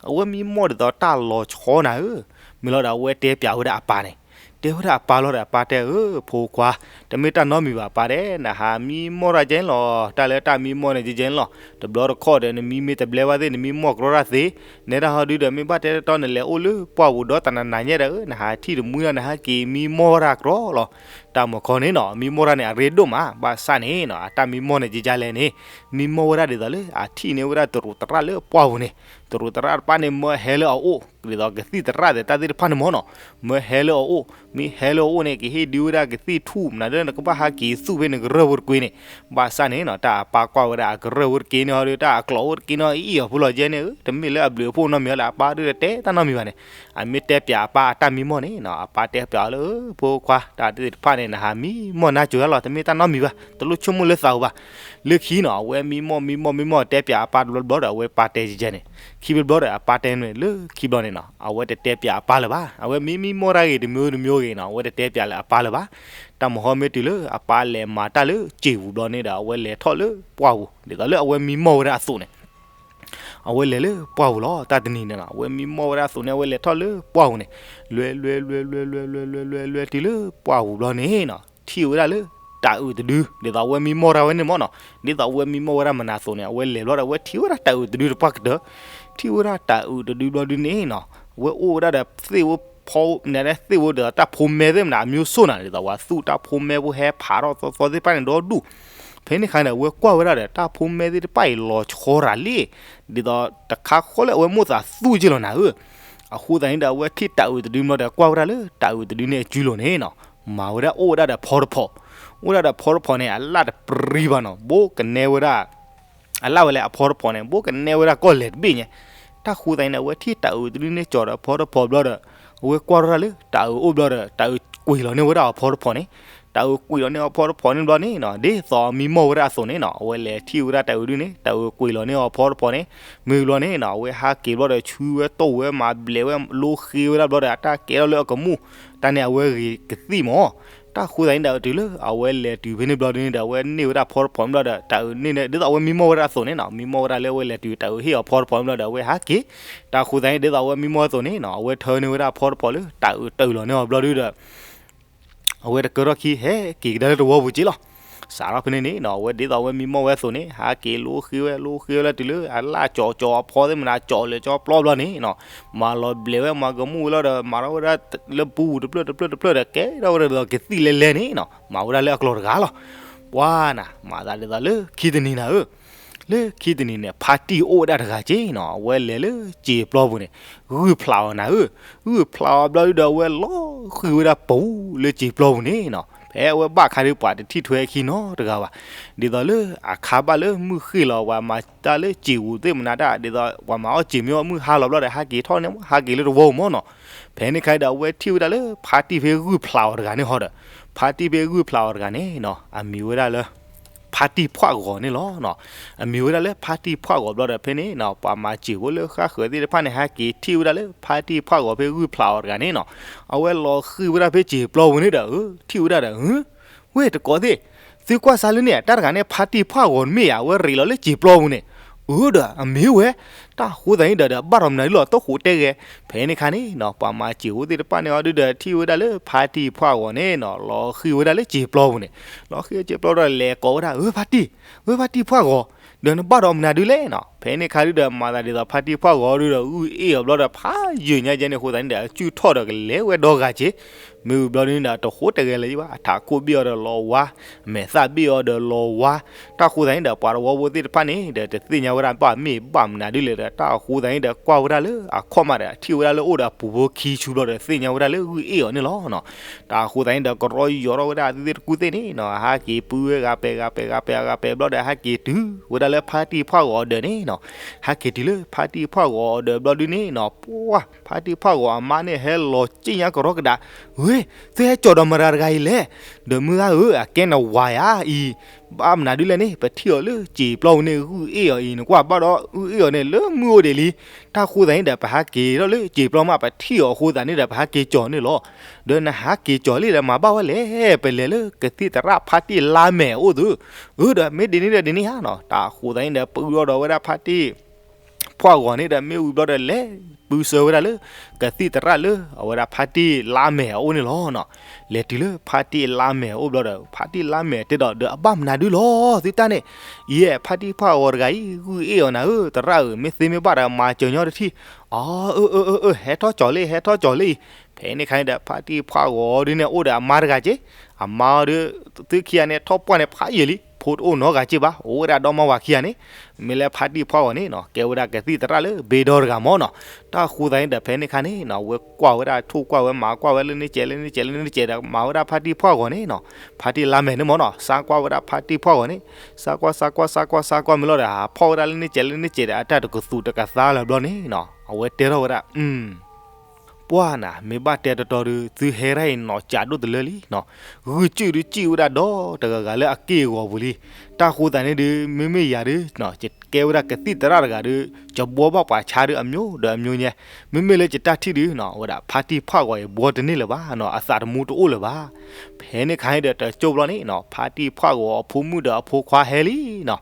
အဝဲမံမီၢ်ဒ်သိးတၢ်လီၤဆီနၤဧၢ. မ့ၢ်လီၤဒီး အဝဲတဲပျးဝဲဒၣ်အပၢ်န့ၣ်, တဲဝဲဒၣ်အပၢ်လီၤဒီး အပၢ်တဲ အၢ ဖိခွါ, တမ့ၢ်တၢ်နီတမံၤဘၣ်ပၢ်တဲ, နဟးမံမီၢ်တၢ်ကဲန့ၣ်လီၤ. တၢ်လၢတၢ်မံမီၢ်န့ၣ် ကဲကဲန့ၣ်လီၤ. တဘျီတခီၣ်ဒီး နမံမ့ၢ်တဘျဲဘၣ်သ့ၣ် နမံမီၢ်ကြီတၢ်သ့, နဲဒၣ်ဟီဒုဒီး မ့ၢ်ဘၣ်တဲတတီ နလဲၤအိၣ်လၢပှၢ်ပူၤဒီးတနၤနၤညါဒီး နဟးထံၣ်တမှံဒီး နဟးက့ၤမံမီၢ်ဝဲဒၣ်ကြီလီၤ. တၢ်မၤခီန့ၣ်နီၤ မံမီၢ်တၢ်န့ၣ် အရ့ဒိၣ်မး, ဘၣ်ဆၣ်န့ၣ်နီၤ အတၢ်မံမီၢ်န့ၣ် ကဲကဲလဲၣ်န့ၣ်, မံမီၢ်ဝဲဒၣ်ဒ်သိးလၢ အထံၣ်န့ၢ်ဝဲဒၣ်တရူးတရၣ်လၢပှၢ်ပူၤန့ၣ်, တရူးတရၣ်တဖၣ်န့ၣ် မၢဟဲလၢအအိၣ် ဒ်သိးကသံၣ်သရၣ်သ့ၣ်တၢ်သ့ၣ်တဖၣ်န့ၣ်မၢ်နီၤ, မၢဟဲလၢအအိၣ်, မ့ၢ်ဟဲလၢအအိၣ်န့ၣ် ကဟ့ၣ်ဒုးဝဲဒၣ်ကသံၣ်ထူၣ် မနုၤဒ်နကဘၣ်ဟးက့ၤသူၣ်ဖဲနကရၢၢ်ဖိတကွ့န့ၣ်, ဘၣ်ဆၣ်န့ၣ်နီၤ တၢ်အပၢ်ကွၢ်ဝဲဒၣ်အကရၢၢ်ဖိတကွ့န့ၣ်ဟီဒီး တၢ်အကျိာ်ဖိတကွ့န့ၣ် အအံၣ်အီၤဖိလီၤကဲန့ၣ်ဧၢ, တမ့ၢ်လၢအဘျုးအဖှိၣ်နီတမံၤလၢအပၢ်ဒုးတဲတၢ်နီတမံၤဘၣ်န့ၣ်, အမ့ၢ်တဲပျးအပၢ်အတၢ်မံမီၢ်န့ၣ်နီၤ အပၢ်တဲပျးအီၤလၢ ဖိခွါ တၢ်သ့ၣ်တဖၣ်န့ၣ် နဟးမံမီၢ်နၢ်ကၠိၤတၢ်လီၤ, တမ့ၢ်တၢ်နီတမံၤဘၣ်, တလိၣ်ဆိကမိၣ်လၢသးပူၤဘၣ်. လၢခံနီၤ အဝဲမံမီၢ်မံမီၢ်မံမီၢ်တဲပျးအပၢ်တဘျီတဘျီဒီး အဝဲပၢ်တဲကဲကဲန့ၣ်, ခံ ခံဘျီဒီး အပၢ်တဲန့ၣ်လၢခံဘျီန့ၣ်နီၤ, အဝဲတတဲပၠးအပၢ်လၢၤဘၣ်. အဝဲမ့ၢ်မံမီၢ်တၢ်ဂ့ၤတမံၤတမံၤဂ့ၤနီၤ, အဝဲတတဲပၠးလၢအပၢ်လၢၤဘၣ်. တၢ်မဟီမ့ၢ်တုၤလၢအပၢ်လဲၤမၤတၢ်လၢစ့ၣ်ပူၤဘျီန့ၣ်ဒီး အဝဲလဲၤထီၣ်လၢပှၢ်ပူၤ, ဒ်သိးလၢအဝဲမံမီၢ်ဝဲဒၣ်အသိးန့ၣ် အဝဲလဲၤလၢပှၢ်ပူၤလီၤ. တၢ်တနံၤန့ၣ်နီၤ, အဝဲမံမီၢ်ဝဲဒၣ်အသိးန့ၣ် အဝဲလဲၤထီၣ်လၢပှၢ်ပူၤန့ၣ်, လွဲလွဲလွဲလွဲလွဲလွဲလွဲလွဲတုၤလၢပှၢ်ပူၤဘျီန့ၣ်နီၤ, ထံၣ်ဝဲဒၣ်လၢတၤအုးတဒု, ဒ်သိးအဝဲမံမီၢ်တၢ်ဝဲန့ၣ်မ့ၢ်နီၤ, ဒ်သိးအဝဲမံမီၢ်ဝဲဒၣ်မနုၤအသိးန့ၣ် အဝဲလဲၤဘျီဒီး အဝဲထံၣ်ဝဲဒၣ်တၤအုးတဒုတပှၢ်ကတၢၢ်, ထံၣ်ဝဲဒၣ်တၤအုးတဒုဘျီဒုန့ၣ်နီၤ, အဝဲအိၣ်ဝဲဒၣ်ဒီးသ့ၣ်ဝဲဖီ နသ့ၣ်ဝဲဒ်သိးတၢ်ဖိမဲသ့ၣ်မနုၤ အမျိုးစိၣ်နၤ ဒ်သိးပှၤသူၣ်တၢ်ဖိမဲဖိဟဲဖးထီၣ်သီသီသ့ၣ်တဖၣ်န့ၣ်ဒီဒူၣ်. ဖဲန့ၣ်အခါန့ၣ် အဝဲကွၢ်ဝဲဒၣ်ဒီး တၢ်ဖိမဲသ့ၣ်တဖၣ်အံၤလီၤဆီရၤလံ, ဒ်သိးတခါဃီလၢအဝဲမိၣ်သးသူၣ်က့လီၤနၤဧၢ. အဃိသတးန့ၣ်ဒီး အဝဲထံၣ်တၤအုးတဒုဘျီဒီး ကွၢ်ဝဲဒၣ်လၢတၤအုးတဒုန့ၣ်အစုလိၤန့ၣ်နီၤ, မၤဝဲဒၣ်အိၣ်ဝဲဒၣ်ဒီးဖီတဖီ, အိၣ်ဒၣ်ဒီးဖီတဖီန့ၣ် အလၣ်တပြံဘၣ်နီၤ, ဘိကနဲဝဲဒၣ် အလၣ်ဝဲလၢအဖီတဖီန့ၣ် ဘိကနဲဝဲဒၣ်ကီၢ်လဲၤတဘ့ၣ်ညါ. တၢ်ဃိသတးန့ၣ်ဒီး အဝဲထံၣ်တၤအုးတဒုန့ၣ်ကၠီၤဒီးဖီတဖီဘျီဒီး အဝဲကွၢ်ထီၣ်တၢ်လၢတၤအုးအိၣ်ဘျီဒီး တၤအုးကွံာ်လီၤန့ၢ်ဝဲဒၣ်အဖီတဖီန့ၣ်, တၤအုးကွံာ်လီၤန့ၢ်အဖီတဖီန့ၣ်ဘျီန့ၣ်နီၤ, ဒ်သိးမံမီၢ်ဝဲဒၣ်အသိးန့ၣ်နီၤ, အဝဲလဲၤထံၣ်ဝဲဒၣ်တၤအုးဒုန့ၣ် တၤအုးကွံာ်လီၤန့ၢ်အဖီတဖီန့ၣ်, မ့ၢ်ဘျီန့ၣ်နီၤ အဝဲဟးက့ၤဘျီဒီး ဆူဝဲတိၢ်ဝဲမၤဘျဲးဝဲလိဃ့ဝဲဒၣ်ဘျီဒီး အတၢ်ကဲထီၣ်လၢအကမူၣ် တၢ်န့ၣ် အဝဲဂ့ၤကသံၣ်မး. တၢ်ဃိသတးန့ၣ်ဒီး တုၤလၢအဝဲလဲၤတုၤဖဲန့ၣ်ဘျီဒုန့ၣ်ဒီး အဝဲန့ၢ်ဝဲဒၣ်ဖီတဖီန့ၣ်ဘျီဒီး တၤအုးန့ၣ်န့ၣ် ဒ်သိးအဝဲမံမီၢ်ဝဲဒၣ်အသိးန့ၣ်နီၤ, မံမီၢ်ဝဲဒၣ်လၢအဝဲလဲၤတုၤ တၤအုးဟ့ၣ်အီၤဖီတဖီန့ၣ်ဘျီဒီး အဝဲဟးက့ၤ. တၢ်ဃိသတးန့ၣ် ဒ်သိးအဝဲမံမီၢ်အသိးန့ၣ်နီၤ, အဝဲထၢန့ၢ်ဝဲဒၣ်ဖီတဖီလၢတၤအုးတၢၢ်လီၤန့ၢ်အီၤဘျီဒုဒီး အဝဲတကၢထီၣ်ခံ ဟဲက့ၤကဒါလၢတဝီပူၤက့လီၤ. စးထီၣ်ဖဲန့ၣ်န့ၣ်နီၤ, အဝဲဒ်သိးအဝဲမံမီၢ်ဝဲအသိးန့ၣ် ဟးက့ၤလိဃ့ဝဲ လိဃ့ဝဲလၢတုၤလၢအလၣ်ကၠီၤကၠီၤအဖီသ့ၣ်မနုၤ ကၠီၤလၢကၠီၤပျီဘျီန့ၣ်နီၤ, မၤလီၤဘျဲးဝဲ မၤကမူၣ်ဝဲလီၤဒီး မၤထီၣ်ဝဲဒၣ်လၢပူပူၤတဖျၢၣ်တဖျၢၣ်တဖျၢၣ်ဒီး ကဲထီၣ်ဝဲဒၣ်ဒ်သိးကသံၣ်လဲလဲန့ၣ်နီၤ, မၤဝဲဒၣ်လၢအကျိၤတဂၤလီၤ. ပှၤနၤ မၤသးဒ်သိးလၢခံတနံၤနၤဧၢ, လၢခံတနံၤန့ၣ် ဖါတံၢ်အိၣ်ဝဲဒၣ်တဂၤက့နီၤ, အဝဲလဲၤလၢစ့ပျီပူၤန့ၣ် ဂုၢ်ဖျးအီၤနၤဧၢ, ဂုၢ်ဖျးအီၤဘျီဒုဒီး အဝဲလီၤဃံၤဝဲဒၣ်ပူၤလၢစ့ပျီပူၤန့ၣ်နီၤ, ဖဲအဝဲဘၣ်ခါဒုး ပှၤတထံၣ်ထွဲအခံနီတဂၤဘၣ်. ဒ်သိးလၢအခါဘၣ်လၢမုၢ်ဃ့ၢ်လီၤ ပှၤမၤတၢ်လၢစ့ပူၤသ့ၣ်မနုၤတၢ် ဒ်သိးပှၤမၤအီၣ်စ့မ့ၢ်အီၣ်မုၢ်ဟါလီၤဘျီဒီး ဟးက့ၤထီၣ်န့ၣ် ဟးက့ၤလၢတဝီပူၤမ့ၢ်နီၤ. ဖဲန့ၣ်ခါဒီး အဝဲထံၣ်ဝဲဒၣ်လၢဖါတံၢ်ဖဲဂုၢ်ဖျးအီၤတဂၤန့ၣ်ဟီဒီး ဖါတံၢ်ဖဲဂုၢ်ဖျးအီၤတဂၤန့ၣ်နီၤ အမံၤဝဲဒၣ်လၢ ဖါတံၢ်ဖှၣ်ဂီၤန့ၣ်လီၤ. အမံၤဝဲဒၣ်လၢဖါတံၢ်ဖှၣ်ဂီၤဘျီဒီး ဖဲန့ၣ်နီၤ ပှၤမၤစ့ဖိလၢဃၣ်ဃၢၤသ့ၣ်တဖၣ်န့ၣ် ဟဲက့ၤထံၣ်ဝဲဒၣ်လၢဖါတံၢ်ဖှၣ်ဂီၤဖဲဂုၢ်ဖျးအီၤတဂၤန့ၣ်နီၤ အဝဲလီၤဃံၤဝဲဒၣ်ဖဲစ့ပျီပူၤန့ၣ်ဒီး ထံၣ်ဝဲဒၣ်ဒီး ဝ့ၢ်တကိးသ့ၣ်, သုကွၢ်စၢ်လၢန့ၣ် တၢ်တဂၤန့ၣ် ဖါတံၢ်ဖှၣ်ဂီၤတမ့ၢ်ဧါ, အဝဲရ့းလီၤလၢစ့ပျီပူၤန့ၣ်, အၢဒီးအမ့ၢ်ဝဲ, တၢ်ဃိသတးန့ၣ်ဒီး ဒီးဘၣ်ဒီးမနုၤဒ်လီၤ တဃိးတဲဂဲၤ. ဖဲန့ၣ်ခါန့ၣ်နီၤ ပှၤမၤစ့ဖိသ့ၣ်တဖၣ်န့ၣ်အီၤဒုဒီး ထံၣ်ဝဲဒၣ်လၢဖါတံၢ်ဖှၣ်ဂီၤန့ၣ်နီၤ လီၤဃံၤဝဲဒၣ်လၢစ့ပျီပူၤန့ၣ်, လီၤဃံၤစ့ပျီဒီး လဲၤကိးဝဲဒၣ် ဧၢ ဖါတံၢ်, ဧၢ ဖါတံၢ်ဖှၣ်ဂီၤ, ဒီးနဘၣ်ဒီးမနုၤဒုလဲၣ်နီၤ. ဖဲန့ၣ်ခါဒုဒီး မၤသးဒ်သိးဖါတံၢ်ဖှၣ်ဂီၤဒုဒီး ဂုၢ်အ့ၣ်အီၤဘျီဒီး ဖးယုာ်ညါကဲန့ၣ် အဃိသတးန့ၣ်ဒီး အစုၣ်ထီၣ်ဒီးကလဲၤဝဲဒီဂၤက့ မ့ၢ်ဝံၤဘျီဒုန့ၣ်ဒီး တဃိးတဲဂဲၤလၢၤဘၣ်, အထးခိၣ်ဘ့ၣ်အီၤဒီးလီၤဝါ, မဲာ်သၣ်ဘ့ၣ်အီၤဒီးလီၤဝါ, တၢ်ဃိသတးန့ၣ်ဒီး ပှၤတဝီဖိသ့ၣ်တဖၣ်န့ၣ်ဒီး တသ့ၣ်ညါဝဲဒၣ်ဘၣ်မ့ၢ်ဘၣ်မနုၤဒုလဲၣ်ဒီး တၢ်ဃိသတးန့ၣ်ဒီး ကွၢ်ဝဲဒၣ်လၢအခီၣ်မးဒီး ထံၣ်ဝဲဒၣ်လၢအိၣ်ဒီးအပူၤဖိခံဆူဘျီဒီး သ့ၣ်ညါဝဲဒၣ်လၢဂုၢ်အ့ၣ်အီၤန့ၣ်လီၤနီၤ. တၢ်ဃိသတးန့ၣ်ဒီး ကရီယီၤထီၣ်ဝဲဒၣ်သ့ၣ်တကူၣ်သ့ၣ်န့ၣ်နီၤ ဟးက့ၤပုၢ်ဝဲဂၤပဲာ်ဂၤပဲာ်ဂၤပဲာ်ဂၤပဲာ်ဘျီဒီး ဟဲက့ၤတုၤဝဲဒၣ်လၢဖါတံၢ်ဖှၣ်ဂီၤအဒၢးန့ၣ်နီၤ, ဟဲက့ၤတုၤလၢဖါတံၢ်ဖှၣ်ဂီၤအဒၢးဘျီဒုန့ၣ်နီၤ ပှၢ် ဖါတံၢ်ဖှၣ်ဂီၤအမါန့ၣ် ဟဲလီၤစ့ၣ်ညါကရီကဒါ, ဝ့ၢ် သုဟဲကၠီၤဒီးမတၤတဂၤအံၤလဲၣ်, ဒီးမုၢ်ဂၤဧၢ အကဲနဝၤဧါအံၤ, ဘၣ်မနုၤဒ်လဲၣ်န့ၣ် ပထံၣ်အီၤလၢစ့ပျီပူၤန့ၣ် ဂုၢ်အ့ၣ်အီၤအံၤ နကွၢ်ဘၣ်ဒီး ဂုၢ်အ့ၣ်အီၤန့ၣ် လၢမုၢ်အိၣ်ဒံးလံ, တၢ်ဃိသတးန့ၣ်ဒီး ပဟးက့ၤထီၣ်လၢစ့ပျီမး ပထံၣ်အီၤအဃိသတးန့ၣ်ဒီး ပဟးက့ၤကၠီၤန့ၣ်လီၤ. ဒီးနဟးက့ၤကၠီၤလံဒီး မၤဘၣ်ဝဲလဲၣ်, ပလဲၤလၢကသံၣ်သရၣ်ဖါတံၢ်လါမဲာ်အအိၣ်သု, အၢ ဒီးမ့ၢ်ဒ်န့ၣ်ဒီးဒ်န့ၣ်ဧါနီၤ. တၢ်ဃိသတးန့ၣ်ဒီး ပုၢ်ဒီဒီးဝဲဒၣ်ဖါတံၢ် ဖှၣ်ဂီၤန့ၣ်ဒီး မ့ၢ်ဝံၤဘျီဒီး လဲၤပုၢ်ဆှၢဝဲဒၣ်လၢ ကသံၣ်သရၣ်လၢ အဝဲဒၣ်ဖါတံၢ်လါမဲာ်အအိၣ်န့ၣ်လီၤနီၤ. လဲၤတုၤလၢဖါတံၢ်လါမဲာ်အအိၣ်ဘျီဒီး ဖါတံၢ်လါမဲာ်တဲဒီး ဒီးအဘၣ်မနုၤဒုလီၤ သုတၢ်န့ၣ်, ယဲ ဖါတံၢ်ဖှၣ်ဂီၤတဂၤအံၤ ဂုၢ်အ့ၣ်အီၤနၤဧၢ သရၣ်ဧၢ, မ့ၢ်သ့မ့ၢ်ဘၣ်ဒီး မၤစၢၤညီတထံၣ်, အၢ အၢ အၢ အၢ ဟဲထီၣ်ကၠီၤလံ ဟဲထီၣ်ကၠီၤလံအံၤ. ဖဲန့ၣ်ခါန့ၣ်ဒီး ဖါတံၢ်ဖှၣ်ဂီၤဒုန့ၣ် အိၣ်ဒီးအမါတဂၤက့, အမါအီၤဒု သုခံဂၤန့ၣ် ထီၣ်ပှၢ်န့ၣ် ဖးယံာ်လံ, ဖိတအိၣ်နီတဂၤက့ဘၣ်, အိၣ်ဝဲဒၣ်ဒီမါဝၤခံဂၤန့ၣ်, မ့ၢ်လၢဖါတံၢ်ဖှၣ်ဂီၤန့ၣ်နီၤ ကဲဝဲဒၣ်ကသံၣ်သရၣ်လၢ ဘ့ဒီတဂၤမ့ၢ်နီၤ. တၢ်ဃိသတးန့ၣ်ဒီး ဖဲန့ၣ်ခါန့ၣ်နီၤ အဝဲကွၢ်ဝဲဒၣ် ထိၣ်ကွၢ်ဝဲ မၤကွၢ်ဝဲလၢန့ၣ်ကဲး လၢန့ၣ်ကဲး လၢန့ၣ်ကဲးဒီး မၤဝဲဒၣ်ဖါတံၢ်ဖှၣ်ဂီၤန့ၣ်နီၤ, ဖါတံၢ်လါမဲာ်န့ၣ်မ့ၢ်နီၤ စါကွၢ်ဝဲဒၣ်ဖါတံၢ်ဖှၣ်ဂီၤန့ၣ်, စါကွၢ် စါကွၢ် စါကွၢ် စါကွၢ်မ့ၢ်လီၤဒီး ဟးဖီၣ်ဝဲဒၣ်လၢန့ၣ်ကဲး လၢန့ၣ်ကဲးဒီး အတၢ်တကသူးတကသါလၢၤဘျီန့ၣ်နီၤ အဝဲတဲထီၣ်ဝဲဒၣ် အၢ ပှၢ်နၤ မ့ၢ်ဘၣ်တဲတတီဒုး သုဟဲတၢ်အံၤနီၢ်ကးဒိၣ်တလၢလံနီၤ, ဂုာ်စူၣ်ဒုးစံၣ်ဝဲဒၣ်ဒီးတဂၤဂၤလၢအက့ၢ်အဂီၤပူၤလံ. တၢ်ဃိသတးန့ၣ်ဒုး မ့မ့ၢ်ယၤဒုး ယကဲဝဲဒၣ်ကသံၣ်သရၣ်တဂၤဒုး ယဘှီဘၣ်ပှၤဆါဒုးအမျိုးဒီးအမျိုးညါ, မ့မ့ၢ်လၢယတၢ်ထံၣ်ဒုးနီၤ ဝဲဒၣ်ဖါတံၢ်ဖှၣ်ဂီၤအံၤဘှီတန့ၢ်လၢၤဘၣ်နီၤ, အသးတမူတအိၣ်လၢၤဘၣ်. ဖဲန့ၣ်ခါအံၤဒီး တကၠိၢ်ဘျီန့ၣ်နီၤ ဖါတံၢ်ဖှၣ်ဂီၤအဖိမုၣ်ဒီးအဖိခွါဟဲလံနီၤ.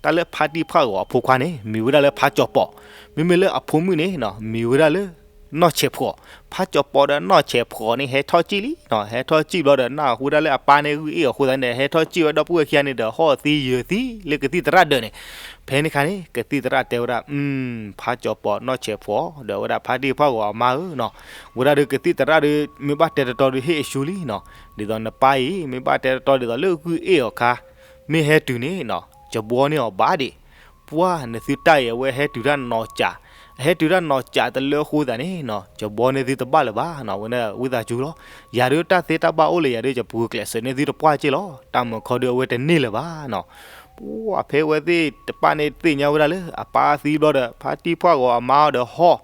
တၢ်လၢဖါတံၢ်ဖှၣ်ဂီၤအဖိခွါန့ၣ် မံၤဝဲဒၣ်လၢဖါကၠီၤပီၤ, မ့မ့ၢ်လၢအဖိမုၣ်န့ၣ်နီၤ မံၤဝဲဒၣ်လၢ နီၢ်ဆဲးဖှီၣ်. ဖါကၠီၤပီၤဒီးနီၢ်ဆဲးဖှီၣ်န့ၣ် ဟဲထီၣ်စံၣ်လံနီၤ, ဟဲထီၣ်စံၣ်ဘျီဒီး နၢ်ဟူဝဲဒၣ်လၢအပၢ်န့ၣ်ဂုၢ်အ့ၣ်အီၤအဃိသတးန့ၣ်ဒီး ဟဲထီၣ်စံၣ်ဝဲဒီပုၢ်ဝဲၢ်ခံဂၤန့ၣ်ဒီး ဟီၣ်သံယၢၤသံလၢကသံၣ်သရၣ်ဒၢးန့ၣ်. ဖဲန့ၣ်ခါန့ၣ် ကသံၣ်သရၣ်တဲဝဲဒၣ် ဖါကၠီၤပီၤနီၢ်ဆဲးဖှီၣ် ဒီးဝဲဒၣ်ဖါတံၢ်ဖှၣ်ဂီၤအမါဧၢနီၤ, ဝဲဒၣ်ဒီးကသံၣ်သရၣ်ဒီး မ့ၢ်ဘၣ်တဲတတီဒီးဟ့ၣ်အဆူလံနီၤ, ဒ်သိးနပၢ်အံၤ မ့ၢ်ဘၣ်တဲတတီဒ်သိးလၢဂုၢ်အ့ၣ်အီၤခါ မ့ၢ်ဟဲတုၤန့ၣ်နီၤ ယဘှီန့ၢ်အီၤဘၣ်ဒံး. ပှၢ်နသုတၢ်အံၤ အဝဲဟဲတုၤတၢ်နီၢ်ကး, ဟဲတုၤတၢ်နီၢ်ကးတလၢအဃိသတးန့ၣ်နီၤ ယဘှီန့ၢ်သုတဘၣ်လၢၤဘၣ်နီၤ, ဝဲန့ၣ်ဝံသးစူၤလီၤ. ယၤဒုးတၢ်သ့တၢ်ဘၣ်အိၣ်လၢယၤဒုး ယပူၤကျဲးစၢးန့ၢ်သုတပှၢ်က့ၢ်လီၤ. တၢ်မုာ်ခီဒုးအဝဲတန့ၢ်လၢၤဘၣ်နီၤ. ပှၢ်ဖဲဝဲသ့ၣ်တဖၣ်န့ၣ်သ့ၣ်ညါဝဲဒၣ်လၢ အပၢ်သံဘျီဒီး ဖါတံၢ်ဖှၣ်ဂီၤအမါအီၤဒီးဟီၣ်,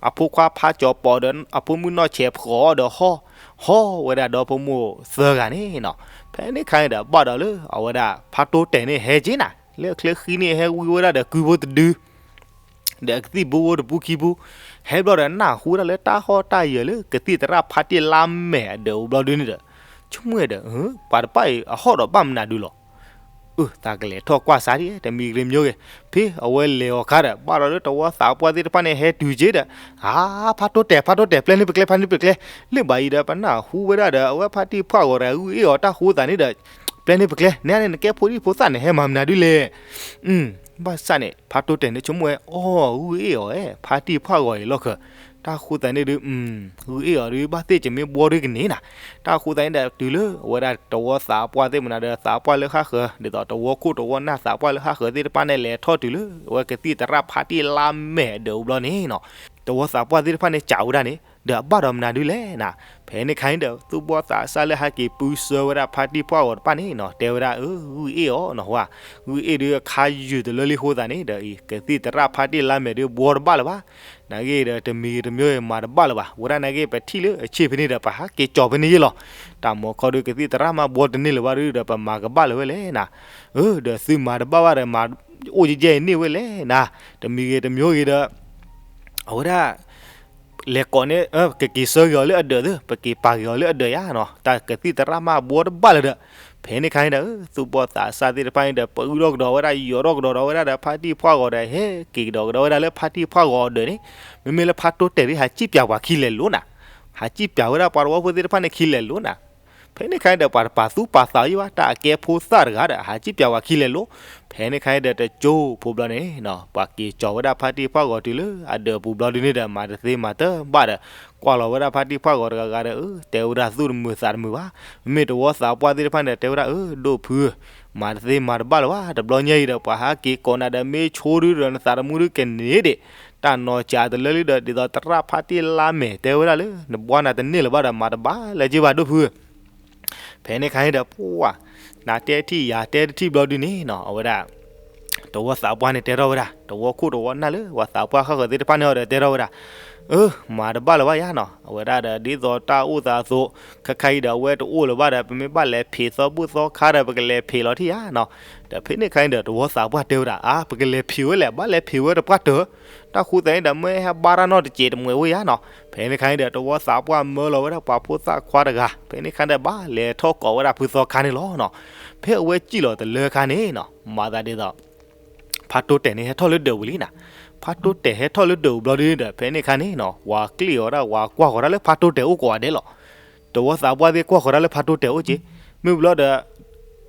အဖိခွါဖါကၠီၤပီၤဒီးအဖိမုၣ်နီၢ်ဆဲးဖှီၣ်အီၤဒီးဟီၣ်, ဟီၣ်ဝဲဒၣ်ဒီဖိမိၢ်သၢဂၤန့ၣ်နီၤ. ဖဲန့ၣ်ခါန့ၣ်ဒီး ဘၣ်ဒီးလၢအဝဲဒၣ်ဖါတိတဲာ်န့ၣ်ဟဲက့ၤနၤ လၢအချၢဃံန့ၣ် ဟဲဝံဝဲဒၣ်ဒီးကုဖိတဒု ဒီးအကသံၣ်ဘိဖိတပူခံပူ, ဟဲဘျီဒီးနၢ်ဟူဝဲဒၣ်လၢတၢ်ဟီၣ်တၢ်ယၢၤလၢကသံၣ်သရၣ်ဖါတံၢ်လါမဲာ်အဒၢးအိၣ်ဘျီဒုန့ၣ်ဒီး ဆိကမိၣ်ဒီး ပှၤတဖၣ်အံၤအဟီၣ်ဒီးဘၣ်မနုၤဒုလီၤ. အၢ သးကလဲၤထီၣ်ကွၢ်စးဒ် တမံၤတမံၤဂ့ၤ, ဖဲအဝဲလဲၤအီၤခါဒီး ဘၣ်ဒီးလၢတဝီသးပှၢ်သ့ၣ်တဖၣ်န့ၣ်ဟဲတုၤက့ၤဒီး, အါ ဖါတိတဲာ် ဖါတိတဲာ် ပျဲန့ၢ်ပကျဲ ပျဲန့ၢ်ပကျဲ, လၢဘၣ်အံၤဒီး ပနၢ်ဟူဝဲဒၣ်ဒီး အဝဲဖါတံၢ်ဖှၣ်ဂီၤဒီးဂုၢ်အ့ၣ်အီၤတၢ်ဃိသတးန့ၣ်ဒီး ပျဲန့ၢ်ပကျဲ, နဲန့ၣ် နကဲဖိဒံဖိသၣ်န့ၣ် ဟဲမၤမနုၤဒုလဲၣ်. ဘၣ်ဆၣ်န့ၣ် ဖါတိတဲာ်န့ၣ်ဆိကမိၣ်ဝဲ အီ ဂုၢ်အ့ၣ်အီၤဧဲ ဖါတံၢ်ဖှၣ်ဂီၤအံၤလီၢ်ခၢၣ်, တၢ်ဃိသတးန့ၣ်ဒုး ဂုၢ်အ့ၣ်အီၤဒုး ဘၣ်သ့ၣ်ကမ့ၢ်ဘှီဒုကန့ၢ်နၤ. တၢ်ဃိသတးန့ၣ်ဒီး တုၤလၢအဝဲဒၣ်တဝီသးပှၢ်သ့ၣ်မနုၤဒီး သးပှၢ်လၢဃၣ်ဃၢၤ ဒ်သိးတဝီခိၣ်တဝီနၢ်သးပှၢ်လၢဃၣ်ဃၢၤသ့ၣ်တဖၣ်န့ၣ် လဲၤထီၣ်တုၤလၢအဝဲကသံၣ်သရၣ်ဖါတံၢ်လါမဲာ်အဒၢးအိၣ်ဘျီန့ၣ်နီၤ, တဝီသးပှၢ်သ့ၣ်တဖၣ်န့ၣ် စံးဝဲဒၣ်န့ၣ် ဒီးအဘၣ်ဒီးမနုၤဒုလဲၣ်နၤ. ဖဲန့ၣ်ခါန့ၣ်ဒီး သူၣ်ဘီၣ်သးစၢ်လၢဟဲက့ၤပုၢ်ဆှၢဝဲဒၣ်ဖါတံၢ်ဖှၣ်ဂီၤတဖၣ်န့ၣ်နီၤ တဲဝဲဒၣ် အၢ ဂုၢ်အ့ၣ်အီၤနီၤ ဟါ, ဂုၢ်အ့ၣ်ဒုးအခါယုၢ်တလၢလံအဃိသတးန့ၣ်ဒီး အံၤကသံၣ်သရၣ်ဖါတံၢ်လါမဲာ်ဒုးဘှီတဘၣ်လၢၤဘၣ်. နာ်က့ဒီး တမံၤတမံၤမၤတဘၣ်လၢၤဘၣ်. ဝဲဒၣ်နာ်က့ ပထံၣ်လၢအဆ့ၣ်ဖဲန့ၣ်ဒီး ပဟးက့ၤကၠီၤဖဲန့ၣ်ယ့ၢ်လီၤ. တၢ်မၤခီဒုး ကသံၣ်သရၣ်မးဘှီတန့ၢ်လၢၤဘၣ်ဒုးဒီး ပမၤကဘၣ်လၢၤဝဲလဲၣ်နၤ. အၢ ဒီးသုမၤတဘၣ်ဘၣ်ဒီး မၤအိၣ်ကဲကဲအံၤန့ၢ်ဝဲလဲၣ်နၤ. တမံၤဂ့ၤတမံၤဂ့ၤဒီး အဝဲဒၣ် လဲၤကိးန့ၣ် ကက့ၤဆၢဂ့ၤအီၤလၢအဒၢးသ့, ပက့ၤပာ်ဂ့ၤအီၤလၢအဒၢးယါနီၤ. တၢ်ကသံၣ်သရၣ်မးဘှီတဘၣ်လၢၤဒီး ဖဲန့ၣ်ခါန့ၣ်ဒီး သူၣ်ဘီၣ်သးစၢ်သ့ၣ်တဖၣ်န့ၣ်ဒီး ပအုၣ်ထီၣ်ကဒီးဝဲဒၣ် ယီၤထီၣ်ကဒီးဒီးဝဲဒၣ်ဒီး ဖါတံၢ်ဖှၣ်ဂီၤဒီး ဟဲက့ၤကဒီးကဒီးဝဲဒၣ်လၢဖါတံၢ်ဖှၣ်ဂီၤအဒၢးန့ၣ်, မ့မ့ၢ်လၢဖါတိတဲာ်ဒုး ဟးစံၣ်ပၠးပှၤခံလဲၤလိၤနၤ. ဟးစံၣ်ပၠးဝဲဒၣ်ပှၤတဝီဖိသ့ၣ်တဖၣ်န့ၣ်ခံလဲၤလိၤနၤ. ဖဲန့ၣ်ခါန့ၣ်ဒီး ပှၤတပာ်သူၣ်ပာ်သးအီၤယံၤဘၣ်, တၢ်အကဲဖိသၣ်တဂၤဒီး ဟးစံၣ်ပၠးပှၤခံလဲၤလိၤ. ဖဲန့ၣ်ခါန့ၣ်ဒီး တကၠိဖိဘျီန့ၣ်နီၤ ပှၤက့ၤကၠီၤဝဲဒၣ်ဖါတံၢ်ဖှၣ်ဂီၤတုၤလၢအဒၢးပူၤဘျီဒုးန့ၣ်ဒီး မၤတသ့မၤတဘၣ်ဒီး ကွၢ်လီၤဝဲဒၣ်ဖါတံၢ်ဖှၣ်ဂီၤတဂၤဂၤဒီး အၢ တဲဝဲဒၣ်သူၣ်တမုာ်သးတမုာ်ဘၣ်. မ့မ့ၢ်တဝီသးပှၢ်သ့ၣ်တဖၣ်န့ၣ်ဒီး တဲဝဲဒၣ် အၢ ဒိၣ်ဖုဧၢ, မၤတသ့မၤတဘၣ်လၢၤဘၣ်. တဘျီညါအံၤဒီး ပှၤဟးက့ၤကိးနၤဒီး မ့ၢ်ဆိဒုဒီး နသးတမူဒုကန့ၢ်ဒံး တၢ်နီၢ်ကးတလၢလံဒီး ဒ်သိးသရၣ်ဖါတံၢ်လါမဲာ် တဲဝဲဒၣ်လၢ နဘှီနၤတန့ၢ်လၢၤဘၣ်ဒီး မၤတဘၣ်လၢၤက့ဘၣ်ဒိၣ်ဖုဧၢ. ဖဲန့ၣ်ခါန့ၣ်ဒီး ပှၤ နၤတဲတထံၣ်ယၤတဲတထံၣ်ဘျီဒုးန့ၣ်နီၤ အဝဲဒၣ် တဝီသးပှၢ်န့ၣ်တဲထီၣ်ဝဲဒၣ် တဝီခိၣ်တဝီနၢ်လၢပှၤသးပှၢ်ဃၣ်ဃၢၤသ့ၣ်တဖၣ်န့ၣ်အီၤဒီးတဲထီၣ်ဝဲဒၣ် အၢ မၤတဘၣ်လၢၤဘၣ်ယါနီၤ. အဝဲဒၣ်ဒီးဒ်သိးတၢ်အိၣ်သးအသိး ခဲခါအံၤဒီးအဝဲတအိၣ်လၢၤဘၣ်ဒီး ပမ့ၢ်ဘၣ်လဲၤဖံးသီဘူၣ်သီခါဒီး ပကလဲၤဖံးလီၤထံၣ်ယါနီၤ. ဒီးဖဲန့ၣ်ခါန့ၣ်ဒီး တဝီသးပှၢ်တဲဝဲဒၣ် အါ ပကလဲၤဖံးဝဲလဲၣ်, ဘၣ်လဲၤဖံးဝဲတပှၢ်တၢၢ်, တၢ်ဃိသတးန့ၣ်ဒီး မ့ၢ်ဟဲဘါတၢ်နီတစဲးတမှဲးဝဲယါနီၤ. ဖဲန့ၣ်ခါန့ၣ်ဒီး တဝီသးပှၢ်မၢလီၤဝဲဒၣ်ပှၤဖိသၣ်ခွါတဂၤ, ဖဲန့ၣ်ခါဒီး ဘၣ်လဲၤထီၣ်ကိးဝဲဒၣ်ဖုသီခါန့ၣ်လီၤနီၤ. ဖဲအဝဲစံၣ်လီၤတလၢခါန့ၣ်နီၤ မၤသးဒ်သိး ဖါတိတဲာ်န့ၣ်ဟဲထီၣ်လၢဒၢးပူၤလံနၤ. ဖါတိတဲာ်ဟဲထီၣ်လၢဒၢးပူၤဘျီဒုးဒီး ဖဲန့ၣ်ခါန့ၣ်နီၤ ပှၤကျ့ၣ်အီၤဒၣ် ပှၤကွၢ်ဃီၤဒၣ်လၢဖါတိတဲာ်အိၣ်ကိးဂၤဒဲးလီၤ. တဝီသးပှၢ်သ့ၣ်ကွၢ်ဃီၤဒၣ်လၢဖါတိတဲာ်အိၣ်က့ၤ, မ့ၢ်ဘျီဒီး ဖါတံၢ်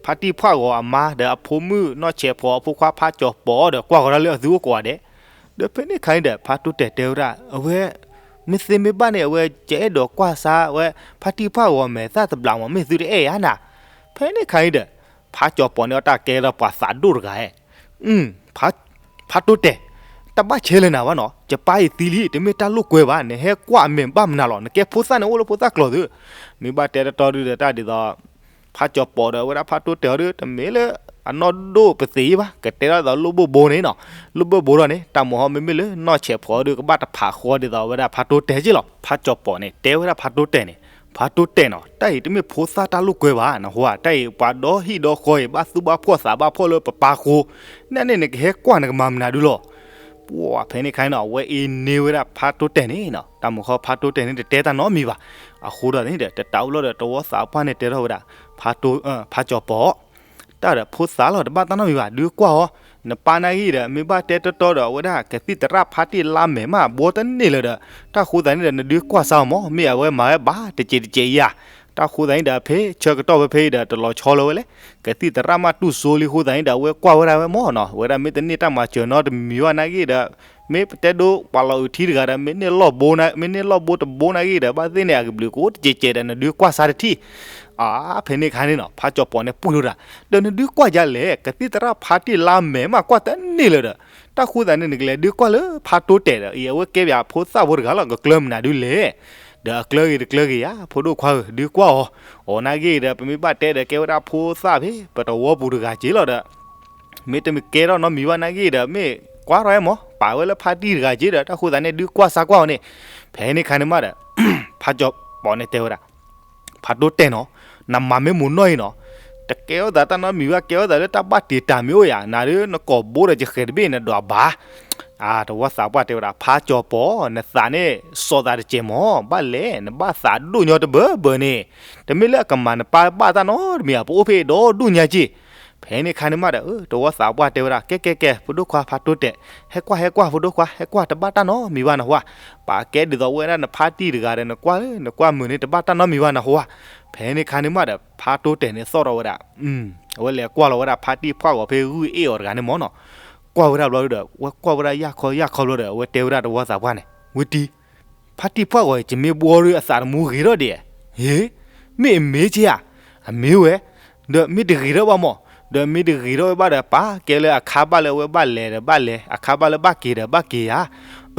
ဖှၣ်ဂီၤအမါဒီးအဖိမုၣ်နီၢ်ဆဲးဖှီၣ်အဖိခွါဖါကၠီၤပီၤဒီး ကွၢ်ဃီၤဒၣ်လၢအသုအိၣ်ကိးဂၤဒဲး. ဒီးဖဲန့ၣ်ခါန့ၣ်ဒီး ဖါတိတဲာ်တဲဝဲဒၣ် အဝဲ မ့ၢ်သ့မ့ၢ်ဘၣ်န့ၣ် အဝဲကအဲၣ်ဒိးကွၢ်စါဝဲ ဖါတံၢ်ဖှၣ်ဂီၤမဲာ်သၣ်တဘျီမး မ့ၢ်သုတအဲၣ်ယါနၤ. ဖဲန့ၣ်ခါန့ၣ်ဒီး ဖါကၠီၤပီၤန့ၣ်အတၢ်ကဲထီၣ်ပှၤသးဒိၣ်တဂၤဧၢ, ဖါတိတဲာ်, တၢ်ဘၣ်ဆဲးလၢနၤဘၣ်နီၤ, ယပၢ်အံၤသံလံ တမ့ၢ်တၢ်လိာ်ကွဲဘၣ်, နဟဲကွၢ်အမဲာ်ဘၣ်မနုၤလီၤ, နကဲဖိသၣ်န့ၣ်အိၣ်လၢဖိသၣ်ကျိၤသု, မ့ၢ်ဘၣ်တဲတတီဒုဒီးတၢ်ဒ်သိး ဖါကၠီၤပီၤဒီးဝဲဒၣ်ဖါတိတဲာ်အီၤဒီး တမ့ၢ်လၢ အနီၢ်ဒိၣ်ပသ့ၣ်ယံၣ်ဘၣ်, ကတဲထီၣ်ဒ်သိးလိၣ်ဘိၣ်ဘိန့ၣ်နီၤ. လိၣ်ဘိၣ်ဘိဒီးန့ၣ် တၢ်မုၢ်ဟီမ့မ့ၢ်လၢနီၢ်ဆဲးဖှီၣ်ဒုးကဘၣ်တဖးဃီဒ်သိးဝဲဒၣ်ဖးတိတဲာ်က့လီၤ. ဖးကၠီၤပီၤန့ၣ် တဲဝဲဒၣ်ဖးတိတဲာ်န့ၣ်, ဖးတိတဲာ်နီၤ, တၢ်အံၤတမ့ၢ်ဖိသၣ်တၢ်လိာ်ကွဲဘၣ်, နဟူဧါ, တၢ်အံၤပှၤဒီဟံၣ်ဒီဃီအံၤ ဘၣ်သူၣ်ဘၣ်ဖှီၣ်သးဘၣ်ဖှီၣ်လၢပပၢ်ဃိ, နဲန့ၣ်နကဟဲကွၢ်နကမၤမနုၤဒုလီၤ. ပှၤဖဲန့ၣ်ခါန့ၣ်နီၤ အဝဲအ့န့ၢ်ဝဲဒၣ်ဖးတိတဲာ်န့ၣ်နီၤ, တၢ်မုၢ်ဟီဖးတိတဲာ်န့ၣ်တတဲတၢ်နီတမံၤဘၣ်. အဃိဒီးန့ၣ်ဒီး တတးအိၣ်လီၤဒီး တဝီသးပှၢ်န့ၣ်တဲထီၣ်ဝဲဒၣ် ဖးကၠီၤပီၤ တၢ်ဒီးဖိသၣ်လီၤ တဘၣ်တၢ်နီတမံၤဘၣ်, ဒုးကွၢ်အီၤ, နပၢ်နာ်ဂ့ၤဒီး မ့ၢ်ဘၣ်တဲတီတီဒီး အဝဲဒၣ်ကသံၣ်သရၣ်ဖါတံၢ်လါမဲာ်မး ဘှီတန့ၢ်လၢၤဒီး တၢ်ဃိသတးန့ၣ်ဒီး နဒုးကွၢ်စၢ်အီၤမး, မ့ၢ်အဝဲမၤဝဲဘၣ်တစဲးတစဲးအံၤဧါ. တၢ်ဃိသတးန့ၣ်ဒီး ဖဲဆၢကတီၢ်ဝဲဖဲအံၤဒီး တလီၤဆီလီၤဝဲလဲၣ်, ကသံၣ်သရၣ်မးတူၢ်စိလံအဃိသတးန့ၣ်ဒီး အဝဲကွၢ်ဝဲဒၣ်ဝဲမးနီၤ, အဝဲဒၣ်မ့ၢ်တန့ၢ်တၢ်မၤစၢၤနီတမံၤဘၣ်နာ်ဂ့ၤဒီး မ့ၢ်ပတဲဒိပှၤလီၤအုးထံတဂၤဒီး မ့ၢ်န့ၢ်လီၢ်ဘိ, မ့ၢ်န့ၢ်လီၢ်ဘိတဘိနာ်ဂ့ၤဒီး ဘၣ်သ့ၣ်န့ၣ် အကဘျုးကအိၣ်တစဲးစဲးဒီး နဒုးကွၢ်စၢ်တထံၣ်. အါ ဖဲန့ၣ်ခါန့ၣ်နီၤ ဖးကၠီၤပီၤန့ၣ်ပှံၢ်လိာ်တၢ်, ဒီးနဒုးကွၢ်ယၤလဲၣ်, ကသံၣ်သရၣ်ဖါတံၢ်လါမဲာ်မးကွၢ်တန့ၢ်လၢၤဒီး တၢ်ဃိသတးန့ၣ် နကလဲၤဒုးကွၢ်လၢဖးတိတဲာ်ဒီး အံၤအဝဲကဲပှၤဖိသၣ်ဖိတဂၤလီၤ ကကျၢၤမနုၤဒုလဲၣ်. ဒီးအကျၢၤဂ့ၤတကျၢၤဂ့ၤဧါ, ဖိဒိၣ်ခွါဧၢ ဒုးကွၢ်အီၤ, အီၤနာ်ဂ့ၤဒီး ပမ့ၢ်ဘၣ်တဲဒီး ကဲဝဲဒၣ်ဖိသၣ်ဖဲ ပတဝီပူၤတဂၤက့လီၤဒီး မ့ၢ်တမ့ၢ်ကဲထီၣ်နီတမံၤဘၣ်နာ်ဂ့ၤဒီး မ့ၢ်ကွၢ်ထီၣ်ဝဲမး ပာ်ဝဲလၢဖါတံၢ်တဂၤက့ဒီး တၢ်ဃိသတးန့ၣ် ဒုးကွၢ်စၢ်ကွၢ်အီၤန့ၣ်. ဖဲန့ၣ်ခါန့ၣ်မးဒီး ဖးကၠီၤပီၤန့ၣ်တဲဝဲဒၣ်, ဖးတိတဲာ်နီၤ, နမၤမ့ၢ်မုာ်နီၢ်အံၤနီၤ, တကဲထီၣ်သးတၢ်နီတမံၤဘၣ်, ကဲထီၣ်သးလၢတၢ်ဘၣ်တ့ၢ်တၢ်မ့ၢ်အိၣ်ယၤ, နၤဒုးနကိာ်ဘိဒီးယဃဲၤတဘ့ၣ်နဒွးဘၣ်. အါ တဝီသးပှၢ်တဲဝဲဒၣ်, ဖးကၠီၤပီၤ နသးန့ၣ်စီၤသးတစဲးမး, ဘၣ်လဲၣ် နဘၣ်သးဒိၣ်ညီတဘၢဘၢန့ၣ်, တမ့ၢ်လၢအကမၤနပၢ်ဘၣ်တၢ်နီတမံၤဧါ, ပအိၣ်ဖဲအံၤဒီဒူၣ်ညါက့. ဖဲန့ၣ်ခါန့ၣ်မးဒီး တဝီသးပှၢ်တဲဝဲဒၣ်, ကဲကဲကဲ ဖိဒိၣ်ခွါဖးတိတဲာ်, ဟဲကွၢ်ဟဲကွၢ် ဖိဒိၣ်ခွါ ဟဲကွၢ် တဘၣ်တၢ်နီတမံၤဘၣ်နဟူဧါ, ပာ်ကဲဒ်သိးဝဲဒၣ်နဖါတံၢ်တဂၤဒီး နကွၢ်လၢ နကွၢ်မုာ်န့ၣ် တဘၣ်တၢ်နီတမံၤဘၣ်နဟူဧါ. ဖဲန့ၣ်ခါန့ၣ်မးဒီး ဖးတိတဲာ်န့ၣ်သီၣ်ထီၣ်ဝဲဒၣ်, အဝဲလဲၤကွၢ်လီၤဝဲဒၣ်ဖါတံၢ်ဖှၣ်ဂီၤဖဲဂုၢ်အ့ၣ်အီၤတဂၤန့ၣ်မးနီၤ. ကွၢ်ဝဲဒၣ်ဘျီဒီး ဝဲကွၢ်ဝဲဒၣ်ယၢ်ခီယၢ်ခီဘျီဒီး အဝဲတဲဝဲဒၣ်တဝီသးပှၢ်န့ၣ်, ဝံတံၤ ဖါတံၢ်ဖှၣ်ဂီၤအံၤ ယမ့ၢ်ဘှီဒီးအသးတမူဂ့ၤထီၣ်ဒံး, ဟ့, မ့ၢ်အမ့ၢ်က့ဧါ, အမ့ၢ်ဝဲ, ဒီးမ့ၢ်တဂ့ၤထီၣ်ဘၣ်မး, ဒီးမ့ၢ်တဂ့ၤထီၣ်ဝဲဘၣ်ဒီး ပာ်ကဲလၢအခါဘၣ်လၢအဝဲဘၣ်လဲၤဒီးဘၣ်လဲၤ အခါဘၣ်လၢဘၣ်က့ၤဒီးဘၣ်က့ၤဧါ.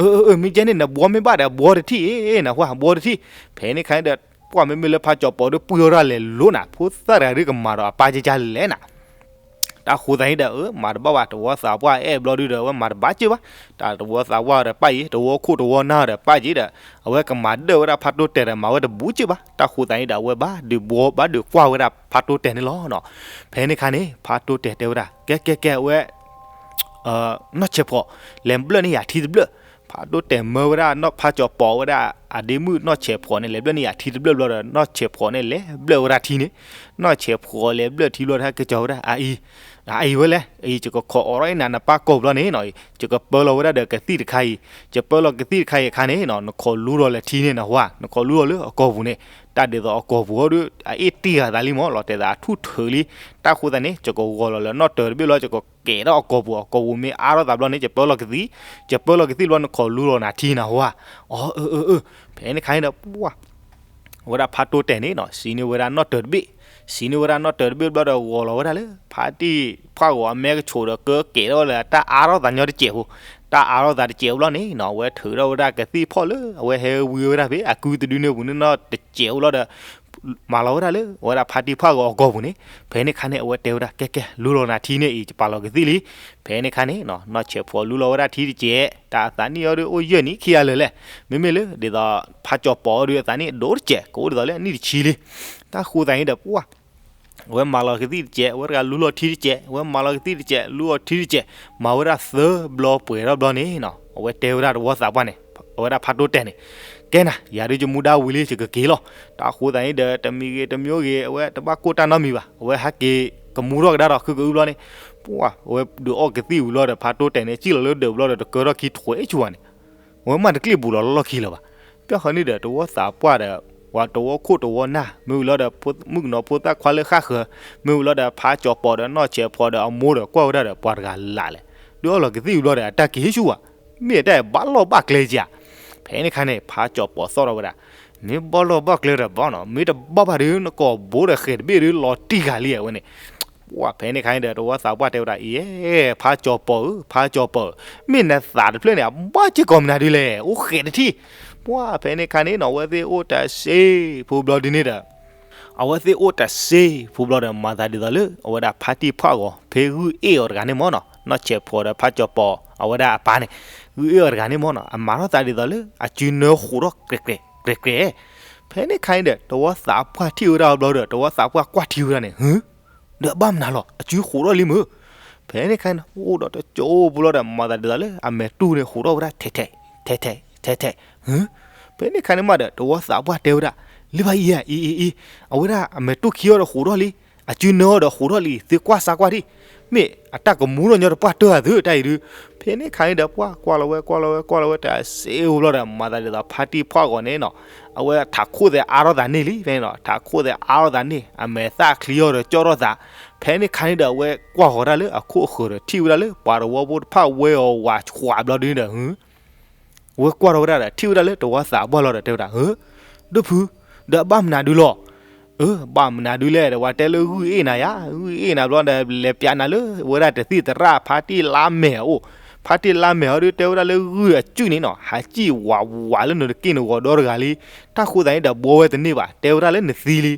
အၢ အၢ အၢ မ့ၢ်ကဲန့ၣ် နဘှီမ့ၢ်ဘၣ်ဒီး ဘှီတထံၣ်အံၤ နဟူဧါ ဘှီတထံၣ်. ဖဲန့ၣ်ခါန့ၣ်ဒီး ပှၢ်မ့မ့ၢ်လၢဖးကၠီၤပီၤဒီး ပှံၢ်ထီၣ်တၢ်လဲၤလိၤနၤ, ဖိသၣ်တဂၤဒုးကမၤဒီးအပၢ်ကကလဲၣ်နၤ တၢ်ဃိသတးန့ၣ်ဒီး အၢ မၤတဘၣ်ဘၣ်, တဝီသးပှၢ်အဲၣ်ဘျီဒုဒီး အဝဲမၤတဘၣ်က့ဘၣ်. တၢ်တဝီသးပှၢ်ဒီးပၢ်အံၤ တဝီခိၣ်တဝီနၢ်ဒီးပၢ်က့ဒီး အဝဲကမၤဒၢၣ်ဝဲဒၣ်ဖးတိတဲာ်ဒီး မၤဝဲတဘူးက့ဘၣ်. တၢ်ဃိသတးန့ၣ်ဒီး အဝဲဘၣ်ဒုးဘှီ ဘၣ်ဒုးကွၢ်ဝဲဒၣ်ဖးတိတဲာ်န့ၣ်လီၤနီၤ. ဖဲန့ၣ်ခါန့ၣ် ဖးတိတဲာ်တဲဝဲဒၣ် ကဲကဲကဲ အဝဲ နီၢ်ဆဲးဖှီၣ် လဲၤဘျၢၣ်န့ၢ်ယၤထံတဘျၢၣ်. ဖးတိတဲာ်မၢဝဲဒၣ်နီၢ်ဖးကၠီၤပီၤဝဲဒၣ် အဒ့မုၣ်နီၢ်ဆဲးဖှီၣ်န့ၣ် လဲၤဘျၢၣ်န့ၢ်ယၤထံတဘျၢၣ်ဘျီဒီး နီၢ်ဆဲးဖှီၣ်န့ၣ်လဲၤဘျၢၣ်ဝဲဒၣ်ထံန့ၣ်. နီၢ်ဆဲးဖှီၣ်လဲၤဘျၢၣ်ထံဘျီဒီး ဟဲက့ၤကၠီၤဝဲဒၣ် အအံၤ, အအံၤဝဲလဲၣ်, အအံၤ ယကခိးအိးထီၣ်အံၤနၤ နပၢ်ကိာ်ပူၤလီၤန့ၣ်နီၤ, ယကပၢလီၤဝဲဒၣ်ဒီးကသံၣ်တခါအံၤ, ယပၢလီၤကသံၣ်တခါအံၤအခါန့ၣ်နီၤ နခိးလူလီၤလၢထံန့ၣ်နဟူဧါ, နခိးလူလီၤလၢအကိာ်ပူၤန့ၣ်, တၢ်ဒ်သိးအကိာ်ပူၤအီၤဒီး အအ့ၣ်တံၢ်ဂၤသးလံမး လီၤတဲာ်သးအထူၣ်ထုးလံ. တၢ်ဃိသတးန့ၣ် ယကဂီၤလီၤလၢနီၣ်တၢၤတဘ့ၣ်ဘျီ ယကကဲထီၣ်အကိာ်ပူၤ, အကိာ်ပူၤမ့ၢ်အါထီၣ်သးဘျီန့ၣ် ယပၢလီၤကသံၣ်, ယပၢလီၤကသံၣ်ဘျီ နခိးလူလီၤနၤထံနဟူဧါ. အီ အၢ အၢ အၢ. ဖဲန့ၣ်ခါန့ၣ်ဒီး ပှၢ် ဝဲဒၣ်ဖးတိတဲာ်န့ၣ်နီၤ စံးန့ၢ်ဝဲဒၣ်နီၣ်တၢၤတဘ့ၣ်, စံးန့ၢ်ဝဲဒၣ်နီၣ်တၢၤတဘ့ၣ်ဘျီဒီး ဂီၤလီၤဝဲဒၣ်လၢ ဖါတံၢ်ဖှၣ်ဂီၤအမဲကဆိးဒီး ကကဲထီၣ်ဝဲလၢတၢ်အါထီၣ်သးညီတစဲးဖိ, တၢ်အါထီၣ်သးတစဲးဖိဘျီန့ၣ်နီၤ အဝဲထုးထီၣ်ဝဲဒၣ်ကသံၣ်ဖီၣ်လၢ အဝဲဟဲဝံဝဲဒၣ်ဖဲ အကုတဒုန့ၣ်ပူၤန့ၣ်နီၤတစဲးဖိဘျီဒီး မၤလီၤဝဲဒၣ်လၢ အဝဲဒၣ်ဖါတံၢ်ဖှၣ်ဂီၤအကိာ်ပူၤန့ၣ်. ဖဲန့ၣ်ခါန့ၣ် အဝဲတဲဝဲဒၣ် ကဲကဲ လူလီၤနၤထံန့ၣ်အံၤ ယပာ်လီၤကသံၣ်လံ. ဖဲန့ၣ်ခါန့ၣ်နီၤ နီၢ်ဆဲးဖှီၣ်လူလီၤဝဲဒၣ်ထံတစဲး, တၢ်အသးနံၣ်အီၤဒီးအိၣ်ယဲၢ်နံၣ်ခံဂၤလၢာ်လဲၣ်, မ့မ့ၢ်လၢ ဒ်သိး ဖးကၠီၤပီၤအီၤဒီးအသးနံၣ်ဒိၣ်တစဲး ကအိၣ်ဒ်သိးလၢအနံၣ်တဆံလံ. တၢ်ဃိသတးန့ၣ်ဒီး ပှၢ် အဝဲမၤလီၤကသံၣ်တစဲး, အဝဲတဂၤလူလီၤထံတစဲး, အဝဲမၤလီၤကသံၣ်တစဲး, လူလီၤထံတစဲး, မၤဝဲဒၣ်သၢဘျီပှဲၤထီၣ်ဘျီန့ၣ်နီၤ အဝဲတဲဝဲဒၣ်တဝီသးပှၢ်န့ၣ်, အဝဲဒၣ်ဖးတိတဲာ်န့ၣ်, ကဲနၤ ယၤဒုးယမူဒါဝံၤလံ ယကက့ၤလီၤ. တၢ်ဃိသတးန့ၣ်ဒီး တမံၤဂ့ၤတမံၤဂ့ၤ အဝဲတဘၣ်ကိၢ်တၢ်နီတမံၤဘၣ်, အဝဲဟဲက့ၤကမူထီၣ်ကဒါဒီး ခုကအုဘျီန့ၣ်, ပှၢ် အဝဲဒုးအီၣ်ကသံၣ်ဝံၤဘျီဒီး ဖးတိတဲာ်န့ၣ် စံၣ်လီၤလၢဒၢးဘျီဒီး တကၢထီၣ်ခံထွဲဆူၣ်ဘၣ်န့ၣ် အဝဲမ့ၢ်တကျံၣ်ဘူးလီၤလီၢ်ခံလၢၤဘၣ်. ပျီၢ်ဃီန့ၣ်ဒီး တဝီသးပှၢ်ဒီး ပှၤတဝီခိၣ်တဝီနၢ် မ့ၢ်ဝံၤလီၤဒီး မုၣ်ကနီၤဖိသၣ်ခွါလၢဃၣ်ဃၢၤ, မ့ၢ်ဝံၤလီၤဒီး ဖးကၠီၤပီၤဒီးနီၢ်ဆဲးဖှီၣ်ဒီးအမိၢ်ဒီး ကွၢ်ဝဲဒၣ်ဒီး ပှၤတဂၤလၢ်လဲၣ်, ဒုးအီၣ်လီၤကသံၣ်ဝံၤဘျီဒီး အတၢ်က့ၤဆူၣ်ဘၣ်, မ့ၢ်အတၢ်ဘၣ်လီၢ်ဘၣ်ကျဲဧါ. ဖဲန့ၣ်ခါန့ၣ် ဖးကၠီၤပီၤသီၣ်ထီၣ်ဝဲဒၣ်, မ့ၢ်ဘၣ်လီၢ်ဘၣ်ကျဲဒီးဘၣ်နီၤ, မ့ၢ်တဘၣ်ဘၣ်ဒီး နကိာ်ဘိဒီးဃဲၤတဘ့ၣ်ဒီး လီၤတံၢ်ဂၤလံဝဲန့ၣ်. ပှၢ် ဖဲန့ၣ်ခါန့ၣ်ဒီး တဝီသးပှၢ်တဲဝဲဒၣ်အံၤ, ဖးကၠီၤပီၤဧၢ, ဖးကၠီၤပီၤဧၢ, မ့ၢ်နသးတဖျၢၣ်န့ၣ် အဘၣ်စ့ၢ်ကီးမနုၤဒ်လဲၣ်, အိၣ်ဃဲၤတထံၣ်. ပှၢ် ဖဲန့ၣ်ခါန့ၣ်နီၤ အဝဲသ့ၣ်အိၣ်တၢ်စ့ဖိဘျီဒ်န့ၣ်ဒီး အဝဲသ့ၣ်အိၣ်တစ့ဖိဘျီဒီး မၤသးဒ်သိးလၢ အဝဲဒၣ်ဖါတံၢ်ဖှၣ်ဂီၤ ဖဲဂုၢ်အ့ၣ်အီၤတဂၤန့ၣ်မ့ၢ်နီၤ, နီၢ်ဆဲးဖိဒီးဖါကၠီၤပီၤ အဝဲဒၣ်အပၢ်န့ၣ် ဂုၢ်အ့ၣ်အီၤတဂၤန့ၣ်မ့ၢ်နီၤ, အမၤထီၣ်သးဒ်သိးလၢ အစုနၢဃိးထီၣ်ကြဲးကြဲးကြဲးကြဲး. ဖဲန့ၣ်ခါန့ၣ်ဒီး တဝီသးပှၢ်ထံၣ်ဝဲဒၣ်ဘျီဒီး တဝီသးပှၢ်ကွၢ်ထံဝဲဒၣ်န့ၣ် ဟု ဒီးအဘၣ်မနုၤလီၤ အစုဃိးထီၣ်လံမုၢ်. ဖဲန့ၣ်ခါန့ၣ် အိၣ်ဒီးတကၠိဖိလီၤဒီး မၤသးဒ်သိးလၢ အမဲာ်တူၢ်န့ၣ်ဃိးထီၣ်ဝဲဒၣ်ထဲထဲ ထဲထဲ ထဲထဲ ဟု. ဖဲန့ၣ်ခါန့ၣ်မးဒီး တဝီသးပှၢ်တဲဝဲဒၣ် လၢဘၣ်အံၤဧါ အံၤ အံၤ အံၤ အဝဲဒၣ်အမဲာ်တူၢ်ခံအီၤဒီးဃိးထီၣ်လံ, အစုနၢအီၤဒီးဃိးထီၣ်လံ, သုကွၢ်စၢ်ကွၢ်ဒံး, မ့ၢ်အတၢ်ကမူထီၣ်ညီတပှၢ်တၢၢ်ဧါသုတၢ်အံၤဒုး. ဖဲန့ၣ်ခါန့ၣ်ဒီး ပှၢ်ကွၢ်လီၤဝဲ ကွၢ်လီၤဝဲ ကွၢ်လီၤဝဲ တစ့ဖိဘျီဒီး မၤသးဒ်သိး ဖါတံၢ်ဖှၣ်ဂီၤန့ၣ်နီၤ, အဝဲထးခိၣ်သဲးအါထီၣ်သးန့ၢ်လံ ဖဲန့ၣ်နီၤ, ထးခိၣ်သဲးအါထီၣ်သးန့ၢ် အမဲာ်သၣ်ချံအီၤဒီးကၠီၣ်ထီၣ်သး. ဖဲန့ၣ်ခါန့ၣ်ဒီး အဝဲကွၢ်ဃီၤတၢ်လၢအခိၣ်အဃၢၤဒီး ထံၣ်ဝဲဒၣ်လၢ ပှၤတဝီဖိတဖၣ်ဝဲအီၤဝးဆှးဘျီဒုးဒီး ဟု ဝဲကွၢ်ထီၣ်ဝဲဒၣ်ဒီး ထံၣ်ဝဲဒၣ်လၢတဝီသးပှၢ်လီၤဒီး တဲဝဲဒၣ် ဟု ဒိၣ်ဖု, ဒီးအဘၣ်မနုၤဒုးလီၤ. အၢ ဘၣ်မနုၤဒုးလဲၣ်ဒီး ပှၤတဲလၢဂုၢ်အ့ၣ်နၤယါ, ဂုၢ်အ့ၣ်နၤဘျီဒီး လဲၤပျးနၤလၢ ဝဲဒၣ်တသံၣ်သရၣ်ဖါတံၢ်လါမဲာ်အအိၣ်, ဖါတံၢ်လါမဲာ်အီၤဒုး တဲဝဲဒၣ်လၢဂုၢ်အစုၣ်န့ၣ်နီၤ ဟးစံၣ်ဝးဝးလၢနတက့ၢ်နဂီၤဒီတဂၤလံ. တၢ်ဃိသးန့ၣ်ဒီး ဘှီဝဲတန့ၢ်ဘၣ်, တဲဝဲဒၣ်လၢနသံလံ.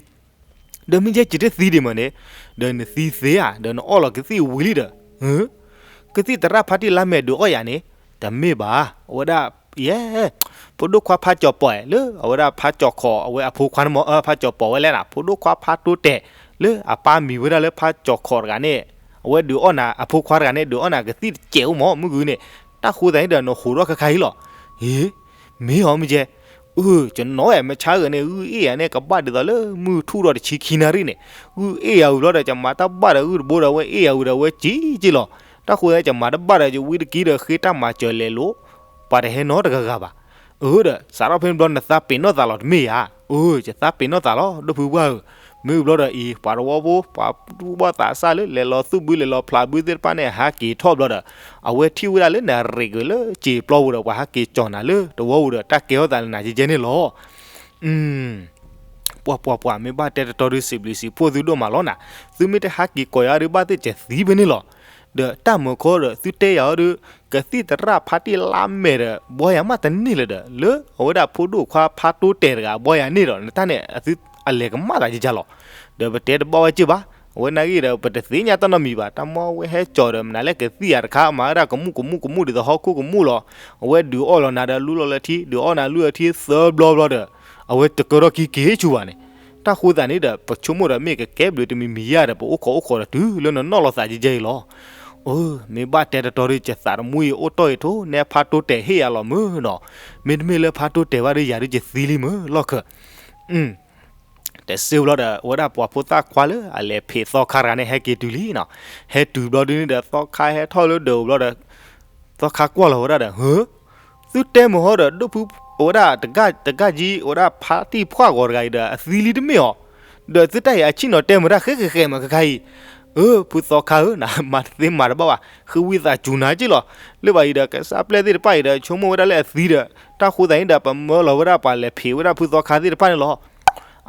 ဒီးမ့ၢ်ယဲၢ်ကတသံဒံးမ့ၢ်န့ၣ်, ဒီးနသံသ့ဧါ, ဒီးနအီၣ်လီၤကသံၣ်ဝံၤလံဒီး ကသံၣ်သရၣ်ဖါတံၢ်လါမဲာ်ဒုးအီၣ်ယၤန့ၣ်, တမ့ၢ်ဘၣ်, အဝဲဒၣ် ယဲၢ် ဖိဒိၣ်ခွါဖါကၠီၤပီၤလၢ အဝဲဒၣ်ဖါကၠီၤခီး အဝဲအဖိခွါန့ၣ်မ့ၢ် ဖါကၠီၤပီၤဝဲလဲၣ်နၤ, ဖိဒိၣ်ခွါဖါတိတဲာ် လၢအပၢ်မံၤဝဲဒၣ်လၢဖါကၠီၤခီးတဂၤန့ၣ်, အဝဲဒုးအီၣ်နၤ အဖိခွါတဂၤန့ၣ် ဒုးအီၣ်နၤကသံၣ်တစဲးအိၣ်မ့ၢ်မုၢ်ဂုန့ၣ်, တၢ်ဃိသးန့ၣ်ဒီး နဃိးထီၣ်ခါခါအံၤလီၤ. ဟ့ မ့ၢ်အီၤမ့ၢ်ယဲၢ်, အၢ ကနီၤဝဲမ့ၢ်ဆါဂၤန့ၣ် ဂုၢ်အ့ၣ်ယၤန့ၣ် ကဘၣ်ဒ်သိးလၢမုၢ်ထူၣ်ဒီးတဆံခံနၣ်ရံၣ်န့ၣ်, ဂုၢ်အ့ၣ်ယၤဝံၤဘျီဒီး ကမၤတၢ်ဘၣ်ဒီးဂုၢ်တဘိဒီး အဝဲအ့ၣ်ယၤဝံၤဒီးအဝဲစံၣ်က့လီၤ. တၢ်ဃိသးန့ၣ် ကမၤတၢ်ဘၣ်ဒီး ယဝံတကံဒီး ဃ့တၢ်မၤစၢၤလဲၤလိာ် ပှၤတဟဲနီတဂၤဂၤဘၣ်. အၢ ဒီးစးထီၣ်ဖဲန့ၣ်ဘျီ နသးပ့ၤနီၣ်သးလီၤတမ့ၢ်ဧါ. အၢ ယသးပ့ၤနီၣ်သးလီၤ ဒိၣ်ဖုပှၢ်ဧၢ, မ့ၢ်ဝံၤဘျီဒီးအံၤ ပှၤတဝီဖိ ပှၤတူၢ်ဘၣ်သးစၢ်လၢ လဲၤလီၤသူၣ်ဘုလဲၤလီၤဖျးဘုသ့ၣ်တဖၣ်န့ၣ် ဟးက့ၤထီၣ်ဘျီဒီး အဝဲထံၣ်ဝဲဒၣ်လၢနရ့းက့ၤလၢစံာ်ပျီပူၤဒီး ပှၤဟးက့ၤကၠီၣ်နၤလၢတဝီပူၤဒီး တၢ်ကဲထီၣ်သးလၢနၤယဲယဲန့ၣ်လီၤ. ပှၤပှၤပှၤ မ့ၢ်ဘၣ်တဲတတီဒုး စံးဘျုးစံးဖှိၣ်သုဒိၣ်မးလီၤနၤ, သုမ့ၢ်တဟးက့ၤကိးယၤဒုး ဘၣ်သ့ၣ်ကသံဖဲန့ၣ်လီၤ. ဒီးတၢ်မၢခီဒီး သုတဲယၤအီၤဒုး ကသံၣ်သရၣ်ဖါတံၢ်လါမဲာ်ဒီး ဘှီယၤမးတန့ၢ်လၢၤဒီး လၢအဝဲဒၣ်ဖိဒိၣ်ခွါဖါတိတဲာ်တဂၤ ဘှီယၤန့ၢ်ဒီး နတၢ်န့ၣ် အသုအလဲၤကမၣ်သးယကလီၤ. ဒီးပတဲတဘၣ်ဝဲက့ၢ်ဘၣ်, အဝဲနာ်ဂ့ၢ်ဒီး ပတသ့ၣ်ညါတၢ်နီတမံၤဘၣ်, တၢ်မ့ၢ်ဝဲဟဲကၠီၣ်ဒီး မနုၤလဲၣ် ကသံၣ်ယၤတခါ မၤဝဲဒၣ်ကမူၣ်ကမူၣ်ကမူၣ်ဒ်သိးဟီၣ်ခိၣ်ကမူၣ်လီၤ. အဝဲဒုးအီၣ်လီၤနၤဒီးလူလီၤလၢထံ, ဒုးအီၣ်နၤလူလၢထံသၢဘျီဘျီဒီး အဝဲတကၢထီၣ်ခံက့ၤဆူဘၣ်န့ၣ်, တၢ်ဃိသးန့ၣ်ဒီး ပဆိကမိၣ်ဒီးမ့ၢ်ကကဲဘျုးတမံၤမံၤယါဒီး ပအိၣ်ခိးအိၣ်ခိးဒီးတုၤလၢနနီၢ်လီၤသးယဲယဲအံၤလီၤ. အၢ မ့ၢ်ဘၣ်တဲတတီဒုး ယသးတမူအံၤအိၣ်တီၢ်အံၤထိၣ် နဲဖါတိတဲာ်ဟ့ၣ်ယၤလီၤမုၢ်နီၤ, မ့တမ့ၢ်လၢဖါတိတဲာ်ဘၣ်ဒီး ယၤဒုးယသံလံမုၢ်လီၢ်ခၢၣ်. တစ့ဘျီဒီး အဝဲဒၣ်ပှၤဖိသၣ်ခွါလၢအလဲၤဖံးသီခါတဂၤန့ၣ် ဟဲက့ၤတုၤလံနီၤ, ဟဲတုၤဘျီဒုးန့ၣ်ဒီး သီခါဟဲထီၣ်လၢဒၢးဘျီဒီး သီခါကွၢ်လီၤဝဲဒၣ်ဒီး ဟၢ သုတဲမ့ၢ်ဟီဒီး ဒိၣ်ဖု အဝဲဒၣ်တဂၢ်တဂၢ်ကံ အဝဲဒၣ်ဖါတံၢ်ဖှၣ်ဂီၤတဂၤအံၤဒီး အသံလံတမ့ၢ်အီၤ, ဒီးသုတၢ်အံၤအဆံၣ်နီၤတဲမ့ၢ်ဒၣ်ဃဲဃဲဃဲမ့ၢ်ခါခါအံၤ, အၢ ဖုသီခါဧၢ နမၤတသ့မၤတဘၣ်ဘၣ်, ဃ့ဝံသးစူၤနၤက့ၢ်လီၤ, လၢဘၣ်အံၤဒီး ကစၢ်ပျဲၢ်သ့ၣ်တဖၣ်အံၤဒီး ဆိကမိၣ်ဝဲဒၣ်လၢအသံဒီး တၢ်ဃိသးန့ၣ်ဒီး ပမၢလီၤဝဲဒၣ်ပှၤလဲၤဖံးဝဲဒၣ်ဖုသီခါသ့ၣ်တဖၣ်န့ၣ်လီၤ.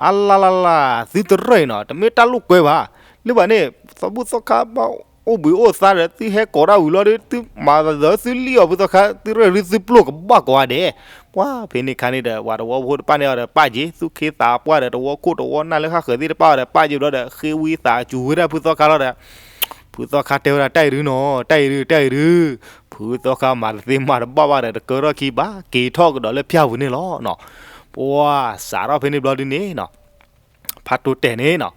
အလါလါလါ, သုတရၢၢ်အံၤနီၤ တမ့ၢ်တၢ်လိာ်ကွဲဘၣ်, လၢဘၣ်န့ၣ် သီဘူၣ်သီခါဘၣ် အိၣ်ဘှံးအိၣ်သါဒီး သုဟဲကိးတၢ်ဝံၤလီၤဒီး သုမၤသးသုလံၣ်အီၤဖုသီခါ သုရၢၢ်ဒုးသုပျိၢ်ကဘၣ်ကိးဂၤဒဲး, ပှၤဖဲန့ၣ်ခါန့ၣ်ဒီး ပှၤတဝီဖိတဖၣ်န့ၣ်အီၤဒီး ပာ်က့ၤ သူၣ်ခ့သးပှၢ်ဒီး တဝီခိၣ်တဝီနၢ်လၢဃၣ်ဃၢၤသ့ၣ်တဖၣ်အီၤဒီး ပာ်က့ၤဘျီဒီး ဃ့ဝံသးစူၤဝဲဒၣ်ဖုသီခါလီၤဒီး ဖုသီခါတဲဝဲဒၣ် တၢ်အံၤဒုး တၢ်အံၤဒုး, ဖုသီခါမၤတသ့မၤတဘၣ်ဘၣ်ဒီး တကၢထီၣ်ခံဘၣ် က့ၤထီၣ်ကဒီးလၢဖၠၣ်ပူၤန့ၣ်လီၤနီၤ, ပှၤစးထီၣ်ဖဲန့ၣ်ဘျီဒုးန့ၣ်နီၤ ဖါတိတဲာ်န့ၣ်နီၤ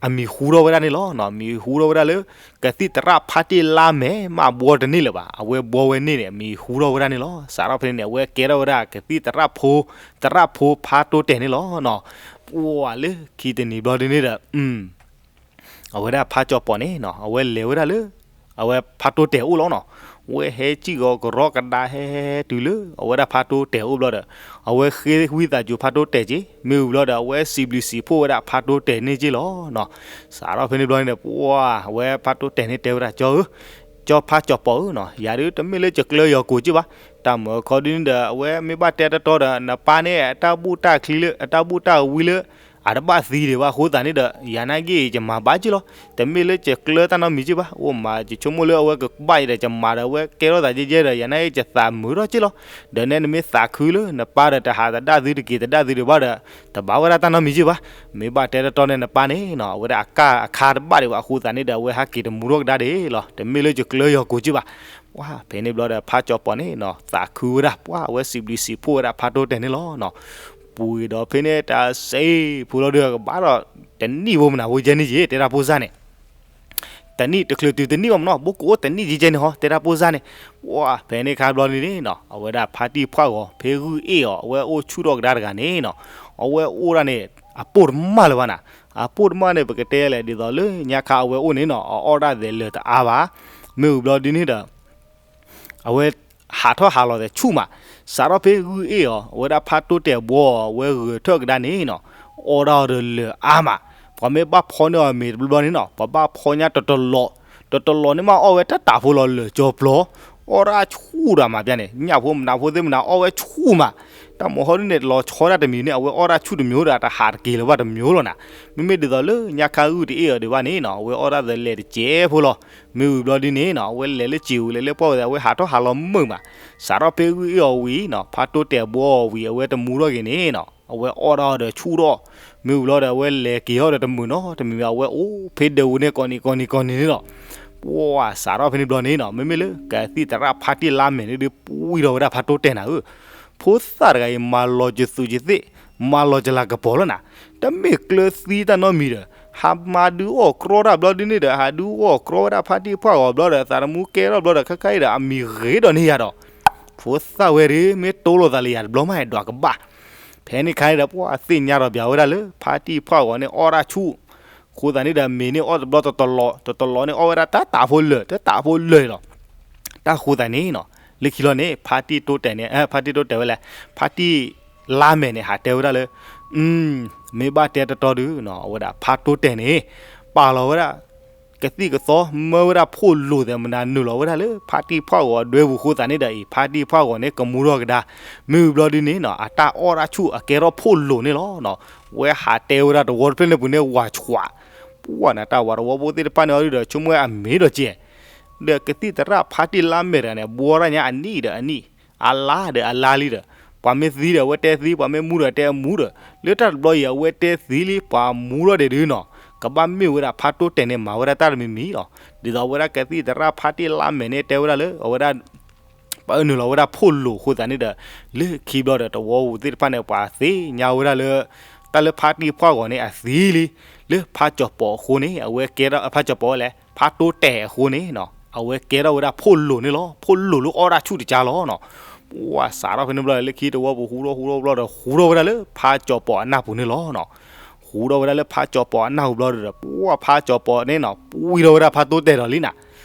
အမံၤဟူထီၣ်ဝဲဒၣ်န့ၣ်လီၤ. မံၤဟူထီၣ်ဝဲဒၣ်လၢ ကသံၣ်သရၣ်ဖါတံၢ်လါမဲာ်မးဘှီတန့ၢ်လၢၤဘၣ်. အဝဲဘှီဝဲန့ၣ်န့ၣ် အမံၤဟူထီၣ်ဝဲဒၣ်န့ၣ်လီၤ. စးထီၣ်ဖဲန့ၣ်န့ၣ် အဝဲကဲထီၣ်ဝဲဒၣ်ကသံၣ်သရၣ်ဖိ, သရၣ်ဖိဖါတိတဲာ်န့ၣ်လီၤ. ပှၤလၢခံတနံၤဘျီဒ်န့ၣ်ဒီး အဝဲဒၣ်ဖါကၠီၤပီၤန့ၣ်နီၤ အဝဲလဲၤဝဲဒၣ်လၢ အဝဲဖါတိတဲာ်အိၣ်လီၤနီၤ. ဝဲဟဲစံၣ်ဂီၤကရီကဒါဟဲဟဲတုၤလၢ အဝဲဒၣ်ဖါတိတဲာ်အိၣ်ဘျီဒီး အဝဲဃ့ဝံသးစူၤဖါတိတဲာ်က့ၤ မ့ၢ်ဝံၤဘျီဒီးအဝဲစံးဘျုးစံးဖှိၣ်ဝဲဒၣ်ဖါတိတဲာ်န့ၣ်က့ၢ်လီၤနီၤ. စးထီၣ်ဖဲန့ၣ်ဘျီန့ၣ်ဒီး ပှၤ အဝဲဖါတိတဲာ်န့ၣ်တဲဝဲဒၣ် ကၠီဧၢ, ကၠီဖါကၠီၤပီၤဧၢနီၤ, ယၤဒုးတမ့ၢ်လၢယကျၢၤယီၤကိာ်က့ၢ်ဘၣ်. တၢ်မၢခီဒုးန့ၣ်ဒီး အဝဲမ့ၢ်ဘၣ်တဲတတီဒီး နပၢ်န့ၣ် အတၢ်ဘူၣ်တၢ်ချံလၢ အတၢ်ဘူၣ်တၢ်ဝံလၢ အတဘၣ်သံဒံးဘၣ်အဃိသတးန့ၣ်ဒီး ယၤနာ်က့ၢ် ယမၤဘၣ်က့ၢ်လီၤ. တမ့ၢ်လၢယကျၢတၢ်နီတမံၤက့ၢ်ဘၣ်, အိၣ်မး ယဆိကမိၣ်လၢအဝဲကဘၣ်ယၤဒီး ယမၤဒီးအဝဲကဲထီၣ်သးယဲယဲဒီး ယၤနာ်က့ၢ် ယသးမုာ်ထီၣ်က့ၢ်လီၤ. ဒီးနဲနမ့ၢ်သးခုလၢနပၢ်ဒီး တဟးသဒၣ်သုတက့ၤသဒၣ်သုဒံးဘၣ်ဒီး တဘၣ်ဝဲဒၣ်တၢ်နီတမံၤက့ၢ်ဘၣ်. မ့ၢ်ဘၣ်တဲတတီန့ၣ် နပၢ်န့ၣ်နီၤ အဝဲဒၣ်အကၢ်အခါတဘၣ်ဒံးဘၣ်အဃိသတးန့ၣ်ဒီး အဝဲဟးက့ၤတမူထီၣ်ကဒါဒံးလီၤ. တမ့ၢ်လၢယကျၢယီၤကိာ်က့ၢ်ဘၣ်. ပှၤဖဲန့ၣ်ဘျီဒီး ဖါကၠီၤပီၤန့ၣ်နီၤ သးခုဝဲဒၣ်, ပှၤအဝဲစံးဘျုးစံးဖှိၣ်ဝဲဒၣ်ဖါတိတဲာ်န့ၣ်လီၤ. ပှ့ၤဒီးဖဲန့ၣ် တၢ်စ့ဖိလီၤဒီး ကဘၣ်ဒီး တနံၣ်ဖိမနၤဖိယဲန့ၣ်ယဲ တဲဒၣ်ဖိစၢ်န့ၣ် တနံၣ်တချုးတုၤတနံၣ်ဘၣ်မနီၤ ဘိကအိၣ်တနံၣ်ယဲယဲန့ၣ်ဟီ တဲဒၣ်ဖိစၢ်န့ၣ်. ပှၤဖဲန့ၣ်ခါဘျီန့ၣ်နီၤ အဝဲဒၣ်ဖါတံၢ်ဖှၣ်ဂီၤ ဖဲဂုၢ်အ့ၣ်အီၤ အဝဲအိၣ်ဆူၣ်ထီၣ်ကဒါတဂၤန့ၣ်နီၤ အဝဲအိၣ်ဒၣ်န့ၣ် အပိၢ်တမၣ်လၢၤဘၣ်နၤ. အပိၢ်တမၣ်န့ၣ် ပကတဲလဲၣ် ဒ်သိးလၢညါခါအဝဲအိၣ်န့ၣ်နီၤ အအီၣ်ဒၣ်သဲးလၢာ်တအါဘၣ်. မ့ၢ်ဝံၤဘျီဒ်န့ၣ်ဒီး အဝဲဟးထီၣ်ဟးလီၤသဲးဆူၣ်မး, စးထီၣ်ဖဲဂုၢ်အ့ၣ်အီၤ အဝဲဒၣ်ဖါတိတဲာ်ဘှီအီၤ အဝဲဂဲၤထၢၣ်ကဒါန့ၣ်နီၤ အီၣ်ဒၣ်အီၤဒီးလၢာ်အါမး. ပှၤမ့ၢ်ဘၣ်ဖီန့ၢ်အီၤမ့ၤတဘျီဘျီန့ၣ်နီၤ ပှၤဘၣ်ဖီညါတတလီး, တတလီးန့ၣ်မးအီၣ်ဝဲတၢ်တးဖိလီၤလၢာ်ကၠီပျီ, အီၣ်ဒၣ်ဆူၣ်ဒီးမးပျါန့ၣ် ညၣ်ဖိမနၤဖိသ့ၣ်မနၤအီၣ်ဝဲဆူၣ်မး. တၢ်မၤဟီဒ်န့ၣ် တလီၤဆီဒၣ်တမံၤန့ၣ် အဝဲအီၣ်ဒၣ်ဆူၣ်တမံၤဒီး တဟးတက့ၤလၢၤဘၣ်တမံၤလီၤနၤ. မ့မ့ၢ်ဒ်သိးလၢညါခါဂုၢ်တအ့ၣ်အီၤဒံးဘၣ်န့ၣ်နီၤ အဝဲအီၣ်ဒၣ်သဲးလၢာ်တစဲးဖိလီၤ. မ့ၢ်ဝံၤဘျီဒ်န့ၣ်နီၤ အဝဲလဲၤလၢစံာ်ဝံၤ လဲၤလၢပှၢ်ဝံၤ အဝဲဟးထီၣ်ဟးလီၤမုာ်မး, စးထီၣ်ဖဲဂုၢ်အ့ၣ်အီၤဝံၤနီၤ ဖါတိတဲာ်ဘှီအီၤဝံၤ အဝဲတမူထီၣ်က့ၤန့ၣ်နီၤ အဝဲအီၣ်ဒၣ်အီၤဒီးဆူၣ်ထီၣ်. မ့ၢ်ဝံၤဘျီဒီး အဝဲလဲၤက့ၤအီၤဒီးတမုာ်နီတမံၤ အဝဲအိၣ်ဖဲဒၢးဝံၤန့ၣ် ကိးနံၤကိးနံၤကိးနံၤန့ၣ်လီၤ. ပှၤစးထီၣ်ဖဲန့ၣ်ဘျီန့ၣ်နီၤ မ့မ့ၢ်လၢကသံၣ်သရၣ်ဖါတံၢ်လါမဲာ်န့ၣ်ဒုး ပှံၢ်ထီၣ်ဝဲဒၣ်ဖါတိတဲာ်နၤဧၢ, ဖိသၣ်တဂၤအံၤ မၤလီၤကသူးကသ့ၣ်, မၤလီၤကလၤကပီၤလီၤနၤ. တမ့ၢ်ကျၢၤသံတၢ်နီတမံၤဒီး ဟးမၤဒုးအီၣ်ကြီတၢ်ဘျီဒ်န့ၣ်ဒီး ဟးဒုးအီၣ်ကြီဝဲဒၣ်ဖါတံၢ်ဖှၣ်ဂီၤဘျီဒီး သးတမူကဲထီၣ်ဘျီဒီး ခဲခါအံၤဒီး အမံၤဂ့ၤဒီးန့ၢ်ယၤဒီး ဖိသၣ်ဝဲဒုး မ့ၢ်တိလိာ်သးလၢယၤတဘျီမး ဒွးကဘၣ်. ဖဲန့ၣ်ခါန့ၣ်ဒီး ပှၤသ့ၣ်ညါဒီးပျးဝဲဒၣ်လၢ ဖါတံၢ်ဖှၣ်ဂီၤန့ၣ် အီၣ်တၢ်ဆူၣ်, အဃိသတးန့ၣ်ဒီး မ့ၤန့ၣ်အီၣ်တဘျီတတလီး, တတလီးန့ၣ် အီၣ်ဝဲဒၣ်တၢ်တးဖိလၢာ်, တၢ်တးဖိလၢာ်လီၤ. တၢ်ဃိသတးန့ၣ်နီၤ လၢခံလီၤန့ၣ် ဖါတံၢ်တိတဲာ်န့ၣ် ဖါတံၢ်တိတဲာ်ဝဲလဲၣ်, ဖါတံၢ်လါမဲာ်န့ၣ် ဟးတဲဝဲဒၣ်လၢ မ့ၢ်ဘၣ်တဲတတီဒုးနီၤ အဝဲဒၣ်ဖါတိတဲာ်န့ၣ် ပာ်လီၤဝဲဒၣ် ကသံၣ်ကသီ မၢဝဲဒၣ်ဖိၣ်လိာ်သဲးမနုၤ နုာ်လီၤဝဲဒၣ်လၢ ဖါတံၢ်ဖှၣ်ဂီၤအဒွဲပူၤအဃိသတးန့ၣ်ဒီးအံၤ ဖါတံၢ်ဖှၣ်ဂီၤန့ၣ် ကမူထီၣ်ကဒါ, မ့ၢ်ဝံၤဘျီဒ်န့ၣ်နီၤ အတၢ်အီၣ်တၢ်ဆူၣ်အကဲထီၣ်ဖိၣ်လိာ်န့ၣ်လီၤ. ဝဲဟးတဲဝဲဒၣ်တဝီတဖျၢၣ်န့ၣ်ပူၤန့ၣ် ဝးဆှး, ပှၤန့ၣ် တၢ်ဝးတဝီဖိသ့ၣ်တဖၣ်န့ၣ်အီၤဒုးဒီး ဆိကမိၣ်ဝဲအမ့ၢ်ဒီးကဲ ဒီးကသံၣ်သရၣ်ဖါတံၢ်လါမဲာ်တဂၤန့ၣ် ဘှီတၢ်ညါအနံၣ်ဒီးအနံၣ်, အလါဒီးအလါလံဒီး, ပှၤမ့ၢ်သံဒီးအဝဲတဲသံ, ပှၤမ့ၢ်မူဒီးတဲအမူဒီး, လၢတၢ်တဘျီအံၤ အဝဲတဲသံလံ ပှၤမူထီၣ်ဒံးဒုးနီၤ, ကဘၣ်မ့ၢ်ဝဲဒၣ်ဖါတိတဲာ်န့ၣ် မၤဝဲဒၣ်တၢ်တမံၤမံၤလီၤ. ဒ်သိးအဝဲဒၣ်ကသံၣ်သရၣ်ဖါတံၢ်လါမဲာ်န့ၣ် တဲဝဲဒၣ်လၢ အဝဲဒၣ် ပနုာ်လီၤဝဲဒၣ်ဖိၣ်လိာ်အဃိသတးန့ၣ်ဒီး လၢခံဘျီဒီးတဝီပူၤသ့ၣ်တဖၣ်န့ၣ် ပှၤသ့ၣ်ညါဝဲဒၣ်လၢ တၢ်လၢဖါတံၢ်ဖှၣ်ဂီၤန့ၣ် အသံလံ, လၢဖါကၠီၤပီၤအဃိန့ၣ် အဝဲကဲထီၣ် ဖါကၠီၤပီၤဝဲလဲၣ် ဖါတိတဲာ်အဃိန့ၣ်နီၤ အဝဲကဲထီၣ်ဝဲဒၣ်ဖိၣ်လိာ်န့ၣ်လီၤ. ဖိၣ်လိာ်လၢအီၣ်တၢ်ဆူၣ်တကါလီၤနီၤ. ပှၤစးထီၣ်ဖဲန့ၣ်ဘျီဒီး လၢခံတဝီပူၤဟူထီၣ်ဟူထီၣ်ဘျီဒီး ဟူထီၣ်ဝဲဒၣ်လၢဖါကၠီၤပီၤအနၢ်ပူၤန့ၣ်လီၤနီၤ. ဟူထီၣ်ဝဲဒၣ်လၢဖါကၠီၤပီၤအနၢ်ပူၤဘျီဒီး ပှၤဖါကၠီၤပီၤန့ၣ်နီၤ ပှံၢ်ထီၣ်ဝဲဒၣ်ဖါတိတဲာ်ဒီးလံနၤ.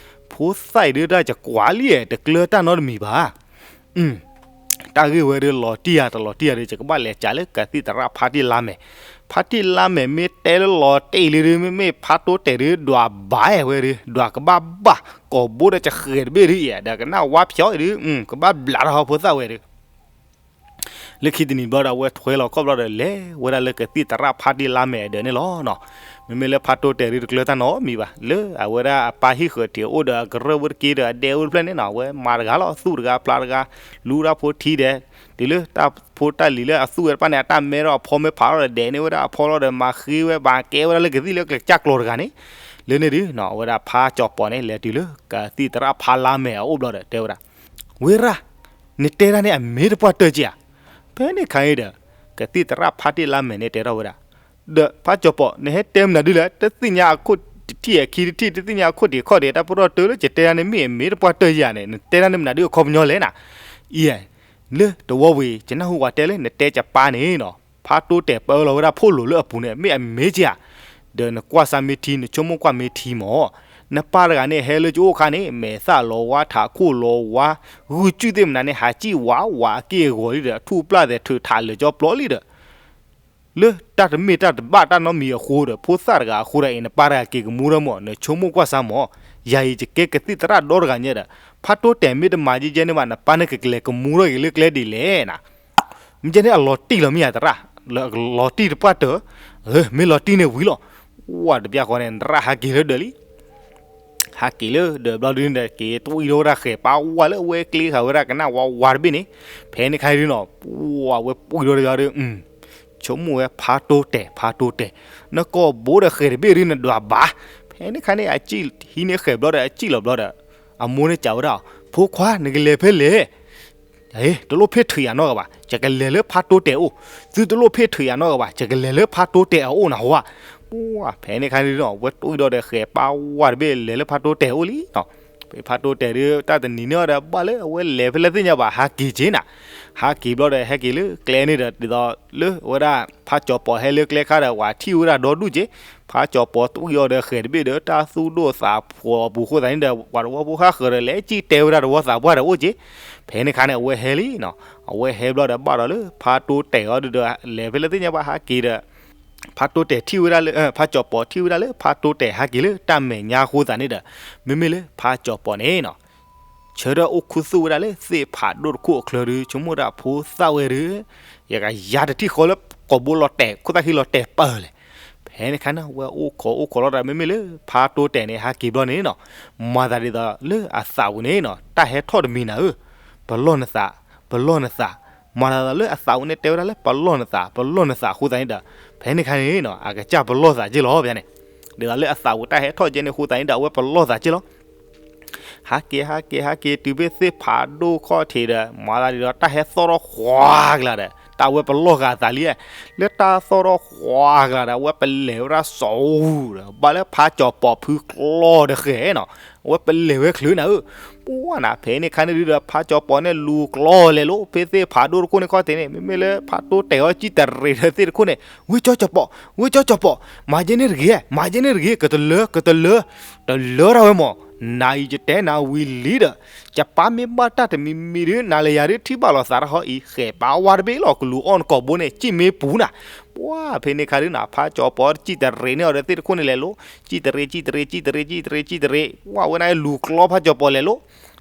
ဖိသၣ်အံၤဒုးတၢ်ယကွၢ်လံ တကျၢၤတၢ်နီတမံၤဘၣ်. တၢ်ဂ့ၢ်ဝဲဒၣ်လီၤတံၢ်ယၤတလီၤတံၢ်ယၤဒီး ယကဘၣ်လဲၤကးလၢကသံၣ်သရၣ်ဖါတံၢ်လါမဲာ်. ဖါတံၢ်လါမဲာ်မ့ၢ်တဲလၢလီၤတံၢ်လံဒုး မ့မ့ၢ်ဖါတိတဲာ်ဒုး ဒွးဘၣ်ဝဲဒုး ဒွးကဘၣ်ဘၣ် ကိာ်ဘိဒီးကဃဲၤတဘ့ၣ်ဒုးအံၤ ဒီးကနၣ်ဝါဖျိးအံၤဒုး ကဘၣ်ဘျးထီၣ်ဖိသၣ်ဝဲဒုး လၢခံတနံၤဘျီဒီး အဝဲထွဲလီၤခီၣ်ဘျီဒီး လဲၤဝဲဒၣ်လၢကသံၣ်သရၣ်ဖါတံၢ်လါမဲာ်အဒၢးန့ၣ်လီၤနီၤ. မ့မ့ၢ်လၢဖါတိတဲာ်ဒုး တကျၢၤတၢ်နီတမံၤဘၣ်. လၢအဝဲဒၣ်အပၢ်ဟံၣ်ဃၢၤထံးအိၣ်ဒီးအကရၢၢ်ဝဲတက့ဒီး အဒဲအိၣ်တဖျၢၣ်န့ၣ်နီၤ အဝဲမၤတဂၤလီၤ သူၣ်တဂၤဖျးတဂၤ လူတၢ်ဖိထံဒီး တုၤလၢတၢ်ဖိတၢ်လံၤလၢအသူၣ်ဝဲတဖၣ်န့ၣ် အတၢ်မဲထီၣ်အဖီမ့ၢ်ဖးထီၣ်ဒီး ဒဲးန့ၢ်ဝဲဒၣ်အဖီလီၤဒီး မၤဃ့ဝဲ မၤကဲဝဲဒၣ်လၢကသံၣ်လၢကစၢ်ကျီၤတဂၤန့ၣ်. လၢန့ၣ်ဒုးနီၤ အဝဲဒၣ်ဖါကၠီၤပီၤန့ၣ် လဲၤတုၤလၢကသံၣ်သရၣ်ဖါလါမဲာ်အအိၣ်ဘျီဒီး တဲဝဲဒၣ် ဝ့ရၣ်, နတဲဒၣ်န့ၣ် အမ့ၢ်တပှၢ်တၢၢ်က့ဧါ. ဖဲန့ၣ်ခါအံၤဒီး ကသံၣ်သရၣ်ဖါတံၢ်လါမဲာ်န့ၣ် တဲထီၣ်ဝဲဒၣ်, ဒီးဖါကၠီၤပီၤ နဟဲတဲမနုၤဒ်လဲၣ်, တသ့ၣ်ညါအခိၣ်တထံၣ်အခံတထံၣ်, တသ့ၣ်ညါအခိၣ်တံၢ်ခီၣ်တံၢ်, တၢ်ပရီၣ်တၢၢ်လၢယတဲဒၣ်န့ၣ် မ့ၢ်အမ့ၢ်တပှၢ်တၢၢ်ဧါန့ၣ်, နတဲဒၣ်န့ၣ်မနုၤဒ်အခီပညီလဲၣ်နၤ. အံၤ, လၢတဝီဝံၤ ယနၢ်ဟူဝဲတဲလၢ နတဲယပၢ်န့ၣ်နီၤ, ဖါတိတဲာ်ပၢလီၤဝဲဒၣ်ဖိၣ်လိာ်လၢအပူၤန့ၣ် မ့ၢ်အမ့ၢ်က့ဧါ. ဒီးနကွၢ်စၢ်မ့ၢ်ထံ နဆိကမိၣ်ကွၢ်မ့ၢ်ထံမၢ်, နပၢ်တဂၤန့ၣ် ဟဲလၢယအိၣ်အခါန့ၣ် မဲာ်သၣ်လီၤဝါ ထးခိၣ်လီၤဝါ, ဂုၢ်ကုၢ်သ့ၣ်မနုၤန့ၣ် ဟးစံၣ်ဝးဝးအက့ၢ်အဂီၤလံဒီး အထူၣ်ပျၢ်သဲးထုးထးလၢာ်ကၠီပျီလံဒီး လၢတၢ်တမ့ၢ်တၢ်တဘၣ်တၢ်နီတမံၤအဃိဒီး ဖိသၣ်တဂၤအဃိဒီးအံၤ နပၢ်တဂၤက့ၤကမူထီၣ်မၢ်, နဆိကမိၣ်ကွၢ်စၢ်မၢ်. ယၤအံၤယကဲကသံၣ်သရၣ်ဒီတဂၤညါဒီး ဖါတိတဲာ်မ့ၢ်တမၤယဲယဲန့ၣ်ဘၣ် နပၢ်န့ၣ်ကကလဲၤကမူထီၣ်က့ၤလၢကျဲဒ်လဲၣ်နၤ. မ့ၢ်ကဲန့ၣ်အလီၤတံၢ်လီၤမ့ၢ်ဧါသရၣ်, လီၤတံၢ်တပှၢ်တၢၢ်, မ့ၢ်လီၤတံၢ်န့ၣ်ဝံၤလီၤ. ဝဲတဘျီဃီန့ၣ် နရၣ်ဟးက့ၤလၢဒၢးလံ. ဟးက့ၤလၢဒၢးဘျီဒုန့ၣ်ဒီး က့ၤတအိၣ်အံၤဒီးဝဲဒၣ်ဃဲၤပာ်ဝါလၢအဝဲကျ့ဃာ်ဝဲဒၣ် ကနၣ်ဝါဝါတဘ့ၣ်န့ၣ်. ဖဲန့ၣ်ခါန့ၣ်နီၤ ပှၢ်ဝဲပှံၢ်ဒီးတဘျီဒီး ဆိကမိၣ်ဝဲ ဖါတိတဲာ် ဖါတိတဲာ်, နကိာ်ဘိဒီးဃဲၤတဘ့ၣ်ဒုန့ၣ်ဒွးဘၣ်. ဖဲန့ၣ်ခါန့ၣ် အစံၣ်ဟံးန့ၢ်ဃဲၤဘျီဒီး အစံၣ်လီၤဘျီဒီး အမိၢ်န့ၣ်စံးဝဲဒၣ်, ဖိခွါ နကလဲၤဖဲလဲၣ်. တလိၣ်ဖ့ၣ်ထုးယၤနီတဂၤဘၣ်, ယကလဲၤလၢဖါတိတဲာ်အိၣ်. သုတလိၣ်ဖ့ၣ်ထုးယၤနီတဂၤဘၣ်, ယကလဲၤလၢဖါတိတဲာ်အအိၣ်နဟါ. ပှၢ် ဖဲန့ၣ်ခါန့ၣ်ဒီး ဝဲတအိၣ်ဒီးဃဲၤပာ်ဝါတဘ့ၣ် လဲၤလၢဖါတိတဲာ်အိၣ်လံနီၤ. ဖဲဖါတိတဲာ်ဒု တၢ်တနံၤန့ၣ်အီၤဒီး ဘၣ်လၢအဝဲလဲၤဖဲလဲၣ်သ့ၣ်ညါဘၣ် ဟးက့ၤက့ၤနၤ. ဟးက့ၤဘျီဒီး ဟဲက့ၤလၢကျဲန့ၣ်ဒီး ဒ်သိးလၢအဝဲဒၣ် ဖါကၠီၤပီၤဟဲလၢကျဲခါဒီး ဝဲထံၣ်ဝဲဒၣ်ဒီဒူၣ်က့ၤ. ဖါကၠီၤပီၤတအိၣ်အံၤဒီးဃဲၤတဘ့ၣ်ဒီး တၢ်သူၣ်ဒိၣ်သးဖှီၣ်အပူၤအဃိသတးန့ၣ်ဒီး ပှၤတဝီဖိဃၣ်ဃၢၤဒီး လဲၤစံၣ်တဲဝဲဒၣ်တဝီသးပှၢ်ဒီးအိၣ်က့ၤ. ဖဲန့ၣ်ခါန့ၣ် အဝဲဟဲလံနီၤ. အဝဲဟဲဘျီဒီး ဘၣ်ဒီးလၢဖါတိတဲာ်အီၤဒုဒီး လဲၤဖဲလဲၣ်သ့ၣ်ညါဘၣ် ဟးက့ၤဒီး ဖါတိတဲာ်ထံၣ်ဝဲဒၣ်လၢ ဖါကၠီၤပီၤထံၣ်ဝဲဒၣ်လၢ ဖါတိတဲာ်ဟဲက့ၤလၢတၢ်မဲာ်ညါအဃိသတးန့ၣ်ဒီး မ့မ့ၢ်လၢဖါကၠီၤပီၤန့ၣ်နီၤ ဆၢထၢၣ်အိၣ်ခူသူၣ်ဝဲဒၣ်လၢသ့ၣ်ဖးဒိၣ်တခိၣ်အချၢဒီး ဆိကမိၣ်ဒၣ်ဖိသၣ်ဝဲဒီး ယကယါတထံၣ်ဃီလၢကိာ်ဘိလီၤတဲာ် ခိၣ်သၣ်ခံလီၤတဲာ်ပၢၢ်လဲၣ်. ဖဲန့ၣ်ခါန့ၣ် ဝဲအိၣ်ခိးအိၣ်ခိးလီၤဒီး မ့မ့ၢ်လၢဖါတိတဲာ်န့ၣ် ဟဲက့ၤဘျီန့ၣ်နီၤ မၤသးဒ်သိးလၢအသးပူၤန့ၣ်နီၤ တၢ်ဟဲထီၣ်တမံၤနၤဧၢ, ပလီၢ်နသး, ပလီၢ်နသး, မၤသးဒ်သိးလၢအသးပူၤန့ၣ် တဲဝဲဒၣ်လၢပလီၢ်နသး ပလီၢ်နသးအဃိသတးန့ၣ်ဒီး ဖဲန့ၣ်ခါန့ၣ်နီၤ အကစၢ်ပလီၢ်သးက့ၢ်လီၤ ဖဲန့ၣ် ဒ်သိးလၢအသးပူၤတၢ်ဟဲထီၣ်ကဲန့ၣ်အဃိသတးန့ၣ်ဒီး အဝဲပလီၢ်သးက့ၢ်လီၤ. ဟးက့ၤ ဟးက့ၤ ဟးက့ၤ တုၤဖဲသ့ၣ်ဖးဒိၣ်ခီၣ်ထံးဒီး မၤသးဒ်သိးတၢ်ဟဲသီၣ်ထီၣ်ဃွၤကလာ်ဒီး တၢ်ဝဲပလီၢ်ဃာ်အသးလံ. လၢတၢ်သီၣ်ထီၣ်ဃွၤကလာ်ဒီး အဝဲပလဲၤဝဲဒၣ်စီၤအူဒီး ဘၣ်လၢဖါကၠီၤပီၤဖုကျီဒီးဃဲၤနီၤ အဝဲပလဲၤဝဲချုးနၤဧၢ. ပှၢ်နၤ ဖဲန့ၣ်ခါန့ၣ်ဒုဒီး ဖါကၠီၤပီၤန့ၣ်လူၤကျီလဲၤလိာ် ဖဲသ့ၣ်ဖးဒိၣ်တခိၣ်န့ၣ်ခီၣ်ထံးန့ၣ် မ့မ့ၢ်လၢဖါတိတဲာ်အီၤစံၣ်တရံးဒီးသ့ၣ်တခိၣ်န့ၣ် ဝ့ၢ်ကၠီကၠီၤပီၤ, ဝ့ၢ်ကၠီကၠီၤပီၤ, မၤယဲန့ၣ်တဂ့ၤ, မၤယဲန့ၣ်တဂ့ၤ, ကတလၢ ကတလၢ, တလၢတၢ်ဝဲမၢ်, နၤအံၤယတဲနၤဝံၤလံဒီး, ယပၢ်မ့ၢ်ဘၣ်တၢ်တမံၤမံၤဒီး နၤလၢယၤဒုးထံၣ်ဘၣ်လိာ်သးတဟီအံၤ ဃဲၤပာ်ဝါတဘ့ၣ်လီၤ ကလူၤအီၣ်နကိာ်ဘိန့ၣ် စံၣ်မ့ၢ်ပူၤနၤ. ပှၢ်ဖဲန့ၣ်ခါဒုးနၤ ဖါကၠီၤပီၤစံၣ်တရံးန့ၢ်အီၤဒီးသ့ၣ်တခိၣ်န့ၣ်လဲၤလိာ်, စံၣ်တရံး စံၣ်တရံး စံၣ်တရံး စံၣ်တရံး စံၣ်တရံး, ပှၢ်ဝဲန့ၣ်လူၤကျီဖါကၠီၤပီၤလဲၤလိာ်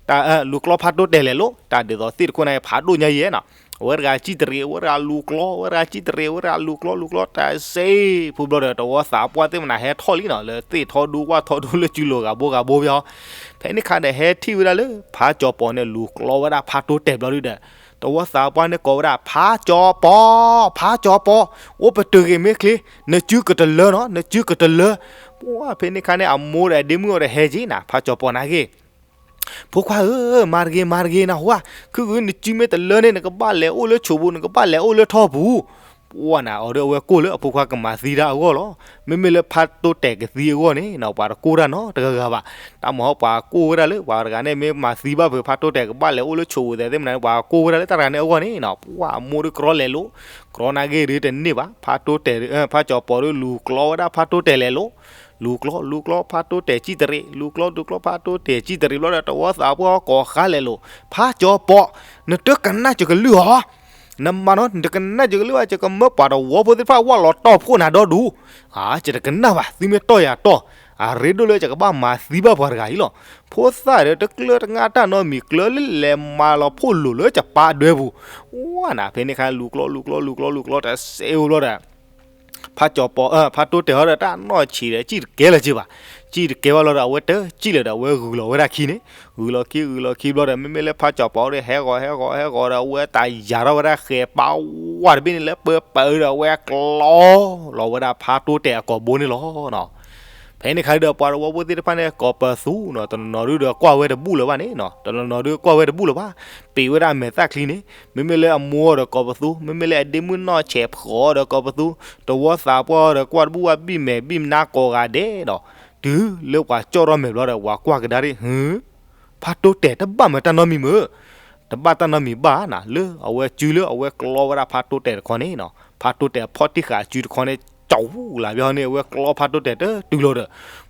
တၢ်လူၤကျီဖါတိတဲာ်လဲၤလိာ်, တၢ်ဒ်သိးသ့ၣ်တခိၣ်န့ၣ် ဖးဒိၣ်ညါယဲနီၤ, အဝဲတဂၤစံၣ်တရံး အဝဲတဂၤလူၤကျီ အဝဲတဂၤစံၣ်တရံး အဝဲတဂၤလူၤကျီ လူၤကျီ တၢ်စ့ၢ်ဖုဘျီဒီး တဝီသးပှၢ်သ့ၣ်မနၤဟဲထီၣ်လံနီၤ, လၢသ့ၣ်ထီဒူဝၣ်ထီဒူလၢစုလိၤဂၤဘိဂၤဘိဖဲအီၤ, ဖဲန့ၣ်ခါဒီးဟဲထံၣ်ဝဲဒၣ်လၢ ဖါကၠီၤပီၤန့ၣ်လူၤကျီဝဲဒၣ်ဖါတိတဲာ်ဘျီဒုဒီး, တဝီသးပှၢ်န့ၣ်ကိးဝဲဒၣ် ဖါကၠီၤပီၤ, ဖါကၠီၤပီၤ, အိၣ်ပတုာ်ဂ့ၤမ့ၢ်ချ့, နစုကတလၢနီၤ, နစုကတလၢ. ပှၢ်ဖဲန့ၣ်ခါန့ၣ် အမိၢ်ဒီးအဒ့မုၣ်အီၤဒီးဟဲက့ၤနၤ ဖါကၠီၤပီၤနၤဂ့ၤ ဖိခွါဧၢ, မၤတဂ့ၤ မၤတဂ့ၤနဟူဧါ, ခုဂုၤနစုမ့ၢ်တလၢန့ၣ် နကဘၣ်လဲၤအိၣ်လၢဆိးပူၤ နကဘၣ်လဲၤအိၣ်လၢထီပူၤ. ပှၢ်နၤ အီၤဒီးအဝဲကိၢ်လၢအဖိခွါကမၤသံတၢ်အဂီၢ်လီၤ. မ့မ့ၢ်လၢဖါတိတဲာ်ကသံအဂီၢ်န့ၣ်နီၤ ပှၤတကိၢ်တၢ်နီတဂၤဂၤဘၣ်. တၢ်မၤဟီပှၤကိၢ်ဝဲဒၣ်လၢ ပှၤတဂၤန့ၣ်မ့ၢ်မၤသံဘၣ်ဖုးဖါတိတဲာ်ကဘၣ်လဲၤအိၣ်လၢဆိးပူၤသဲးသ့ၣ်မနၤန့ၣ် ပှၤကိၢ်ဝဲဒၣ်လၢတၢ်တဂၤန့ၣ်အဂီၢ်န့ၣ်နီၤ ပှၢ်အမိၢ်ဒီးကြီလဲၤလိာ်, ကြီနၤဂ့ၤဒီးတန့ၢ်ဘၣ်. ဖါတိတဲာ် ဖါကၠီၤပီၤဒီးလူၤကျီဝဲဒၣ်ဖါတိတဲာ်လဲၤလိာ် လူၤကျီ လူၤကျီ ဖါတိတဲာ်စံၣ်တရံး လူၤကျီ လူၤကျီ ဖါတိတဲာ်စံၣ်တရံးဘျီဒီး တဝီသးပှၢ်ကိးဃါလဲၤလိာ်, ဖါကၠီၤပီၤ, နတကနၣ်စကလုၢ်ဧါ, နမၤနီၤ နတကနၣ်စကလုၢ်ဘၣ် ယကမၢပှၤတဝီဖိသ့ၣ်တဖၣ်ဝၢ်လီၤတီၢ်ဖှိၣ်နၤဒီဒူၣ်. ဧါ ယတကနၣ်ဘၣ် သုမ့ၢ်တီၢ်ယၤတီၢ်, အရ့ဒိၣ်လၢယကဘၣ်မၤသံဘၣ်ပှၤတဂၤအံၤလီၤ. ဖိသၣ်ဒီးတကျၢၤတငါတၢ်နီတမံၤ ကျၢၤလၢလဲၤမၤလီၤဖှိၣ်လိာ်လၢယပၢ်ဒွဲပူၤ. ပှၢ်နၤ ဖဲန့ၣ်ခါလူၤကျီ လူၤကျီ လူၤကျီ လူၤကျီ တစဲးအိၣ်ဘျီဒီး ဖါကၠီၤပီၤ ဖါတိတဲာ်ဟီဒီးတၢ်နီၢ်ဆံးဒီး စံၣ်တကဲလၢၤက့ၤဘၣ်. စံၣ်တကဲဘၣ်လီၤဒီး အဝဲတစံၣ်လၢၤဒီး အဝဲဂုာ်လီၤဝဲဒၣ်ခံန့ၣ်, ဂုာ်လီၤခံ ဂုာ်လီၤခံဘျီဒီး မ့မ့ၢ်လၢဖါကၠီၤပီၤဒီး ဟဲဂီၤ ဟဲဂီၤ ဟဲဂီၤဒီး အဝဲတၢ်ယၤထီၣ်ဝဲဒၣ်ဃဲၤပာ်ဝါတဘ့ၣ်န့ၣ်လၢပၢပၢဒီး အဝဲကျီလီၤဝဲဒၣ်ဖါတိတဲာ်အကိာ်ဘိန့ၣ်လီၤ. ဖဲန့ၣ်ခါဒီး ပှၤတဝီဖိသ့ၣ်တဖၣ်န့ၣ် ကိးပသူနီၤ, တနီၤနီၤဒုဒီးကွၢ်ဝဲတဘူၣ်လၢၤဘၣ်န့ၣ်နီၤ, တနီၤနီၤဒုကွၢ်ဝဲတဘူၣ်လၢၤဘၣ်, ပ့ၤဝဲဒၣ်မဲာ်သၣ်ချံန့ၣ်, မ့မ့ၢ်လၢအမိၢ်ဒီးကိးပသူ, မ့မ့ၢ်လၢအဒ့မုၣ်နီၢ်ဆဲးဖှီၣ်ဒီးကိးပသူ, တဝီသးပှၢ်ဒီးကွၢ်တဘူၣ်ဘၣ် ဘံၣ်မဲာ်ဘံၣ်နါကိးဂၤဒဲးဒီး, တုၤလၢပှၤကၠီၣ်ထီၣ်မဲာ်ဘျီဒီး ပှၤကွၢ်ကဒါဒ် ဟၢ ဖါတိတဲာ်တဘၣ်မၢတၢ်နီတမံၤမၢ, တဘၣ်တၢ်နီတမံၤဘၣ်နၤ, လၢအဝဲစုလၢအဝဲကျီဝဲဒၣ်ဖါတိတဲာ်တခီန့ၣ်နီၤ, ဖါတိတဲာ်ဖီၣ်တံၢ်ဃာ်စုတခီန့ၣ် ကၠီလၢ်ဘၣ်န့ၣ် အဝဲကျီဖါတိတဲာ်တတုၤလီၤဒီး,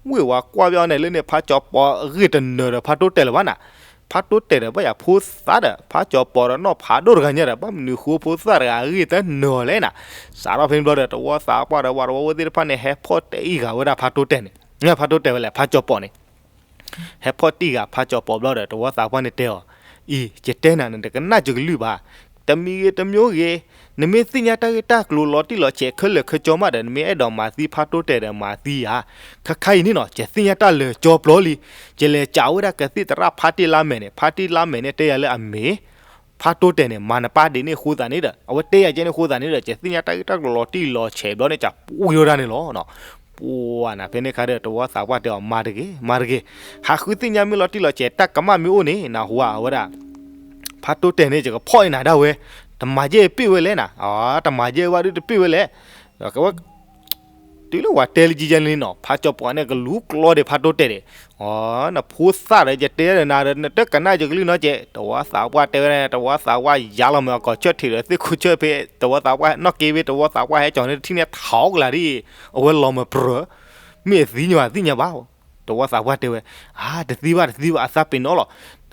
ဝ့ၢ်ဝၤကွၢ်ဘၣ်န့ၣ် လၢန့ၣ်ဖါကၠီၤပီၤအဂ့ၢ်တနၢၤဒီးဖါတိတဲာ်လၢၤဘၣ်နၤ, ဖါတိတဲာ်ဒီးဘၣ်ယၤဖိသၣ်ဒီး ဖါကၠီၤပီၤဒီးနီၢ်ဖးဒိၣ်တဂၤညါဒီး ဘၣ်မနုၤဃိဖိသၣ်တဂၤအဂ့ၢ်တနၢၤလဲၣ်နၤ, စးထီၣ်ဖဲန့ၣ်ဘျီဒီး တဝီသးပှၢ်ဒီးပှၤတဝီဖိသ့ၣ်တဖၣ်န့ၣ် ဟဲဖီၣ်တံၢ်ဃာ်ဝဲဒၣ်ဖါတိတဲာ်န့ၣ်, ဖါတိတဲာ်ဝဲလဲၣ် ဖါကၠီၤပီၤန့ၣ် ဟဲဖီၣ်တံၢ်ဃာ်ဖါကၠီၤပီၤဘျီဒီး တဝီသးပှၢ်န့ၣ်တဲအီၤ, အံၤ ယတဲနၤန့ၣ် တကနၣ်ယကလုၢ်ဘၣ်, တမံၤဂ့ၤတမံၤဂ့ၤ, နမ့ၢ်သ့ၣ်ညါတၢ်ဂ့ၢ်တၢ်ကျိၤလီၤတံၢ်လီၤဆဲးခဲလၢာ်ခဲဆ့မးဒီး နမ့ၢ်အဲၣ်ဒိးမၤသံဖါတိတဲာ်ဒီးမၤသံဧါ. ခဲခါအံၤန့ၣ်နီၤ ယသ့ၣ်ညါတၢ်လၢာ်ကၠီပျီလံ. ယလဲၤစံးဝဲဒၣ်ကသံၣ်သရၣ်ဖါတံၢ်လါမဲာ်န့ၣ်, ဖါတံၢ်လါမဲာ်န့ၣ်တဲယၤလၢအမ့ၢ် ဖါတိတဲာ်န့ၣ် မၤနပၢ်ဒ်န့ၣ်အဃိသတးန့ၣ်ဒီး အဝဲတဲယၤကဲန့ၣ်အဃိသတးန့ၣ်ဒီး ယသ့ၣ်ညါတၢ်ဂ့ၢ်တၢ်ကျိၤလီၤတံၢ်လီၤဆဲးဘျီန့ၣ် ကပူၤယိၤဒၣ်န့ၣ်လီၤ. ပှၤနၤ ဖဲန့ၣ်ခါဒီး တဝီသးပှၢ်တဲအီၤ မၤတဂ့ၤ, မၤတဂ့ၤ, ဟးဃုသ့ၣ်ညါမ့ၢ်လီၤတံၢ်လီၤဆဲး တၢ်ကမၣ်မ့ၢ်အိၣ်န့ၣ် နၢ်ဟူဧါ အဝဲဒၣ် ဖါတိတဲာ်န့ၣ် ယကဖီၣ်အံၤနၤဒၣ်ဝဲ, တမၤယဲၢ်ပ့ၢ်ဝဲလဲၣ်နၤ, တမၤယဲၢ်ဝဲဒုးတပ့ၢ်ဝဲလဲၣ်. တုၤလၢပှၤတဲလၢကကန့ၣ်နီၤ ဖါကၠီပီန့ၣ် ကလူၤကျီဒီးဖါတိတဲာ်ဒီး, နဖိသၣ်ဒီး ယတဲဒီးနၤဒီး နတကနၣ်ယကလုၢ်နီတကဲး, တဝီသးပှၢ်တဲဝဲဒၣ်န့ၣ် တဝီသးပှၢ်ယါလီၤမ့ၢ်အကိာ်ဆၢၣ်ထံးဒီးသ့ၣ်ခိၣ်ဆၢၣ်ဖဲ တဝီသးပှၢ်နီၣ်က့ဝ့ တဝီသးပှၢ်ဟဲကၠီၤန့ၣ် တထံၣ်န့ၢ်ထးအီၣ်ကလၤဒ်အံၤ, အဝဲလီၤမၢ်ပြၢၤ, မ့ၢ်အသံညါဘၣ် သ့ၣ်ညါဘၣ်. တဝီသးပှၢ်တဲဝဲ, အါ တသံဘၣ် တသံဘၣ် အသးပ့ၤနီၣ်လီၤ,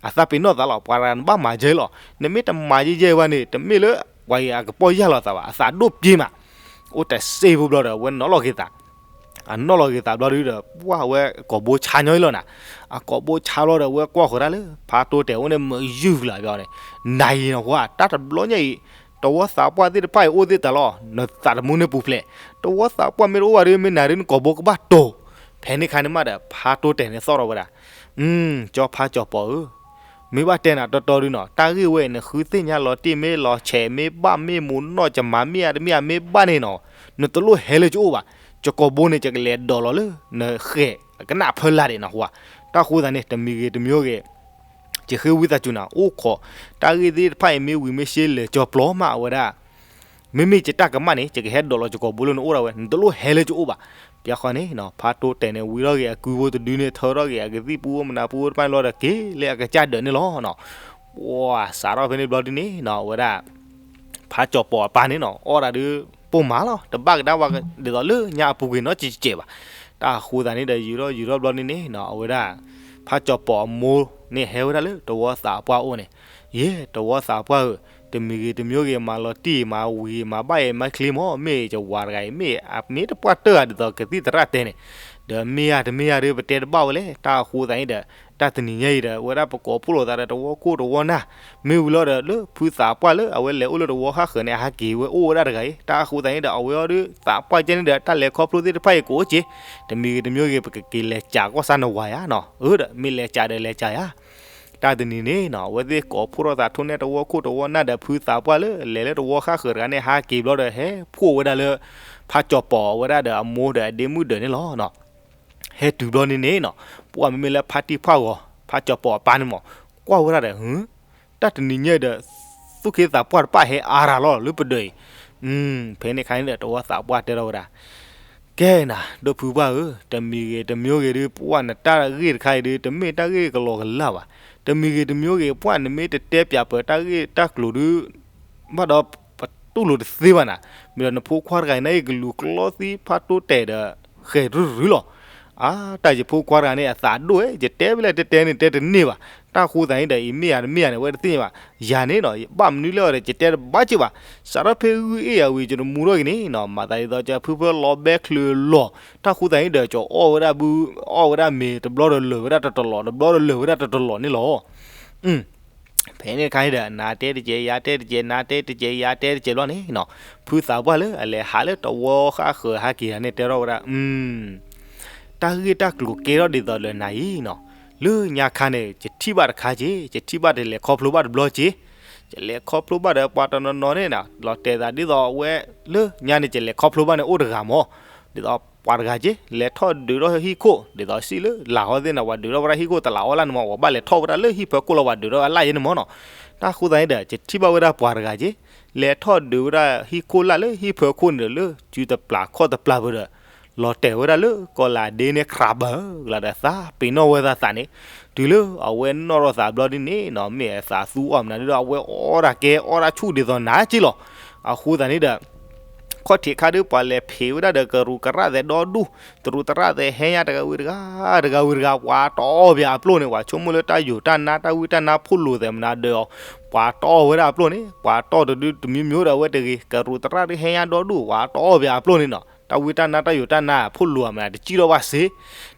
အသးပ့ၤနီၣ်သးလီၤ, ပှၤတဂၤနဘၣ်မၤယဲၢ်လီၤ, နမ့ၢ်တမၤယဲၢ်ယဲၢ်ဝဲန့ၣ် တမ့ၢ်လၢ ပှၤအံၤအကပီၢ်ယၢ်လီၤသးဘၣ်, အသးဒိၣ်ပျ့ၤမး, အိၣ်တစ့ဖိဘျီဒီး အဝဲနီၣ်လီၤက့ၤသး အနီၣ်လီၤက့ၤသးဘျီဒုဒီး ပှၢ်ဝဲကိာ်ဘိဆါညီအံၤလီၤနၤ, အကိာ်ဘိဆါဘျီဒီး အဝဲကွၢ်ဃီၤတၢ်လၢ ဖါတိတဲာ်အိၣ်န့ၣ် မုာ်ယုၢ်လီၤဘၣ်န့ၣ်, နၤအံၤနီၤ ပှၢ် တၢ်တဘျီညါအံၤ တဝီသးပှၢ်သ့ၣ်တဖၣ်အံၤအိၣ်သ့ၣ်တၢ်လီၤ, နသးတမူန့ၣ်ပူၤဖျဲး, တဝီသးပှၢ်မ့ၢ်တအိၣ်ဘၣ်ဒီး မ့ၢ်နၤဒုးနကိာ်ဘိကဘၣ်တိၤ, ဖဲန့ၣ်ခါန့ၣ်မးဒီး ဖါတိတဲာ်န့ၣ်သီၣ်ထီၣ်ဝဲဒၣ်, ကၠီဖါကၠီပီဧၢ မ့ၢ်ဘၣ်တဲနၤတီတီဒုနီၤ, တၢ်ဂ့ၢ်ဝဲအံၤ နဃုသ့ၣ်ညါလီၤတံၢ်မ့ၢ်လီၤဆဲးမ့ၢ်ဘၣ်မ့ၢ်မူးနီၢ် ယမၤမ့ၢ်အါတမ့ၢ်အါမ့ၢ်ဘၣ်န့ၣ်နီၤ, နတလိၣ်ဟဲလၢယအိၣ်ဘၣ်, ယကိာ်ဘိန့ၣ် ယကလဲၤဒိးလီၤလၢ နဃဲးကနၣ်ဖၢလာ်ဒံးနီၤ, တၢ်ဃိသတးန့ၣ် တမံၤဂ့ၤတမံၤဂ့ၤ ယဃ့ဝံသးစူၤနၤ အိၣ်ခိး, တၢ်ဂ့ၢ်သ့ၣ်တဖၣ်အံၤမ့ၢ်ဝံၤမ့ၢ်ရှဲလၢာ်ကၠီပျီမးအဝဲဒၣ် မ့မ့ၢ်ယတၢ်ကမၣ်န့ၣ် ယကဟဲဒိးလီၤယကိာ်ဘိလၢနအိၣ်ဒၣ်ဝဲ နတလိၣ်ဟဲလၢယအိၣ်ဘၣ်, ပျီဃီန့ၣ် ဖါတိတဲာ်န့ၣ် ဝံၤထီၣ်က့ၤအကုဖိတဒုန့ၣ် ထၢထီၣ်က့ၤအကသံၣ်ပူဖိမနၤပူဖိတဖၣ်န့ၣ်လီၤဒီး က့ၤလၢအကစၢ်ဒၢးန့ၣ်လီၤနီၤ, ပှၤစးထီၣ်ဖဲန့ၣ်ဘျီဒုန့ၣ်နီၤ အဝဲဒၣ် ဖါကၠီပီအပၢ်န့ၣ်နီၤ အီၣ်ဒၣ်ဒုး ပိာ်မၤလီၤ တဘၣ်ကဒါဝဲဒ်သိးလၢညါအပူၤကွံာ်နီတစဲးဘၣ်, တၢ်ဃိသတးန့ၣ်ဒီး ယူၤထီၣ်ယူၤထီၣ်ဘျီန့ၣ်န့ၣ်နီၤ အဝဲဒၣ် ဖါကၠီပီအမိၢ်န့ၣ်ဟဲဝဲဒၣ်လၢတဝီသးပှၢ်အိၣ်န့ၣ်, ယဲ တဝီသးပှၢ်ဧၢ, တမံၤဂ့ၤတမံၤဂ့ၤ မၤလီၤတံၢ်မၤဝံၤမၤဘၣ်အံၤမၤချ့မး မ့ၢ်ယဝၤတဂၤအံၤ မ့ၢ်အမ့ၢ်တပှၢ်တၢၢ်ဧါဒ်သိးကသံၣ်သရၣ်တဲန့ၣ်, ဒီးမ့ၢ်ဧါတမ့ၢ်ဧါဒီး ပတဲတဘၣ်ဝဲလဲၣ် တၢ်အဃိသတးန့ၣ်ဒီး တၢ်တနံၤညါအံၤဒီး အဝဲဒၣ်ပကိးဖှိၣ်လိာ်သးဒီးတဝီခိၣ်တဝီနၢ်, မ့ၢ်ဝံၤလီၤဒီး လၢဖုသးပှၢ်လၢအဝဲလဲၤအိၣ်လၢတဝီဃၣ်ဃၢၤန့ၣ် အဟးက့ၤဝဲအိၣ်ဝဲဒၣ်တဂၤအံၤ တၢ်အဃိသတးန့ၣ်ဒီး အဝဲအီၤဒုးသးပှၢ်ကဲန့ၣ်ဒီး တၢ်လဲၤခီဖျိသ့ၣ်တဖၣ်အံၤကအိၣ်က့ၤ, တမံၤဂ့ၤတမံၤဂ့ၤ ပကက့ၤလဲၤကးကီၢ်စၢ်နဝၤယါနီၤ, အၢ ဒီးမ့ၢ်လဲၤကးဒီးလဲၤကးယါ တၢ်တနံၤန့ၣ်နီၤ အဝဲသ့ၣ်ကိးဖှိၣ်ထီၣ်သးထိၣ်န့ၢ်တဝီခိၣ်တဝီနၢ်ဒီး ဖုသးပှၢ်လၢလဲၤလၢတဝီဃၣ်ဃၢၤတဂၤန့ၣ် ဟးက့ၤဘျီဒီး ဟဲဖှိၣ်ဝဲဒၣ်လၢ ဖါကၠီပီၤအဝဲဒၣ်ဒီးအမိၢ်ဒီးအဒ့မုၣ်ဒၢးန့ၣ်လီၤနီၤ. ဟဲတုၤဘျီန့ၣ်န့ၣ်နီၤ ပှၢ်မ့မ့ၢ်လၢဖါတံၢ်ဖှၣ်ဂီၤ ဖါကၠီပီၤအပၢ်န့ၣ်မး ကွၢ်ဝဲဒၣ်ဒီး တၢ်တနံၤညါဒီး သူၣ်က့သးပှၢ်တဖၣ်ဟဲအါရၤလီၤလၢပဒၢးအံၤ, ဖဲန့ၣ်အခါန့ၣ်ဒီး တဝီသးပှၢ်တဲထီၣ်ဝဲဒၣ် ကဲနၤ ဒိၣ်ဖုပှၢ်ဧၢ, တမံၤဂ့ၤတမံၤဂ့ၤဒုး ပှၢ်နတၢ်ဂ့ၢ်တခါအံၤဒုး တမ့ၢ်တၢ်ဂ့ၢ်ကလီကလၢ်ဘၣ်. တမံၤဂ့ၤတမံၤဂ့ၤ ပှၢ်နမ့ၢ်တတဲပၠးပၢၤတၢ်ဂ့ၢ်တၢ်ကျိၤဒုး ဘၣ်ဒီးပတူၢ်လိာ်တသ့ဘၣ်နၤ. မ့ၢ်ဒီးနဖိခွါတဂၤအံၤန့ၣ် ကလူၤကျီသံဖးတိၢ်တဲာ်ဒီး ဃဲၤရုၢ်ရုၢ်လီၤ. အါ တၢ်ယဖိခွါတဂၤန့ၣ် အသးဒိၣ်ဝဲ ယတဲဖဲလဲၣ်တဲတဲန့ၣ် တဲတန့ၢ်ဘၣ်. တၢ်ဃိသးန့ၣ်ဒီး အံၤမ့ၢ်ယၤတမ့ၢ်ယၤန့ၣ် အဝဲတသ့ၣ်ညါဘၣ်. ယၤန့ၣ်နီၤ ဘၣ်မနုၤလဲၣ်ဒီး ယတဲတဘၣ်က့ၤဘၣ်. စးထီၣ်ဖဲဂုၢ်အ့ၣ်အဝံၤ ယတမူထီၣ်က့ၤန့ၣ်နီၤ မၤသးဒ်သိး ကဖုဖၢလီၤဘဲချုးလီၤ. တၢ်ဃိသးန့ၣ်ဒီး ကအီၣ်ဝဲဒၣ်ဘု အီၣ်ဝဲဒၣ်မ့ၤ တဘျီဒီးလၢာ်ဝဲဒၣ်တတလီၢ် တဘျီဒီးလၢာ်ဝဲဒၣ်တတလီၢ်န့ၣ်လီၤ. ဖဲန့ၣ်အခါန့ၣ်ဒီး နၤတဲတကဲး ယၤတဲတကဲး နၤတဲတကဲး ယၤတဲတကဲးဘျီန့ၣ်နီၤ ဖုသးပှၢ်လၢအလဲၤဟးလၢတဝီဃၣ်ဃၢၤ ဟးက့ၤတၢ်န့ၣ် တဲထီၣ်ဝဲဒၣ် တၢ်ဂ့ၢ်တၢ်ကျိၤကဲထီၣ်ဒ်သိးလၢနၤအံၤနီၤ လၢညါခါန့ၣ် ယထံၣ်ဘၣ်တခါက့ၤ ယထံၣ်ဘၣ်တလဲၤခီဖျိဘၣ်တဘျီက့ၤ ယလဲၤခီဖျိဘၣ်ဒီးပှၤတနီၤနီၤန့ၣ်နီၤ လီၤတဲာ်သးဒ်သိးအဝဲ လၢညါန့ၣ် ယလဲၤခီဖျိဘၣ်န့ၣ်အိၣ်တဂၤမး ဒ်သိးပှၤတဂၤက့ၤ လဲၤထီၣ်ဒုးထီၣ်ဟံၣ်ခိၣ် ဒ်သိးစံးလၢ လၢဟီသ့ၣ်န့ၣ် ပှၤဒုးထီၣ်ဝဲဒၣ်ဟံၣ်ခိၣ်တလးအီလၢ်န့ၣ်မး ပှၤဘၣ်လဲၤထီၣ်ဝဲဒၣ်လၢဟံၣ်ဖၢခိၣ်လီၤ ပှၤဒုးထီၣ်ဝဲလၢ်ယဲန့ၣ်မးနီၤ. တၢ်ဃိသးန့ၣ်ဒီး ယထံၣ်ဘၣ်ဝဲဒၣ်ပှၤတဂၤက့ၤ လဲၤထီၣ်ဒုးဝဲဒၣ်ဟံၣ်ခိၣ်လၢ်လၢဟံၣ်ဖၢခိၣ်န့ၣ်ဒီး လၢစုတပျၢ်ခီၣ်တပျၢ်ပူၤဒီး လီၤတဲာ်ဝဲဒၣ်လၢကီၢ်လၢ်ဒ့န့ၣ် ခြံဘၢၣ်ကလာ်ဒီးသးပ့ၤနီၣ်ဝဲသးသးန့ၣ် တုၤလၢအဝဲနီၣ်ထီၣ်သးဘျီဒ်န့ၣ်နီၤ မ့ၢ်အသးသူအီၣ်မနုၤဒ်ဒီး အဝဲအီၣ်တၢ်ကဲအီၣ်တၢ်ဆူၣ်ဒ်သိးနၤက့ၤလီၤ. အဃိသတးန့ၣ်ဒီး ခီၣ်ထံးခါဒုး ပှၤလဲၤဖံးဝဲဒၣ်ဒီးကရူၢ်ကရၣ်သဲးဒီဒူၣ် တရူးတရၣ်သဲးဟဲညါတဂၤဝံၤတဂၤ တဂၤဝံၤတဂၤ ပှၤတီၢ်အီၣ်ပှၤအပျိၢ်န့ၣ် ပှၤဆိကမိၣ်လၢတၢ်ယိာ်တၢ်နါ တၢ်ဝံတၢ်နါဖိလိာ်သဲးမနုၤဒီးအီၤ ပှၤတီၢ်အီၣ်ဝဲဒၣ်အပျိၢ်န့ၣ် ပှၤတီၢ်တဒုတမံၤမံၤဒီးအဝဲတဂ့ၤ ကရူၢ်တရၣ်ဒုးဟဲညါဒီဒူၣ် ပှၤတီၢ်အီၣ်ပှၤအပျိၢ်န့ၣ်နီၤ တၢ်ဝံတၢ်နါတၢ်ယိာ်တၢ်နါဖိလိာ်မနုၤတစံၣ်ထီၣ်ဘၣ်စ့ၢ်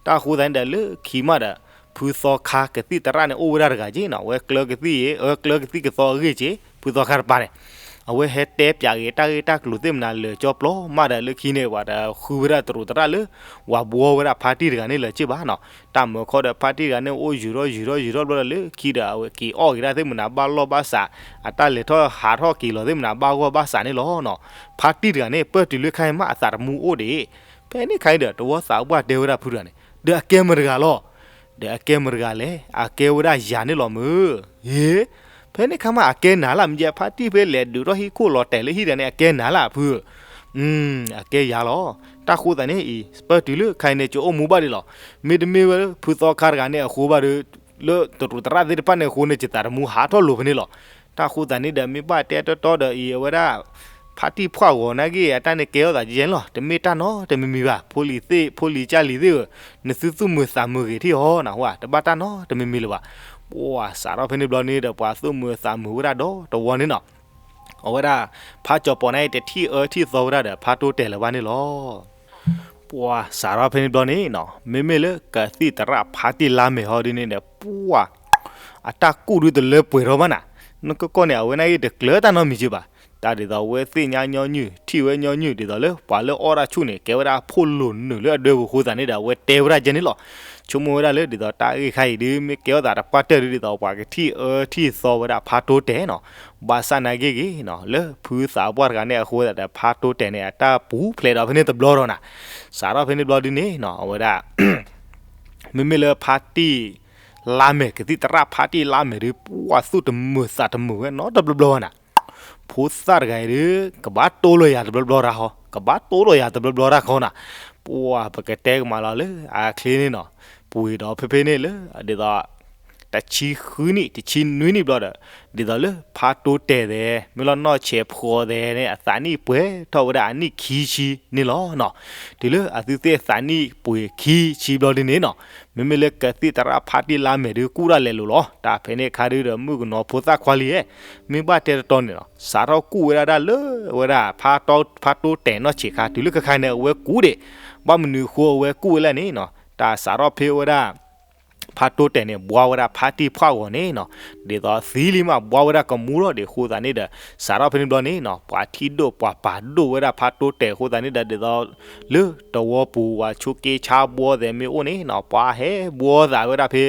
တၢ်ဃိသတးန့ၣ်ဒီးလၢခံမးဒီး ဖုသီခါကသံၣ်သရၣ်န့ၣ်အိၣ်ဝဲဒၣ်တဂၤက့ၤနီၤ အဝဲကျၢၤကသံၣ်အံၤ အဝဲကျၢၤကသံၣ်ကသီအဂ့ၢ်က့ၤ ဖုသီခါတပၤန့ၣ် အဝဲဟဲတဲပၠးက့ၤတၢ်ဂ့ၢ်တၢ်ကျိၤသ့ၣ်မနၤလၢာ်ကၠီပျီမးဒီး လၢခံန့ၣ် ပှၤတဃုဝဲဒၣ်တရူးသရၣ်လၢ ဝၤဘှီဝဲဒၣ်ဖါတံၢ်တဂၤန့ၣ်လၢၤစ့ၢ်ဘၣ်နီၤ. တၢ်မၢခီဒီးဖါတံၢ်တဂၤန့ၣ် အိၣ်ယူၤထီၣ်ယူၤထီၣ်ယူၤထီၣ်ဘျီဒီး လၢခံဒီး အဝဲက့ၤအီၣ်က့ၤတၢ်သ့ၣ်မနၤဘၣ်လီၢ်ဘၣ်စး, အတၢ်လဲၤထီၣ်ဟးထီၣ်က့ၤလီၤသ့ၣ်မနၤဘၣ်ဂီၢ်ဘၣ်စးန့ၣ်လီၤနီၤ. ဖါတံၢ်တဂၤန့ၣ် ပၢၢ်တုၤလၢခါအံၤမး အသးတမူအိၣ်ဒံး. ဖဲန့ၣ်ခါအံၤဒီး တဝီသးပှၢ်တဲဝဲဒၣ်ဖုတဂၤန့ၣ် ဒီးအကဲမတၤတဂၤလီၤ. ဒီးအကဲမတၤတဂၤလဲၣ်, အကဲဝဲဒၣ်ယၤန့ၣ်လီၤမုၢ်. ဟ့, ဖဲန့ၣ်ခါမး အကဲနၤလၢ်, မ့ၢ်ယဲဖါတံၢ်ဖဲလဲၤဒုးထီၣ်ဟံၣ်ခိၣ်လီၤတဲာ်လၢဟံၣ်တဂၤန့ၣ် အကဲနၤလၢ်ဖု. အကဲယၤလီၤ. တၢ်ဃိသးန့ၣ်အံၤ ပၢၢ်တုၤလၢခါအံၤန့ၣ် ကအိၣ်မူဘၣ်ဒံးလီၤ. မ့တမ့ၢ်ဝဲဖုသီခါတဂၤန့ၣ်အဃိဘၣ်ဒီး လၢတရူးသရၣ်သ့ၣ်တဖၣ်န့ၣ်အဃိန့ၣ် ယသးတမူဟးထီၣ်လိာ်ဖဲန့ၣ်လီၤ. တၢ်ဃိသးန့ၣ်ဒီး မ့ၢ်ဘၣ်တဲတီတီဒီးအံၤ အဝဲဒၣ် ဖါတံၢ်ဖှီၣ်ဂီၤနာ်က့ အတၢ်န့ၣ်ကဲထီၣ်သးယဲန့ၣ်လီၤ. တမ့ၢ်တၢ်နီတမံၤမံၤဘၣ်. ဖိလံၤသ့ၣ် ဖိလံၤကၢ်လံၤသ့ၣ်ဧၢ, နသုသူၣ်မုာ်သးမုာ်ဂ့ၤထံၣ်အီၤနဟူဧါ, တဘၣ်တၢ်နီတမံၤမံၤလၢၤဘၣ်. ပှၤစးထီၣ်ဖဲန့ၣ်ဘျီန့ၣ်ဒီး ပှၤသူၣ်မုာ်သးမုာ်ဝဲဒၣ်ဒီတဝီန့ၣ်နီၤ. အဝဲဒၣ် ဖါကၠီၤပီၤန့ၣ် တထံၣ်အၢထံၣ်သီဝဲဒၣ်ဒီး ဖါတိတဲာ်လၢၤဘၣ်န့ၣ်လီၤ. ပှၤစးထီၣ်ဖဲန့ၣ်ဘျီန့ၣ်နီၤ, မ့မ့ၢ်လၢကသံၣ်သရၣ်ဖါတံၢ်လါမဲာ်ဟီဒ်န့ၣ်ဒီး ပှၤ အတၢ်ကူၣ်ဒုတလၢပှဲၤထီၣ်ဘၣ်နၤ. နကကီၢ်န့ၣ် အဝဲနာ်က့တကျၢၤတၢ်နီတမံၤက့ဘၣ်. တၢ်ဒ်သိးအဝဲသ့ၣ်ညါညီနုၢ် ထံၣ်ဝဲညီနုၢ် ဒ်သိးလၢပှၤလၢအီၣ်တၢ်ဆူၣ်န့ၣ် ကဲဝဲဒၣ်အဖိလံၤနုာ်လၢအဒၢပူၤအဃိသတးန့ၣ်ဒီး အဝဲတဲဝဲဒၣ်ယဲန့ၣ်လီၤ. ဆိကမိၣ်ဝဲဒၣ်လၢ ဒ်သိးတၢ်ဂ့ၢ်ခါအံၤဒုး မ့ၢ်ကဲထီၣ်သးတပှၢ်တၢၢ်ဒုး ဒ်သိးပှၤကထံၣ်အၢထံၣ်သီဝဲဒၣ်ဖါတိတဲာ်နီၤ. ဘၣ်ဆၣ်နာ်က့ဂ့ၤနီၤ လၢဖုသးပှၢ်တဂၤန့ၣ်အဃိသတးဒီး ဖါတိတဲာ်န့ၣ် အတၢ်ပူၤဖျဲးဒီးဖဲန့ၣ်တဘျီဒီးနၤ. စးထီၣ်ဖဲန့ၣ်ဘျီဒုးန့ၣ်နီၤ အဝဲဒၣ် မ့မ့ၢ်လၢဖါတံၢ်လါမဲာ် ကသံၣ်သရၣ်ဖါတံၢ်လါမဲာ်ဒုး ပှၤသူၣ်တမုာ်သးတမုာ်ဝဲနီတဘျီဘျီဘၣ်နၤ. ဖိသၣ်တဂၤအံၤဒုး ကဘၣ်တိၢ်လီၤယၤတဘျီဘျီတၢ်ဟီ, ကဘၣ်တိၢ်လီၤယၤတဘျီဘျီတၢ်ခီနၤ. ပှၤပကတဲကမၤလီၤလၢအချ့န့ၣ်နီၤ, ပှ့ၤဒီးဖဲဖဲန့ၣ်လၢ ဒ်သိး တဆံဃုနံၣ် တဆံနွံနံၣ်ဘျီဒီး ဒ်သိးလၢဖါတိတဲာ်သဲး မ့ၢ်လီၤနီၢ်ဆဲးဖှီၣ်သဲးန့ၣ် အသးနံၣ်ပှဲၤထီၣ်ဝဲဒၣ်အနံၣ်ခံဆံန့ၣ်လီၤနီၤ. တုၤလၢအသုသ့ၣ်အသးနံၣ်ပှဲၤခံဆံဘျီဒ်န့ၣ်နီၤ, မ့မ့ၢ်လၢကသံၣ်သရၣ်ဖါတံၢ်လါမဲာ်ဒုး ကူၣ်တၢ်လဲၤလိာ်လီၤ. တၢ်ဖဲန့ၣ်အခါဒုးဒီး မုၣ်ကနီၤဖိသၣ်ခွါလံဧၢ, မ့ၢ်ဘၣ်တဲတတီန့ၣ်နီၤ စးထီၣ်ကူၣ်ဝဲဒၣ်ဒၣ်လၢဝဲဒၣ် ဖါတိတဲာ်နီၢ်ဆံးခါ တုၤလၢခဲခါန့ၣ် အဝဲကူၣ်ဒံး, ဘၣ်မနုၤအဃိအဝဲကူၣ်ဝဲလဲၣ်န့ၣ်နီၤ, တၢ်စးထီၣ်ဖဲဝဲဒၣ် ဖါတိတဲာ်န့ၣ် ဘှီဝဲဒၣ်ဖါတံၢ်ဖှီၣ်ဂီၤန့ၣ်နီၤ, ဒ်သိးသံလံမး ဘှီဝဲဒၣ်ကမူထီၣ်ဒံးအဃိသတးန့ၣ်ဒီး စးထီၣ်ဖဲန့ၣ်ဘျီန့ၣ်နီၤ ပှၤထံၣ်ဒိၣ်ပှၤပာ်ဒိၣ်ဝဲဒၣ်ဖါတိတဲာ်အဃိသတးန့ၣ်ဒီး ဒ်သိးလၢတဝီပူၤ ပှၤဆိက့ဆါဘှီသဲးမ့ၢ်အိၣ်န့ၣ်နီၤ ပှၤဟဲဘှီသးဝဲဒၣ်ဖဲ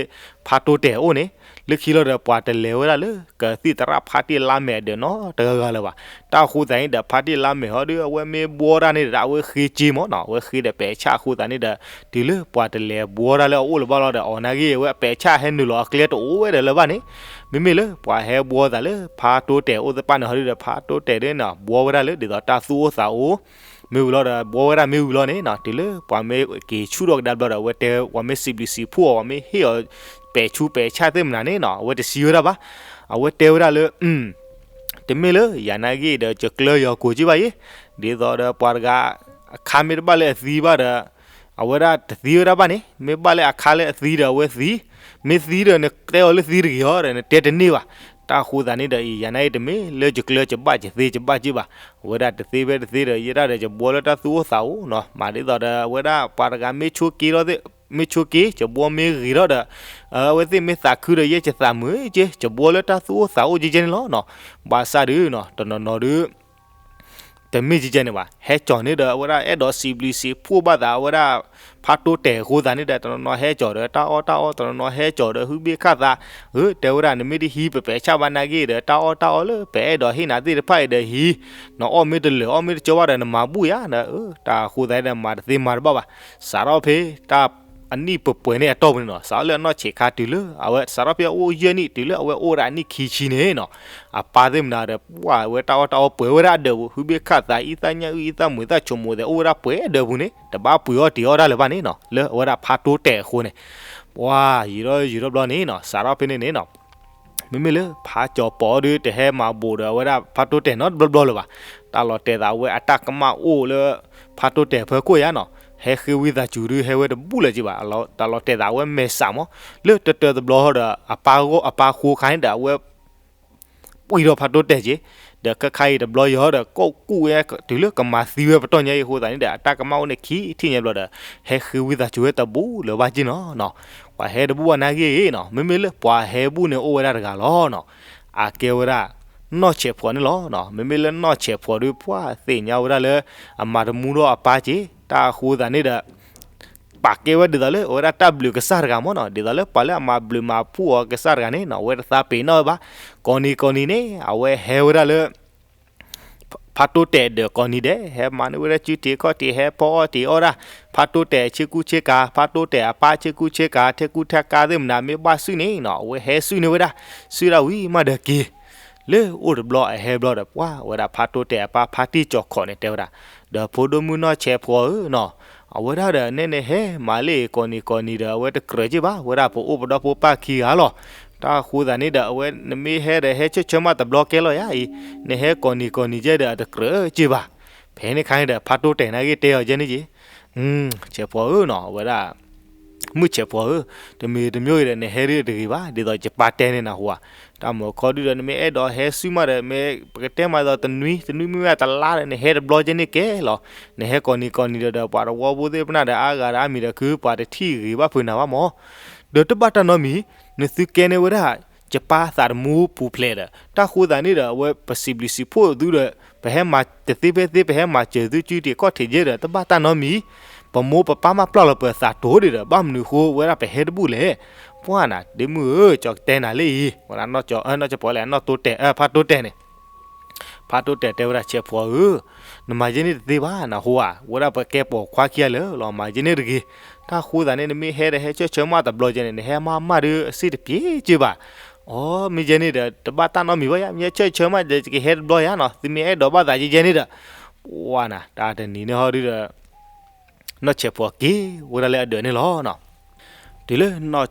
ဖါတိတဲာ်အအိၣ်န့ၣ်, လၢခံလီၤဒီး ပှၤတလဲၤဝဲဒၣ်လၢကသံၣ်သရၣ်ဖါတံၢ်လါမဲာ်အဒၢးနီတဂၤဂၤလၢၤဘၣ်. တၢ်အဃိသတးန့ၣ်ဒီး ဖါတံၢ်လါမဲာ်ဟီဒုး အဝဲမ့ၢ်ဘှီတၢ်န့ၣ်ဒီး အဝဲဃ့က့မ့ၢ်နီၤ အဝဲဃ့ဒီးပဲာ်ဆၣ်အဃိသတးန့ၣ်ဒီး တုၤလၢပှၤတလဲၤဘှီတၢ်လၢအအိၣ်လၢၤဘၣ်လီၤဒီး အီၤနာ်က့ အဝဲပဲာ်ဆၣ်ဟဲနုာ်လီၤအကျဲတအိၣ်ဝဲဒီးလၢၤဘၣ်န့ၣ်, မ့မ့ၢ်လၢပှၤဟဲဘှီသးလၢဖါတိတဲာ်အိၣ်သပၣ်န့ၣ်ဟီဒုးဒီး ဖါတိတဲာ်ဒုးနီၤ ဘှီဝဲဒၣ်လၢဒ်သိးတၢ်သူၣ်အိၣ်သးအိၣ် မ့ၢ်ဝံၤလီၤဒီး ဘှီဝဲဒၣ်မ့ၢ်ဝံၤလီၤန့ၣ်နီၤ တုၤလၢပှၤမ့ၢ်က့ၤဆူၣ်ထီၣ်ကဒါဘျီဒီး အဝဲတဲ ပှၤမ့ၢ်စံးဘျုးစံးဖှိၣ်အီၤ ပှၤမ့ၢ်ဟ့ၣ်အီၤ ပဲာ်ဆူးပဲာ်ဆၣ်သ့ၣ်မနၤန့ၣ်နီၤ အဝဲတစံးဝဲဒၣ်ဘၣ်. အဝဲတဲဝဲဒၣ်လၢ တမ့ၢ်လၢယၤနာ်က့ဒီး ယကျၢၤယီၤကိာ်က့ဘၣ်ယဲ, ဒ်သိးဒီးပှၤတဂၤ အခါမ့ၢ်တဘၣ်လၢအသံဘၣ်ဒီး အဝဲဒၣ်တသံဝဲဒၣ်ဘၣ်န့ၣ်, မ့ၢ်ဘၣ်လၢအခါလၢအသံဒီးအဝဲသံ, မ့ၢ်သံဒီးနတဲအီၤလၢသံတဂ့ၤအီၤဒီး နတဲတန့ၢ်ဘၣ်. တၢ်အဃိသတးန့ၣ်ဒီးအံၤ ယၤနာ်က့တမ့ၢ်လၢယကျၢၤယဘၣ်ယသ့ယဘၣ်က့ဘၣ်. အဝဲဒၣ်တသ့ဖဲတသ့ဒီး ယဲဒၣ်ဒီးယဘှီလၢတၢ်သူၣ်အိၣ်သးအိၣ်နီၤ, မၤဒ်သိးဒီးအဝဲဒၣ်ပှၤတဂၤမ့ၢ်ဆိက့လီၤ မ့ၢ်ဆိက့ ယဘှီမ့ၢ်ဂ့ၤထီၣ်ဒီး အဝဲသ့ၣ်မ့ၢ်သးခုဒီး ယဲယသးမုာ်က့ ယဘှီလၢတၢ်သူၣ်အိၣ်သးအိၣ်က့ကဲန့ၣ်လီၤနီၤ. ဘၣ်ဆၣ်ဒုးနီၤ တနီၤနီၤဒုး တမ့ၢ်ကဲကဲန့ၣ်ဘၣ်, ဟဲကၠီၤန့ၣ်ဒီး အဝဲဒၣ်အဲၣ်ဒိးစံးဘျုးစံးဖှိၣ်ဘၣ်သး အဝဲဒၣ်ဖါတိတဲာ်အဃိသတးန့ၣ်ဒီး တနီၤနီၤဟဲကၠီၤဒီးတၢ်အီၣ်တၢ်အီ, တနီၤနီၤဟဲကၠီၤဒီးဟုဘ့ၣ်ခၣ်သး, အၢ တဲဝဲဒၣ် နမ့ၢ်တဟံးပပဲာ်ဆၣ်ဘၣ်နာ်က့ဒီး တၢ်အီၣ်တၢ်အီလၢပအဲၣ်ဒိးဟ့ၣ်နၤသ့ၣ်တဖၣ်အံၤဒီးဟံး, နအီၣ်မ့ၢ်တလၢာ်အီၣ်မ့ၢ်တကၠီဘၣ်ဒီး နမၤဘူၣ်ယၤဒီး တၢ်အဃိသတးဒီး မၤတသ့မၤတဘၣ်ဘၣ်. စးထီၣ်ဖဲတၢ်အနံၣ်ပှဲၤပှဲၤန့ၣ်အတီၢ်ပူၤန့ၣ်နီၤ, စးထီၣ်လၢအနီၢ်ဆံးခါတုၤလၢ အဝဲစးထီၣ်ဖဲအအိၣ်ယဲၢ်နံၣ်တုၤလၢအဝဲအိၣ်ဝဲဒၣ်အနံၣ်ခံဆံန့ၣ်နီၤ, အပၢ်သ့ၣ်မနၤဒီး ပှၤဝဲတၢ်အီၣ်တၢ်အီပှဲၤဝဲဒၣ်အဒၢးပူၤ, ဟုဘ့ၣ်ခၣ်သး အံသၣ်ညၣ်အုၣ် အံသၣ်မုာ် သၣ်ဆိမိၣ်သဲး အိၣ်ဝဲဒၣ်ပှဲၤဒၢးပူၤန့ၣ် တဘၣ်ပှ့ၤအီၣ်တ့ၤအီၣ်တၢ်လၢၤဘၣ်န့ၣ်နီၤ, လၢအဝဲဒၣ်ဖါတိတဲာ်အဃိန့ၣ် ပှၤယံာ်ထီၣ်ယံာ်ထီၣ်ဘျီန့ၣ်နီၤ, စးထီၣ်ဖဲန့ၣ်န့ၣ်နီၤ မ့မ့ၢ်လၢဖါကၠီၤပီၤဒုးတဟဲမၤဘူးဒီးအဝဲဒၣ်ဖါတိတဲာ်နီတဘျီဘျီလၢၤဘၣ်. တၢ်လီၤတဲာ်သးဝဲအတၢ်ကမၣ်အိၣ်လၢ ဖါတိတဲာ်ဖၢခိၣ်ယါနီၤ, ဟဲဃ့ဝံသးစူၤဒုးဟဲဝဲတဘူၣ်လၢၤက့ဘၣ်. တၢ်လီၤတဲာ်သးဝဲမဲာ်ဆှးမး, လၢတတၢၢ်တဘျီဒီး အပၢ်ဃိခါန့ၣ်ဒီး အဝဲ ပှံၢ်ထီၣ်ဖါတိတဲာ်က့, ဒီးခဲခါအံၤတဘျီယီၤဒီး ကီၢ်ကူၣ်ဝဲတုၤလၢကမၤသံဝဲပတီၢ်ညါအံၤအဃိသတးန့ၣ်ဒီး အတၢ်ကမၣ်အိၣ်န့ၣ်ခံထံၣ်ညါဘျီဒီး ဟဲဃ့ဝံသးစူၤဝဲတဘူၣ်လၢၤဘၣ်က့နီၤ. ပှၤဟဲတဘူၣ်ဘၣ်နာ်က့နီၤ, မ့မ့ၢ်လၢပှၤဟဲဘူၣ်န့ၣ်အိၣ်ဝဲဒၣ်တဂၤလီၤနီၤ. အကဲဝဲဒၣ် နီၢ်ဆဲးဖှီးန့ၣ်လီၤ. မ့မ့ၢ်လၢနီၢ်ဆဲးဖှီးဒီး ပှၤသ့ၣ်ညါဝဲဒၣ်လၢ အမၤတမူထီၣ်အပၢ်က့ၤ, တၢ်အဃိသတးန့ၣ်ဒီး ပာ်ကဲဝဲဒ်သိးလၢအဝဲဒၣ်တၢ်ဘျုးကစၢ်တဂၤမ့ၢ်နီၤ, ဒ်သိးလၢပှၤလၢအမၤဘျုးမၤဖှိၣ်အီၤကစၢ်တဂၤန့ၣ်နီၤ, အဝဲတသးပ့ၤနီၣ်ဝဲဘၣ်. ကိးနံၤကိးနံၤန့ၣ် အဝဲဟဲဝဲဒၣ်လၢ ဖါတိတဲာ်ဒီးကိးနံၤဒဲး ဟဲမၤန့ၢ်ဝဲဒၣ်စုတံၤခီၣ်တံၤ ဟဲဖီအီၣ်တံၤအီၣ်ဒၣ်, ဖါတိတဲာ်ဆ့ကူဆ့ကၤ, ဖါတိတဲာ်အပၢ်ဆ့ကူဆ့ကၤ, ထဲကူထဲကါသ့ၣ်မနၤ မ့ၢ်ဘၣ်စုၣ်န့ၣ်နီၤ အဝဲဟဲစုၣ်န့ၢ်ဝဲဒၣ်, စုၣ်ဒၣ်ဝံၤမးဒီးက့ၤ လၢအိၣ်တဘျီအဟဲဘျီဒီး ပှၤဝဲဒၣ်ဖါတိတဲာ်အပၢ်ဖါတံၢ်ကၠီၤခီးန့ၣ်တဲဝဲဒၣ်, ဒီးဖိဒိၣ်မုၣ်နီၢ်ဆဲးဖှီးဧၢနီၤ, အဝဲဒၣ်ဒီးနဲန့ၣ်ဟဲမၤလၢကိးနံၤကိးနံၤဒီး အဝဲတကြၢးက့ၤဘၣ်, ဝဲဒၣ်ပအိၣ်ပဒီဖိပၢ်ခံဂၤလီၤ. တၢ်အဃိသတးန့ၣ်ဒီး အဝဲနမ့ၢ်ဟဲဒီးဟဲဆၢၣ်ဆၢမးတဘျီကဲလီၤယၤအံၤ, နဟဲကိးနံၤကိးနံၤကဲဒီးအတကြၢးက့ၤဘၣ်. ဖဲန့ၣ်ခါန့ၣ်ဒီး ဖါတိတဲာ်န့ၣ်က့ၤတဲအီၤကဲန့ၣ်က့ၤ, ဆဲးဖှီးဧၢနီၤ, အဝဲဒၣ် မုၢ်ဆဲးဖှီးဧၢ, တမံၤတမံၤအံၤဒီး နဟဲဒ်တဂ့ၤဘၣ်, ဒ်သိးယပၢ်တဲန့ၢ်နၤဟူဧါ, တၢ်မၤခီဒုဒီး နမ့ၢ်အဲၣ်ဒိးဟဲစုမးဒီး မ့ၢ်ပကတဲမးဒ်သိးတနွံ, တနွံမ့ၢ်ဝဲတလါဒီး နဟဲတဘျီကဲန့ၣ်ကဲလီၤ. နဟဲကိးနံၤကိးနံၤဒီး ဒီးပှၤတဝီဖိသ့ၣ်ပနၢ်ဒီးအါဂၤဒီးအါမံၤဒီး ခုပှၤတထံၣ်ဂ့ၤဘၣ်ဖုးနၤဘၣ်မး, ဒီးတဘၣ်တၢ်နီတမံၤ, နသုကဲန့ၢ်ဝဲဒၣ် ယပၢ်သးတမူပူၤဖျဲးဒီး တၢ်ဃိသတးန့ၣ်ဒီး အဝဲပစံးဘျုးစံးဖှိၣ်သုဒီး ပဟဲမၤတသ့ဖဲသ့ ပဟဲမၤစၢၤသုစုတံၤခီၣ်ထံးကဲဒီး တဘၣ်တၢ်နီတမံၤ, ပမိၢ်ပပၢ်မးပျၢ်လီၤပသးတိၤဒံးဒီး ဘၣ်မနုၤဃိဝဲဒၣ်ပဟဲတဘူၣ်လဲၣ်. ပှၤနၤ ဒ့မုၣ်ဧၢ, ကၠီကတဲနၤလၢအံၤ, ဝဲဒၣ်နီၢ်ကၠီ, နီၢ်ကၠီဖီလဲၣ်, နီၢ်တိတဲာ်, ဖါတိတဲာ်န့ၣ် ဖါတိတဲာ်တဲဝဲဒၣ် ဆဲးဖှီးဧၢ, နမၤယဲန့ၣ်တသ့ဘၣ်, နဟူဧါ, ဝဲဒၣ်ပကဲပိာ်ခွါခံဂၤလၢာ်လီၤ, မၤယဲန့ၣ်တဂ့ၤ. တၢ်ဃိသတးန့ၣ် နမ့ၢ်ဟဲဒီးဟဲဆၢၣ်ဆၢမးတဘျီကဲန့ၣ် နဟဲမးမးဒီးအစ့ၣ်တပျ့ၤက့ဘၣ်. အိ မ့ၢ်ယဲန့ၣ်ဒီး တဘၣ်တၢ်နီတမံၤဘၣ်ယါ, မ့ၢ်ဟဲဆၢၣ်ဆၢမးဒီး ယကဟဲတဘျီယါနီၤ, သုမ့ၢ်အဲၣ်ဒိးဘၣ်သးယဲယဲန့ၣ်ဒီး, ပှၤနၤ တၢ်တနံၤန့ၣ်ဟီဒုဒီး နီၢ်ဆဲးဖှီးက့ၤဝဲဒၣ်လၢအဒၢးန့ၣ်လီၤ. တုၤလၢ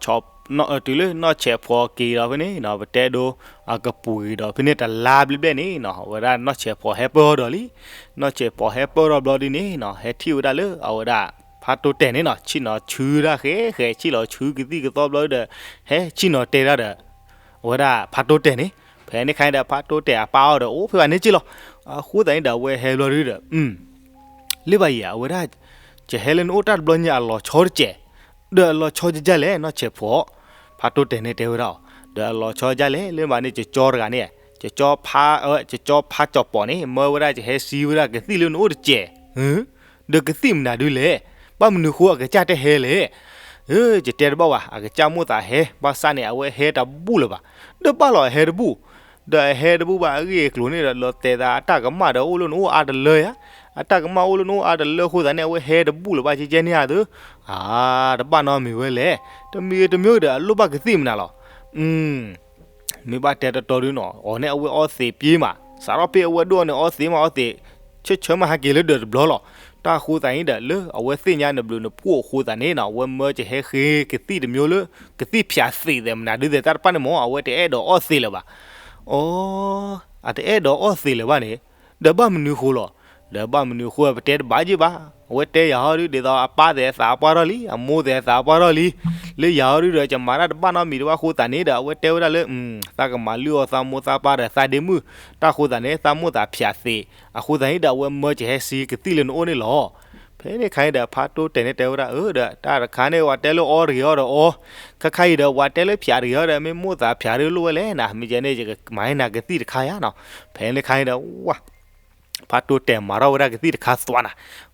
တုၤလၢနီၢ်ဆဲးဖှီးက့ၤဒီးဖဲန့ၣ် ပတဲဒိ အကပူၤဂ့ၤဒီးဖဲန့ၣ်တလါဘျဲၣ်ဘျဲၣ်န့ၣ်နီၤ အဝဲဒၣ်နီၢ်ဆဲးဖှီးဟဲပၢၢ်အီၤဒီးလံ. နီၢ်ဆဲးဖှီးဟဲပၢၢ်ထီၣ်ဘျီဒ်န့ၣ်နီၤ ဟဲထံၣ်ဝဲဒၣ်လၢအဝဲဒၣ် ဖါတိတဲာ်န့ၣ်နီၤ ဆ့ၣ်နီၤဆူတၢ်ဃဲးဃဲး ဆ့ၣ်လီၤဆူကသံၣ်ကသီဘျီဒီး ဟဲဆ့ၣ်နီၤတဲဒၣ်ဒီး အဝဲဒၣ်ဖါတိတဲာ်န့ၣ် ဖဲန့ၣ်ခါန့ၣ်ဒီး ဖါတိတဲာ်အပၢ်အီၤဒီး အိၣ်ဖဲဘၣ်န့ၣ်က့လီၤ. အဃိသတးန့ၣ်ဒီး အဝဲဟဲဘျီဒုဒီး လၢဘၣ်ယၤ အဝဲဒၣ် ယဟဲလၢနအိၣ်တၢ်တဘျီညါ အလီၤဆီတစဲး, ဒီးအလီၤဆီဒ်လဲၣ် နီၢ်ဆဲးဖှီး, ဖါတိတဲာ်န့ၣ်တဲဝဲဒၣ်အီၤ, ဒီးအလီၤဆီဒ်လဲၣ် လၢဘၣ်န့ၣ် ကၠီကၠီတဂၤန့ၣ်, ကၠီကၠီဖါ, ကၠီကၠီဖါကၠီၤပီၤန့ၣ် မၢဝဲဒၣ် ယဟဲစံးဝဲဒၣ်ကသံၣ်လၢနအိၣ်တစဲး, ဒီးကသံၣ်မနုၤဒုလဲၣ်, ဘၣ်မနုၤဃိအကစၢ်တဟဲလဲၣ်. ယတဲတဘၣ်ဘၣ် အကစၢ်မိၣ်သးဟဲ, ဘၣ်ဆၣ်န့ၣ် အဝဲဟဲတဘူၣ်လၢၤဘၣ်, ဒီးဘၣ်လီၤအဟဲတဘူၣ် ဒီးအဟဲတဘူၣ်ဘၣ်အဂ့ၢ်အကျိၤန့ၣ်ဒီး လီၤတဲာ်သးအတၢ်ကမၣ်ဒီးအိၣ်လၢနအိၣ်အါတလၢယါ, အတၢ်ကမၣ်အိၣ်လၢနအိၣ်အါတလၢအဃိသတးန့ၣ် အဝဲဟဲတဘူၣ်လၢၤဘၣ်ကဲကဲန့ၣ်ဧါသၢ, အါ တဘၣ်နီတမံၤဝဲလဲၣ်, တမံၤတမံၤဒီး အလိၣ်ဘၣ်ကသံၣ်မနုၤလီၤ. မ့ၢ်ဘၣ်တဲတတီဒုနီၤ အီၤန့ၣ် အဝဲအီသံးပျ့ၤမး, စးထီၣ်ဖဲအဝဲဒိၣ်အီၤန့ၣ် အီသံးမးအီသံး, ဆၢဆၢမးဟဲက့ၤလၢဒၢးတဘျီလီၤ. တၢ်အဃိသတးန့ၣ်ဒီး လၢအဝဲသ့ၣ်ညါနဘျုးနဖှိၣ်အဃိသတးန့ၣ်နီၤ အဝဲမၢကဟဲဃ့ကသံၣ်တမျိုးလၢ ကသံၣ်ဖၠးသံးသဲးမနုၤဒုသဲးတၢ်တဖၣ်န့ၣ်မ့ၢ် အဝဲတအဲၣ်ဒိးအီသံးလၢၤဘၣ်. အီ အတအဲၣ်ဒိးအီသံးလၢၤဘၣ်န့ၣ်, ဒီးဘၣ်မနုၤဃိလီၤ. ဒီးဘၣ်မနုၤဃိပတဲတဘၣ်က့ဘၣ်. အဝဲတဲယၤဟီဒု ဒ်သိးအပၢ်သဲးအသးပှၢ်ထီၣ်လံ, အမိၢ်သဲးအသးပှၢ်ထီၣ်လံ, လၢယၤဟီဒုဒီး ယမၤတၢ်တဘၣ်နီတမံၤတဘၣ်အဃိသတးန့ၣ်ဒီး အဝဲတဲဝဲဒၣ်လၢ သးကမၤလုၢ်အီၣ်သးမိၢ်သးပၢ်ဒီးသးဒ့မုၣ်, တၢ်အဃိသတးန့ၣ် သးမိၢ်သးဖၠးသံး, အဃိသတးန့ၣ်ဒီး အဝဲမၢကဟဲစံးကသံၣ်လၢနအိၣ်န့ၣ်လီၤ. ဖဲန့ၣ်ခါန့ၣ်ဒီး ဖါတိတဲာ်န့ၣ်တဲဝဲဒၣ် အၢ ဒီးတၢ်တခါန့ၣ် ပှၤတဲလၢအီတဂ့ၤအီဒီးအီ, ခါခါအံၤဒီး ပှၤတဲလၢဖၠးတဂ့ၤအီဒီး မ့ၢ်မိၢ်သးဖၠးဒုလိၣ်ဝဲလဲၣ်နၤ, မ့ၢ်ကဲန့ၣ် ယကမၤဟ့ၣ်နၤကသံၣ်တခါယါနီၤ. ဖဲန့ၣ်ခါန့ၣ်ဒီး ဝါ ဖါတိတဲာ်မၤထီၣ်ဝဲဒၣ်ကသံၣ်တခါသွါနၤ,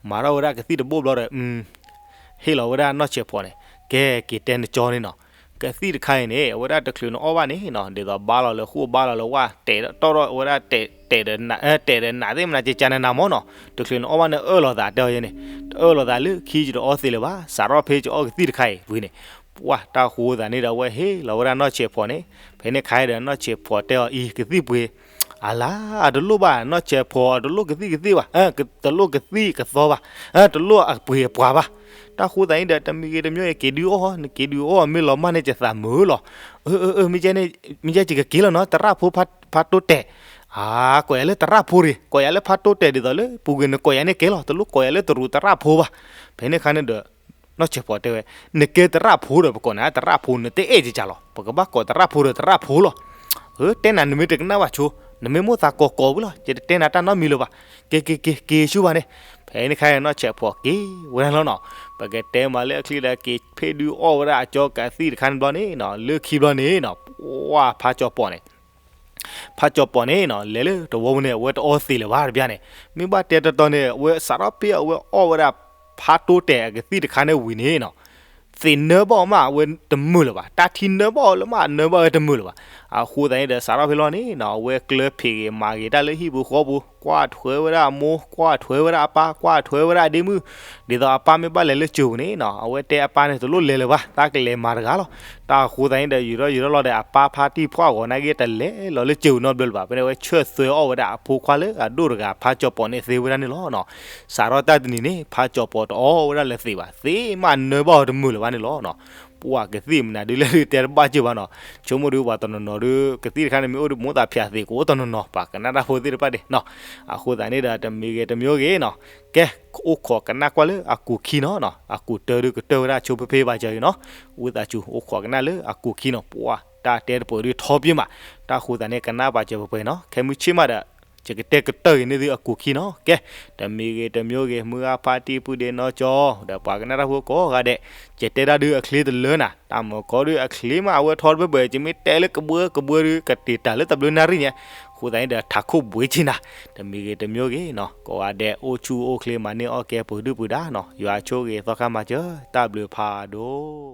မၤထီၣ်ဝဲဒၣ်ကသံၣ်တဘိဘျီဒီး ဟ့ၣ်လီၤဝဲဒၣ်နီၢ်ဆဲးဖှီးန့ၣ်, ကဲ က့ၤတဲနကၠီန့ၣ်နီၤ, ကသံၣ်တခါအံၤန့ၣ် အဝဲဒၣ်တချုးနအီၣ်ဘၣ်န့ၣ်နီၤ ဒ်သိးဘါလီၤလၢဃိၣ်ဘါလီၤလၢဝၣ် တဲာ်ဒီးတီၢ်ဒီးဝဲဒၣ် တဲာ်ဒီးနးသ့ၣ်မနၤ ကကနနၤမ့ၢ်နီၤ, တချုးနအီၣ်ဘၣ်န့ၣ် အၢၣ်လီၤသးတဲအီၤယဲန့ၣ်, တအၢၣ်လီၤသးလၢခံယတအီသံးလၢၤဘၣ်, စးထီၣ်ဖဲယအီကသံၣ်တခါအံၤဝံၤန့ၣ်, ပှၤတၢ်ဃိသးန့ၣ်ဒီး အဝဲဟ့ၣ်လီၤဝဲဒၣ်နီၢ်ဆဲးဖှီးန့ၣ်, ဖဲန့ၣ်ခါဒီးနီၢ်ဆဲးဖှီးတဲအီၤအံၤ ကသံၣ်ပှ့ၤ အလါ အတလိၣ်ဘၣ် နီၢ်ဆဲးဖှီး အတလိၣ်ကသံၣ်ကသ့ၣ်ဘၣ်, တလိၣ်ကသံၣ်ကသီဘၣ်, တလိၣ်အပှ့ၤအပှၤဘၣ်. တၢ်ဃိသးန့ၣ်ဒီး တမံၤဂ့ၤတမံၤ က့ၤဒုးအီၣ်, နက့ၤဒုးအီၣ် မ့ၢ်လီၤမၢ်န့ၣ် ယသးမုာ်လီၤ. မ့ၢ်ယဲကက့ၤလီၤနီၤ သရၣ်ဖိ ဖါတိတဲာ်, အါ ကိးယၤလၢသရၣ်ဖိရ့ၣ်, ကိးယၤလၢဖါတိတဲာ်ဒ်သိးလၢ ပူၤကွံာ်နကိးယၤန့ၣ်ကဲလီၤ, တလိၣ်ကိးယၤလၢတရူးသရၣ်ဖိဘၣ်. ဖဲန့ၣ်ခါန့ၣ်ဒီး နီၢ်ဆဲးဖှီးတဲဝဲ, နကဲသရၣ်ဖိဒီး ပကိးနၤသရၣ်ဖိ နတအဲၣ်ကကလီၤ, ပကဘၣ်ကိးသရၣ်ဖိဒီးသရၣ်ဖိလီၤ. တဲနၤနမ့ၢ်တကနၣ်ဘၣ်ဆိ, နမ့ၢ်မိၣ်သးကိးကိးဝံၤလီၤ, ယတတဲနၤတၢ်နီတမံၤလၢၤဘၣ်. က့ၤက့ၤက့ၤက့ၤဆူဘၣ်န့ၣ်. ဖဲန့ၣ်ခါနီၢ်ဆဲးဖှီးက့ၤဝဲဒၣ်လီၤနီၤ, ပကတဲမးလၢအချံဒီး က့ၤဖ့ၣ်ဒုးအီၣ်ဝဲဒၣ်အကၠီကသံၣ်တခါန့ၣ်ဘျီန့ၣ်နီၤ, လၢခံဘျီန့ၣ်နီၤ, ပှၤဖါကၠီၤပီၤန့ၣ် ဖးကၠီၤပီၤန့ၣ်နီၤ လဲၤလၢတဝီပူၤန့ၣ် အဝဲတအီသံးလၢၤဘၣ်တဘျီန့ၣ်, မ့ၢ်ဘၣ်တဲတတီၤန့ၣ် အဝဲစးထီၣ်ဖဲအဝဲအီၣ်ဝဲဒၣ် ဖါတိတဲာ်အကသံၣ်တခါန့ၣ်ဝံၤန့ၣ်နီၤ, သံးနၢဘၣ်အီၤမး အဝဲတမုာ်လၢၤဘၣ်, တၢ်ထံနၢဘၣ်အီၤလၢမး အနၢဘၣ်ဝဲတမုာ်လၢၤဘၣ်. အဃိသတးန့ၣ်ဒီး စးထီၣ်ဖဲလီၤန့ၣ်နီၤ အဝဲကျၢၤဖံးဂ့ၤမၤဂ့ၤတၢ်လၢဟံၣ်ပူၤဃီပူၤ, ကွၢ်ထွဲဝဲဒၣ်အမိၢ်, ကွၢ်ထွဲဝဲဒၣ်အပၢ်, ကွၢ်ထွဲဝဲဒၣ်အဒ့မုၣ်, ဒ်သိးအပၢ်မ့ၢ်ဘၣ်လဲၤလၢစၢၤပူၤန့ၣ်နီၤ အဝဲတဲအပၢ်န့ၣ် တလိၣ်လဲၤလၢၤဘၣ်, တၢ်ကလဲၤမၤတဂၤလီၤ. တၢ်အဃိသတးန့ၣ်ဒီး ယူၤထီၣ်ယူၤထီၣ်လီၤဒီး အပၢ်ဖါတံၢ်ဖှီၣ်အဂီၤနာ်က့ တလဲၤလီၤလၢစၢၤပူၤနီတဘျီလၢၤဘၣ်. ဖဲန့ၣ် အဝဲဆၢသၢအီၣ်ဝဲဒၣ်အဖိခွါလၢအဒိၣ်တဂၤ ဖးကၠီၤပီၤန့ၣ်သ့ဝဲဒၣ်န့ၣ်လီၤနီၤ. စးထီၣ်တၢ်တနံၤန့ၣ် ဖးကၠီၤပီၤတအီဝဲဒၣ်လၢၤသံးဘၣ်, သ့မးနၢဘၣ်အီၤတမုာ်လၢၤဘၣ်န့ၣ်လီၤနီၤ. ပှၤကသံၣ်မနုၤဒုးလဲၣ်ဒုးတဲတဘၣ်စၢၤဘၣ်နီၤ, ဆိကမိၣ်ဒုးပှၤတနီၤနီၤဒုး ကသံၣ်တခါန့ၣ် မ့ၢ်အိၣ်ဒုးမိၣ်သးဖၠးသံး ကအိၣ်တနီၤနီၤ ပှၤကနၣ်တၢ်ဖိသ့ၣ်တဖၣ်ဒၣ်နီၤ. အဃိသတးန့ၣ်ဒီး တမံၤဂ့ၤတမံၤဂ့ၤနီၤ, ကဲ အိၣ်ခိးကနၣ်ကွၢ်လၢအကူာ်ခံနီၤနီၤ, အကူာ်တၢဒုးကတၢၢ်ဝဲဒၣ်ဆိဖ့ဖ့ဘၣ်ကၢအံၤနီၤ, ဝံသးစူၤ အိၣ်ခိးကနၣ်လၢအကူာ်ခံနီၤ, ပှၤတၢ်တဲတပှဲၤဒုးထီပှဲၤမး, တၢ်အဃိသတးန့ၣ် ကနၣ်ပာ်စၢၤပှဲၤပှဲၤနီၤ, ခဲမုၢ်ဆ့ၣ်မးဒီး ယကတဲကတၢၢ်ဂ့ၤန့ၢ်သုအကူာ်ခံနီၤ. ကဲ တမံၤဂ့ၤတမံၤဂ့ၤ မုၢ်ဂၢ်ဖါတံၢ်ပုၢ်ဒ့နီၢ်ကၠီ ဒီးပှၤကနၣ်တၢ်ဖိကိးဂၤဒဲး, ယတဲတၢ်ဒုးအချ့တလၢနၤ, တၢ်မၢကီဒုးအချ့မး အဝဲထီတပှဲၤပှဲၤ, ယမ့ၢ်တဲလၢကဘှၢကဘှၢဒုး ကတ့ၢ်တၢ်လၢတဘျုးနၣ်ရံၣ်ညါ, အဃိသတးန့ၣ်ဒီး ထးခိၣ်ဘှ့းဆ့နၤ, တမံၤဂ့ၤတမံၤဂ့ၤနီၤ, ကိးဂၤဒဲးအိၣ်ဆူၣ်အိၣ်ချ့မၤန့ၢ်အီၣ်ကဲပှဲၤဒုၣ်ပှဲၤဒါနီၤ, ယွၤဆိၣ်ဂ့ၤသီခါမၤစၢၤ, တၢ်ဘျုးဖးဒိၣ်